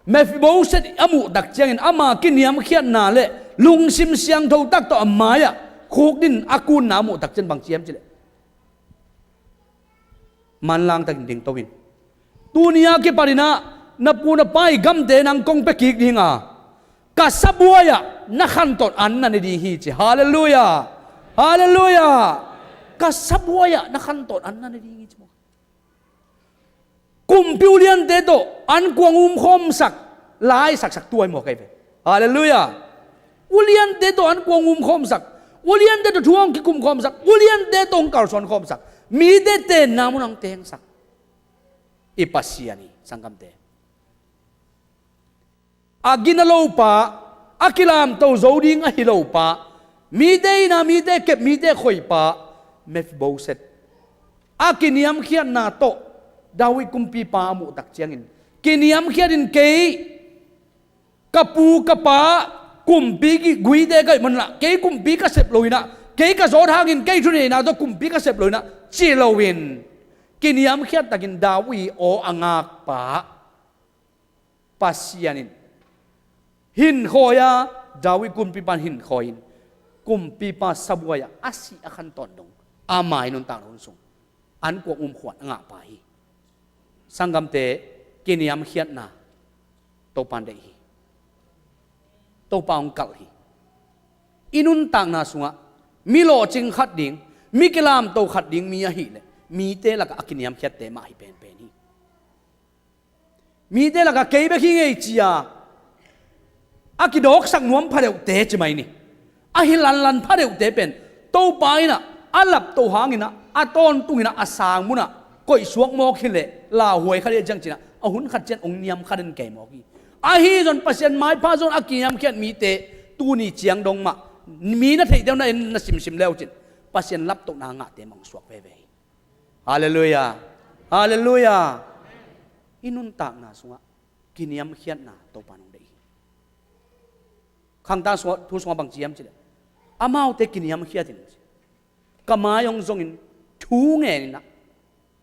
Mephiboset a muh tak ciangin ama kiniamkhiatna le lungsim siangtho tak tawh a mai-ah khukdin a kunna a muh tak ciang bang ci hiam cihleh, manlang takin dingto in, Tuni a kipaninah na pu na pa i gamte nang kong pia kik dinga, ka sabuai-ah na khantawn an na ne ding hi ci. Halleluiah. Halleluiah. Ka sabuai-ah na khantawn an na ne ding hi ci maw. Kumpi uliante tawh an kuang umkhawmsak, lai saksak tuai maw kei ve. Halleluiah. Uliante tawh an kuang umkhawmsak, uliante tawh thu hong kikumkhawmsak, uliante tawh hong kalsuankhawmsak, mite tenna mun hong tengsak i Pasian hi, sanggamte. A gina lopa, a kilamto zo ding ahi lopa, mite ina mite kep mite khoipa Mephiboset, a kiniamkhiatna tawh David kumpipa a muhtak ciangin, kiniamkhiatin kei, ka pu ka pa kumpi guite ka hih manunah kei kumpi ka sep loinah, kei ka zawt hangin kei thuneihna tawh kumpi ka sep loinah ci loin, kiniamkhiat takin David aw a ngakpa Pasian in hinkhawi a, David kumpipa in hinkhawi in, kumpipa sabuai-ah a sih a khantawn dong, ama i nuntakna hun sung an kuang umkhuan a ngahpa hi. Sanggamte, kiniamkhiatna Topan deih hi. Topa hong kalh hi. I nuntakna sungah mi lawhcing khat ding, mi kilamto khat ding mi ahileh mite lakah a kiniamkhiatte mah hi penpen hi. Mite lakah kei bek hi ngei cia a kidawksak nuam phadeuhte ci mai ni. Ahi lanlan phadeuhte pen Topa inah a laptoh hanginah a tawntunginah a sang munah koihsuak mawk hileh lauhuai kha dih ciang cinah a hun khat cian hong niam kha den kei mawk hi. Ahi zon Pasian maipha zon a kiniamkhiat mite tuni ciang dong mah mi na theihte uh na en na simsim leucin Pasian laptohna ngahte mah hong suak veve hi. Halleluiah. Halleluiah. I nuntakna sungah kiniamkhiatna Topa nong deih hi. Khangta thu sungah bang ci hiam cileh, amaute kiniamkhiatin, ka mai hong zongin thu ngeninah,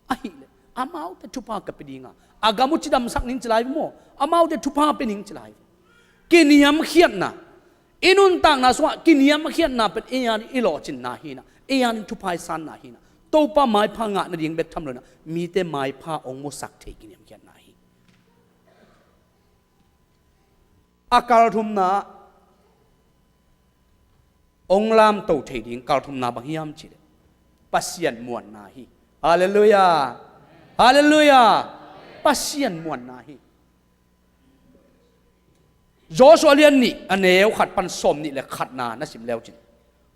ahileh amaute thupha ka pia dinga, a gam uh cidamsak ning ci lai maw, amaute thupha pia ning ci lai. Kiniamkhiatna, i nuntakna sungah kiniamkhiatna pen ei-a i lawhcinna hinah, ei-a thupha i sanna hinah, Topa maipha ngah nading bek tham loinah mite maipha hong musak thei kiniamkhiatna hi. A kalthumna hong lamto thei ding kalthumna bang hiam cileh, Pasian muanna hi. Halleluiah. Halleluiah. Pasian muanna hi. Joshua lian nih a neu khat pan sawm nih le khatna na sim leucin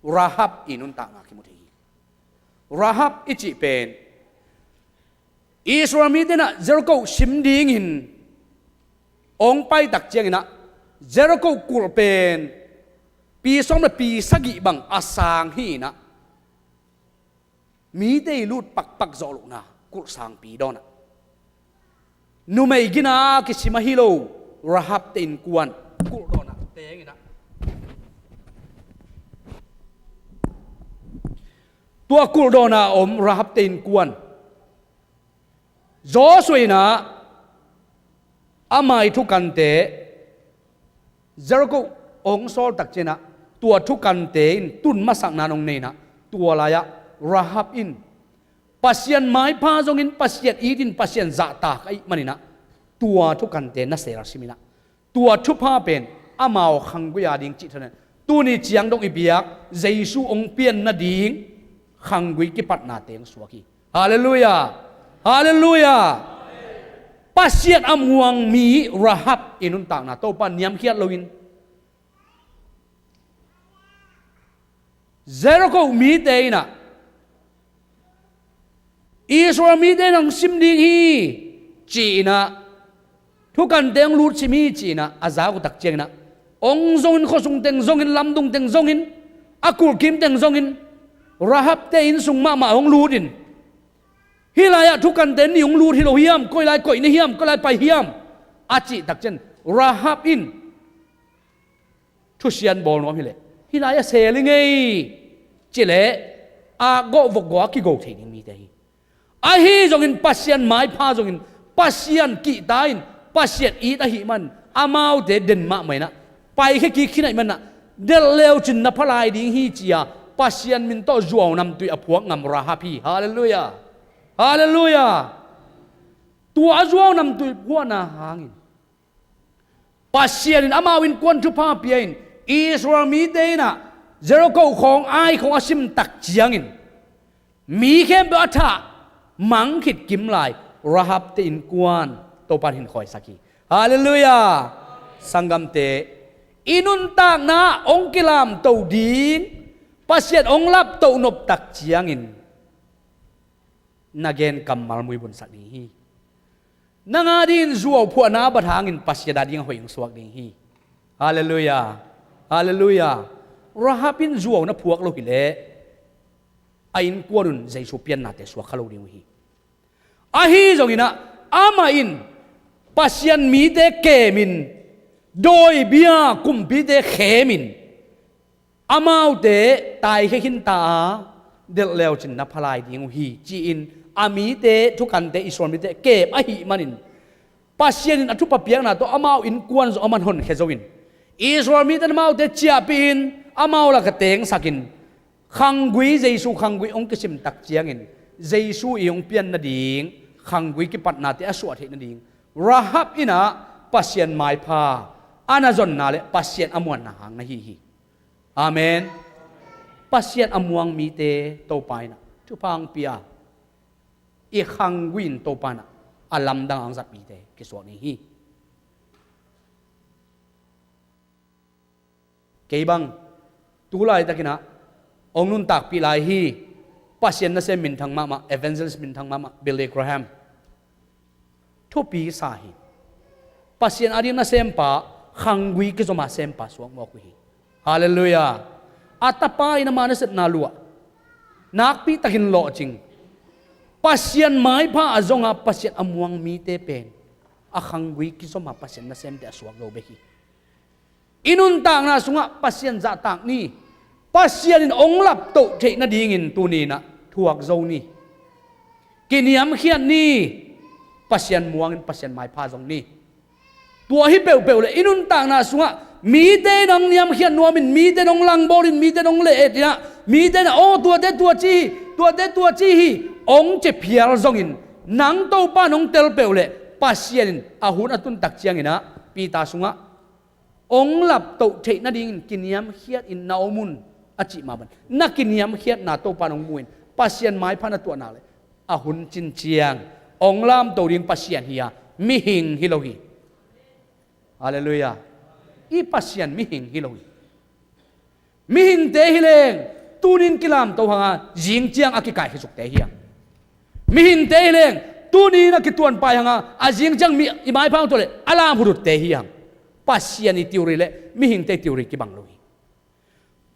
Rahab i nuntakna kimu thei hi. Rahab i cih pen Israel mite inah Jericho sim dingin hong paitak cianginah Jericho kulh pen pi sawm le pi sagih bang a sang hi inah mite i lut pakpak zawh lohna kulh sangpi dawnah numei gina kisim ahi lo Rahab te innkuan kulh dawnah tenginah tua kulh dawnah a om Rahab te innkuan Joshua inah ama i thukante Jericho hong sawltak cianah tua thukante in tun masakna nong neinah tua lai-ah Rahab in Pasian maipha zongin Pasian itin Pasian zahtak ahih maninah tua thukante na selsiminah tua thupha pen amau khanggui a ding cih thanen tuni ciang dong i biak Jesu hong pian nading khanggui kipatnate hong suak hi. Halleluiah. Halleluiah. Pasian a muang mi Rahab i nuntakna Topa niamkhiat loin Jericho mite inah Israel mite in hong sim ding hi ci-inah thukante hong lutsim hi ci-inah a zak uh tak cianginah hong zongin khuasung teng zongin lamdung teng zongin a kulhkim teng zongin Rahab te innsung mahmah hong lutin hih lai-ah thukante nih hong lut hi lo hiam, koi lai koih ni hiam, koi lai pai hiam a cih tak cian Rahab in thusian bawl nuam hileh hih lai-ah sel i ngei cileh akgawh vokgawh a kigo thei ding mite hi. Ahi zongin Pasian maipha zongin Pasian kihta in Pasian it ahih man amaute den mahmah inah paikhia kik khin ahih manah delh leucin na phalai ding hi cia Pasian min tawh zuau namtui a phuak ngam Rahab hi. Halleluiah. Halleluiah. Tua a zuau namtui phuahna hangin Pasian in amau innkuan thupha pia-in Israel mite in ah Jericho khawng, Ai khawng a sim tak ciangin mi khempeuh a thah mang khit kim lai Rahab te innkuan Topa in hin khawisak hi. Halleluiah. Sanggamte, i nuntakna hong kilamto ding, Pasian hong laptoh nop tak ciangin na gen kammal muibunsak ding hi. Nang a dingin zuau phuahna a bat hangin Pasian a ding a hoih hong suak ding hi. Halleluiah. Halleluiah. Rahab in zuau na phuak lo hileh a innkuan un Jesu piannate suak kha lo ding uh hi. Ahi zongin ah amah in Pasian mite kemin, dawi bia kumpite khemin, amaute taikhia khinta a delh leucin na pha lai ding uh hi, ci-in a mite, thukante, Israel mite kem ahih manin Pasian in a thupha piakna tawh amau innkuan zong a man honkhia zo-in Israel mite in amaute ciahpih-in amau lak a tengsakin khanggui, Jesu khanggui hong kisim tak ciangin Jesu i hong pian nading khanggui kipatnate a suah theih nading Rahab in ah Pasian maipha a na zonna le Pasian a muanna hang na hi hi. Amen. Pasian a muang mite Topa in ah thupha hong pia, i khanggui in Topa in ah a lamdang a hong zat mite kisuak ni hi. Kei bang tu laitakin ah hong nuntakpih lai hi. Pasian nasem minthang mahmah, evangelist minthang mahmah, Billy Graham. Thupi sa hi. Pasian a ding nasempa, khanggui kizom a sempa suak mawk uh hi. Halleluiah. A tapa in ama nasepna luah, nakpi takin lawhcing, Pasian maipha a zong a Pasian a muang mite pen a khanggui kizom a Pasian nasemte a suak zo bek hi. I nuntakna sungah Pasian zahtak ni. Pasian in hong laptoh theih nadingin tuni in ah thuak zo ni. Kiniamkhiat ni. Pasian muangin Pasian maipha zong ni. Tua hi peuhpeuh le i nuntakna sungah mite in hong niamkhiat nuamin, mite in hong langbawlin, mite in hong leh-etin ah, mite in ah, aw, tuate tua ci hi, tuate tua ci hi, hong ci phial zongin nang Topa in hong tel peuh le Pasian in a hun a tun tak ciangin ah Peter sungah hong laptoh theih nadingin kiniamkhiatin na om un, a cih mah bang, na kiniamkhiatna Topa in hong mu-in Pasian maipha na tuahna le a hun cin ciang hong lamto ding Pasian hi a, mihing hi lo hi. Halleluiah. I Pasian mihing hi lo hi. Mihingte hi leng, tunin kilamto hanga zing ciang a kikaikhia sukte hi hang. Mihingte hi leng, tunin a kituanpai hanga a zing ciang mi, i maipha hong tuah le a lamhudutte hi hang. Pasian i theory le mihingte i theory kibang lo hi.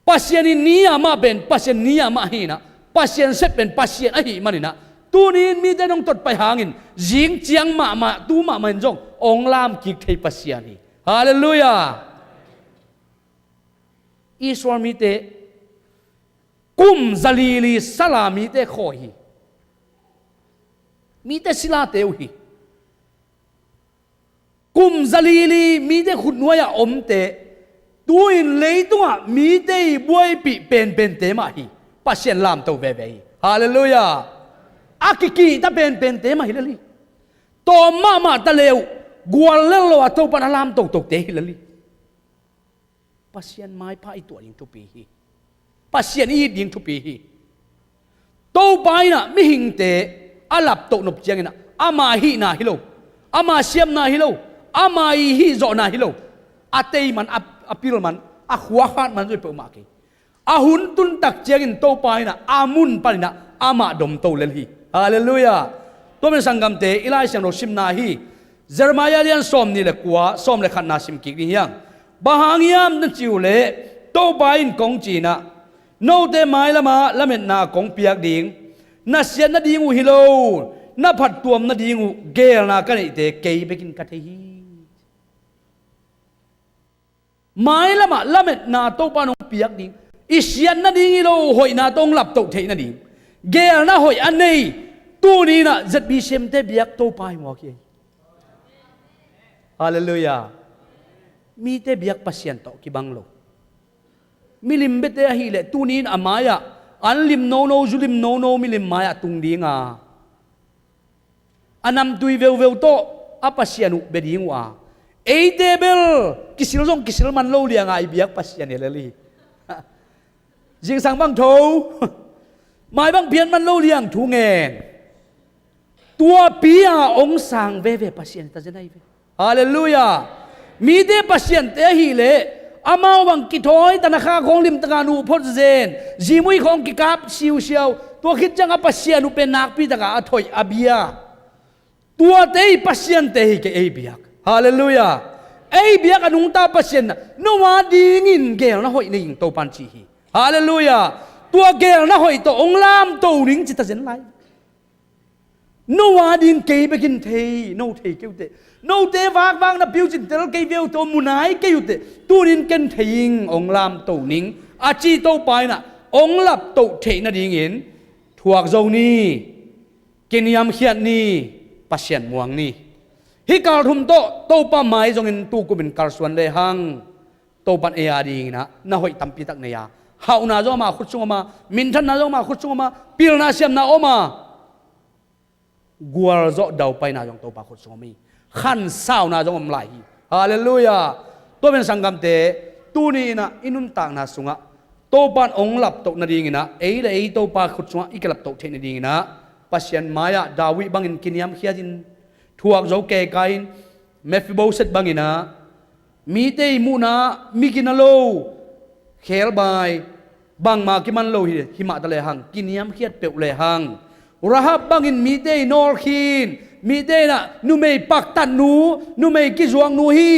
Pasian i ni a mah pen Pasian ni a mah hi in ah, Pasian sep pen Pasian ahih manin ah, tunin mite in hong totpai hangin zing ciang mahmah, tu mahmah in zong hong lamkik thei Pasian hi. Halleluiah. Israel mite kum zalili sala mite khawi hi. Mite silate uh hi. Kum zalili mite khutnuai-ah omte, tu-in leitungah mite i buaipih penpente mah hi. Pasian lamto veve hi. Halleluiah. A kikihta penpente mah hi lel hi. Tawm mahmah ta le uh, gual lel lo a Topa in a lamtotote hi lel hi. Pasian maipha i tuah ding thupi hi. Pasian i it ding thupi hi. Topa in ah mihingte a laptoh nop ciangin ah ama hihna hi lo, ama siamna hi lo, ama i hihzawhna hi lo, a tei man, a, a pil man, a khuakhat man zui peuhmah kei. A hun tun tak ciangin Topa in ah a mun panin ah amah domto lel hi. Halleluiah. Tua man sanggamte, i Lai Siangtho simna hi. Jeremiah lian sawm nih le kua, sawm le khatna sim kik ding hi hang. Bang hang hiam na cih uh leh, Topa in kong ci-in ah, note mailamah lametna kong piak ding, na siat nading uh hi lo, na phattuam nading uh geelna ka neihte kei bekin ka thei hi. Mailamah lametna Topa in hong piak ding, i siat nading hi lo hoihna tawh hong laptoh theih nading, geelna hoih a nei, tuni in ah Z B C M-te biak Topa hi mawk hi. Halleluiah. Mite biak Pasian tawh kibang lo. Milim biate ahih leh tuni in a mai-ah an lim nono, zu lim nono milim mai-ah tung ding a, A namtui veuveu tawh a Pasian uh bia ding uh a, eite bel kisil zong kisil man lo lianga i biak Pasian hi lel hi. Zingsang bang tho, mai bang pian man lo liang thu ngen. Tuapi a ong sang veve Pasian hi ta zen ahi ve. Halleluiah. Mite pasiante ahih leh amau bang kithawi tana kha khawng limtaka nuh phot zen, zimui khawng kikap siusiau, tua khit cianga Pasian uh pen nakpitaka a thoih a bia. Tuate i pasiante hi kei ei biak. Halleluiah. Ei biak a nungta Pasian na no a dingin gelna hoih nei ing Topan ci hi. Halleluiah. Tua gelna hoih tawh ong lamto ning ci ta zen lai. No a ding kei bekin thei, no thei kei uhteh. Note vakvak na piucin tel kei ve uhteh, munai kei uhteh. Tunin ken thei ing, ong lamto ning a ci Topa inah ong laptoh theih nadingin thuak zo ni, kiniamkhiat ni, Pasian muang ni. Hih kalthum tawh Topa mai zongin tukumin kalsuan lehang Topan ei a dinginah na hoih tampitak nei a, hauhna zong ama khut sung om a, minthanna zong ama khut sung om a, pilna siamna om a, gualzawh daupaina zong Topa khut sung om hi. Khansauna zong om lai hi. Halleluiah. Tua pen sanggamte, tuni inah i nuntakna sungah Topan ong laptoh nadinginah ei le ei Topa khut sungah i kilaptoh theih nadinginah Pasian mai-ah David bangin kiniamkhiatin, thuak zo kekaiin, Mephiboset banginah mite i muhna migina lo, khelbai, bangma kiman lo hi, himah ta lehang kiniamkhiat peuh lehang, Rahab bangin mite i nawlkhin, mite inah numei paktatnu, numei kizuaknu hi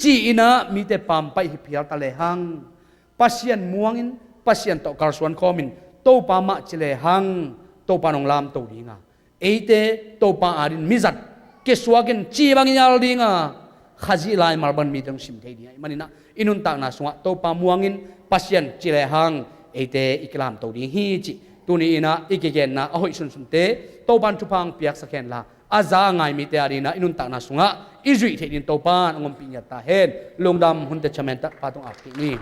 ci-inah mite pampaih hi phial ta lehang, Pasian muangin, Pasian tawh kalsuan khawmin, Topa mah ci lehang Topa nong lamto dinga, eite Topa adin mizat kisuakin ci bangin al dinga, Khazih laimal bangin mite hong sim thei ding ahih maninah i nuntakna sungah Topa muangin, Pasian ci lehang eite i kilamto ding hi cih tuni inah i kigenna a hoih sunsunte Topan thupha hong piaksak henla, a za a ngai mite adinah i nuntakna sungah i zuih theih dingin Topan hong ompih ngiat ta hen. Lungdam, hun tecian men tawh Pa tung akpih ni.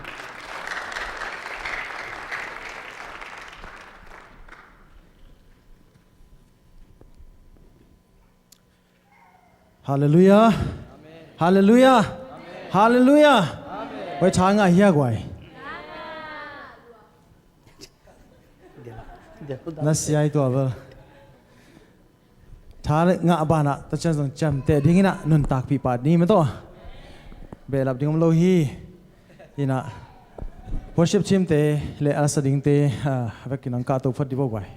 Halleluiah. Halleluiah. Halleluiah. Hoi, tha ngah hia guai. Na siai tua bel. Tha ngah banah tacian zong ciamteh dinginah nuntakpih pah ni mah tawh. Behlap ding om lo hi. Inah worship team te le a lasa dingte, ah, a vekin ang kahto phot di bo guai.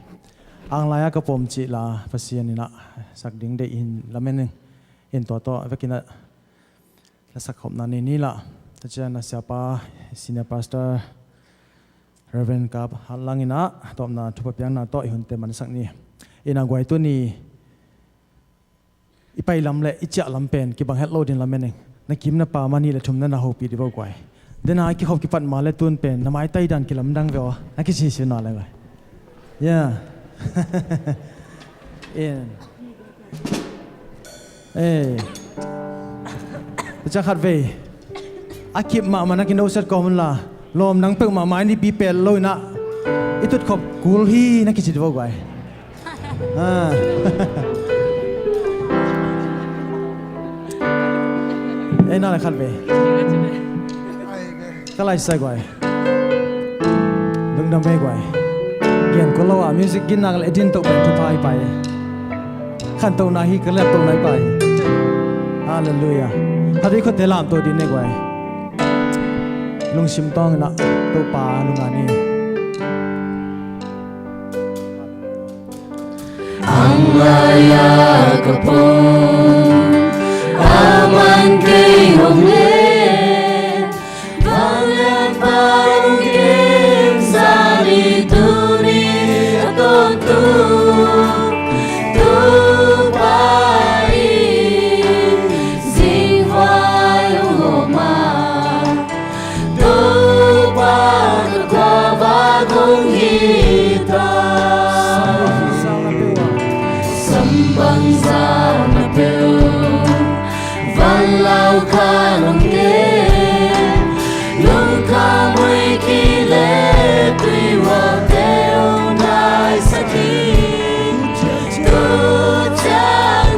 Ang lai-a ka pom cih la Pasian inah sak ding deih in lamen in tua tawh a vekin ah lasak khopna nei ni lah. Tacian a siapa, senior pastor, Reverend Kap Hatlang inah tawpna thupha piakna tawh i hunte mansak ni. Inah guai tuni i pai lam le i ciah lam pen kibang het lo din lamen ing. Na kim na pam a nih le thum na na hopih di bo guai. Dena i kikhop kipat ma le tun pen na maitai dan kilamdang ve aw. Na kisisi na le guai. Yeah. In. Ei. Pecah khat vei. A kip mahmah na kinoset kawm unla lawm nang peuhmah mai nipi pel lo inah i tutkhop kul hi na kici di bo guai. Ah. Ei na le khat vei. Ka laisai guai. Lungdam vei guai. Gen ko lo a music gin nak le din toh pen thupha hi pai. Khantohna hi ka leptohna hi pai. Halleluiah. Khat vei khuate lamto din ne guai. Lungsim tawng inah Topa lunga ni. Ang lai-a ka pom, a man kei hong leh, vanglian pan kei zani tuni a tawntung Topa in zingvai hong om a, Topa ka khuavak hong hi ta. Sam bangzah na peuh, van lau kha nong gen, lungkham hoih kile tuihualte hong naisak hi. Tu ciang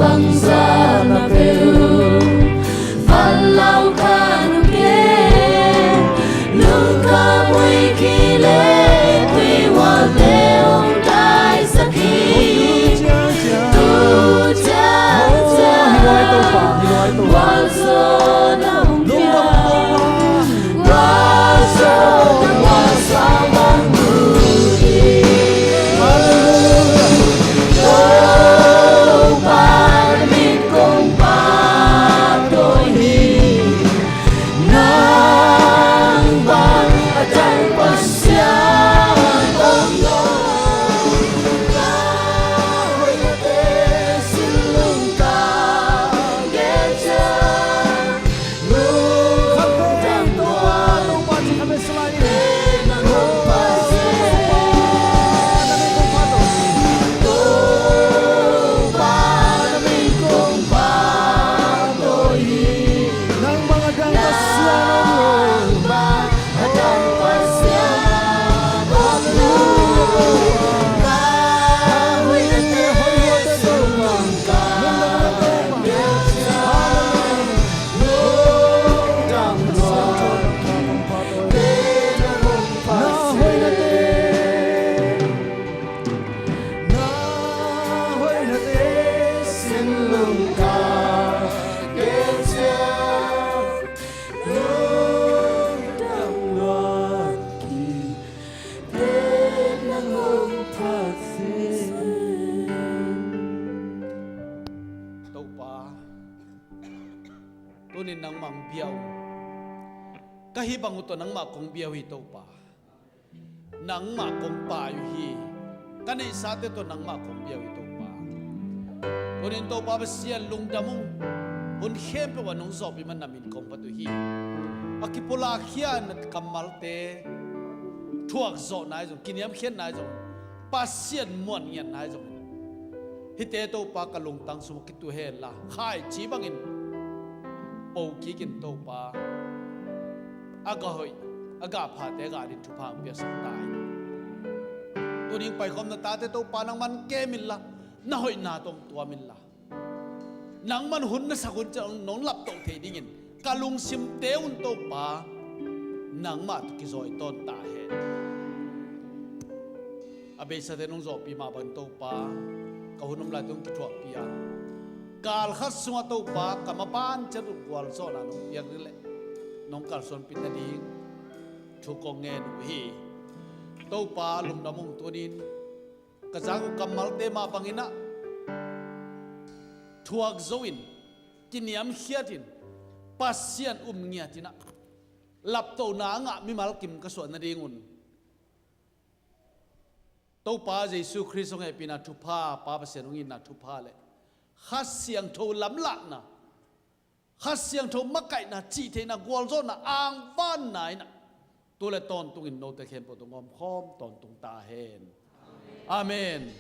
Bangzah na peuh van lau kha nung kei, lungkham uh hi kei leh tuihualte hong taisak hi. Tu ciangciang gualzawhna hong pia, gualzawhna gualzawh bang uh hi. Topa na min kong pahtawi hi. Nang bang a dang Pasian om lo. Ka hoihna teh sin lungkham gen ciang, lungdam lua. Na hoihnate sin lungkham gen ciang, lungdam lua, kipten nang hong phat seh. Topa, tunin nangmah hong bia uh. Ka hih bang uh tawh nangmah kong bia uh hi, Topa. Nangmah kong pai uh hi. Ka neihsate tawh nangmah kong bia uh hi, Topa. Tunin Topa Pasian, lungdam ung. Hun khempeuh ah nong zawhpih man na min kong phat uh hi. A kipulakkhia na kammalte thuakzawhna ahi zong, kiniamkhiatna ahi zong, Pasian muan ngiatna ahi zong, hihte Topa ka lungtang sungah kituh hen la, khaici bangin po kikin Topa, a gah hoih, a gah phate a gah adingin thupha hong piaksak ta in. Tuning paikhawm na tate Topa nangman kem inla, na hoihna tawh hong tuam inla, nangman hun na sak hun ciang nong laptoh theih dingin ka lungsimte un Topa, nangmah tawh kizawi tawn ta hen. A beisate nong zawhpih mah bangin Topa, ka hun om lai tawh hong kithuahpih a, kal khat sungah Topa ka maban ciat uh gualzawhna nong piak ding leh nong kalsuanpih nading thu kong ngen uh hi. Topa, lungdam ung. Tunin ka zak uh kammalte mah bangin ah thuak zo in, kiniamkhiat in, Pasian um ngiat in ah, laptohna a ngah mimal kim ka suah nadingun Topa Jesu Khrist hong hehpihna thupha, Pa Pasian hong itna thupha le Kha Siangtho lamlahna, Kha Siangtho makaihna, cihtheihna, gualzawhna, angvanna in ah tu le tawntungin note khempeuh tawh hong omkhawm tawntung ta hen. Amen.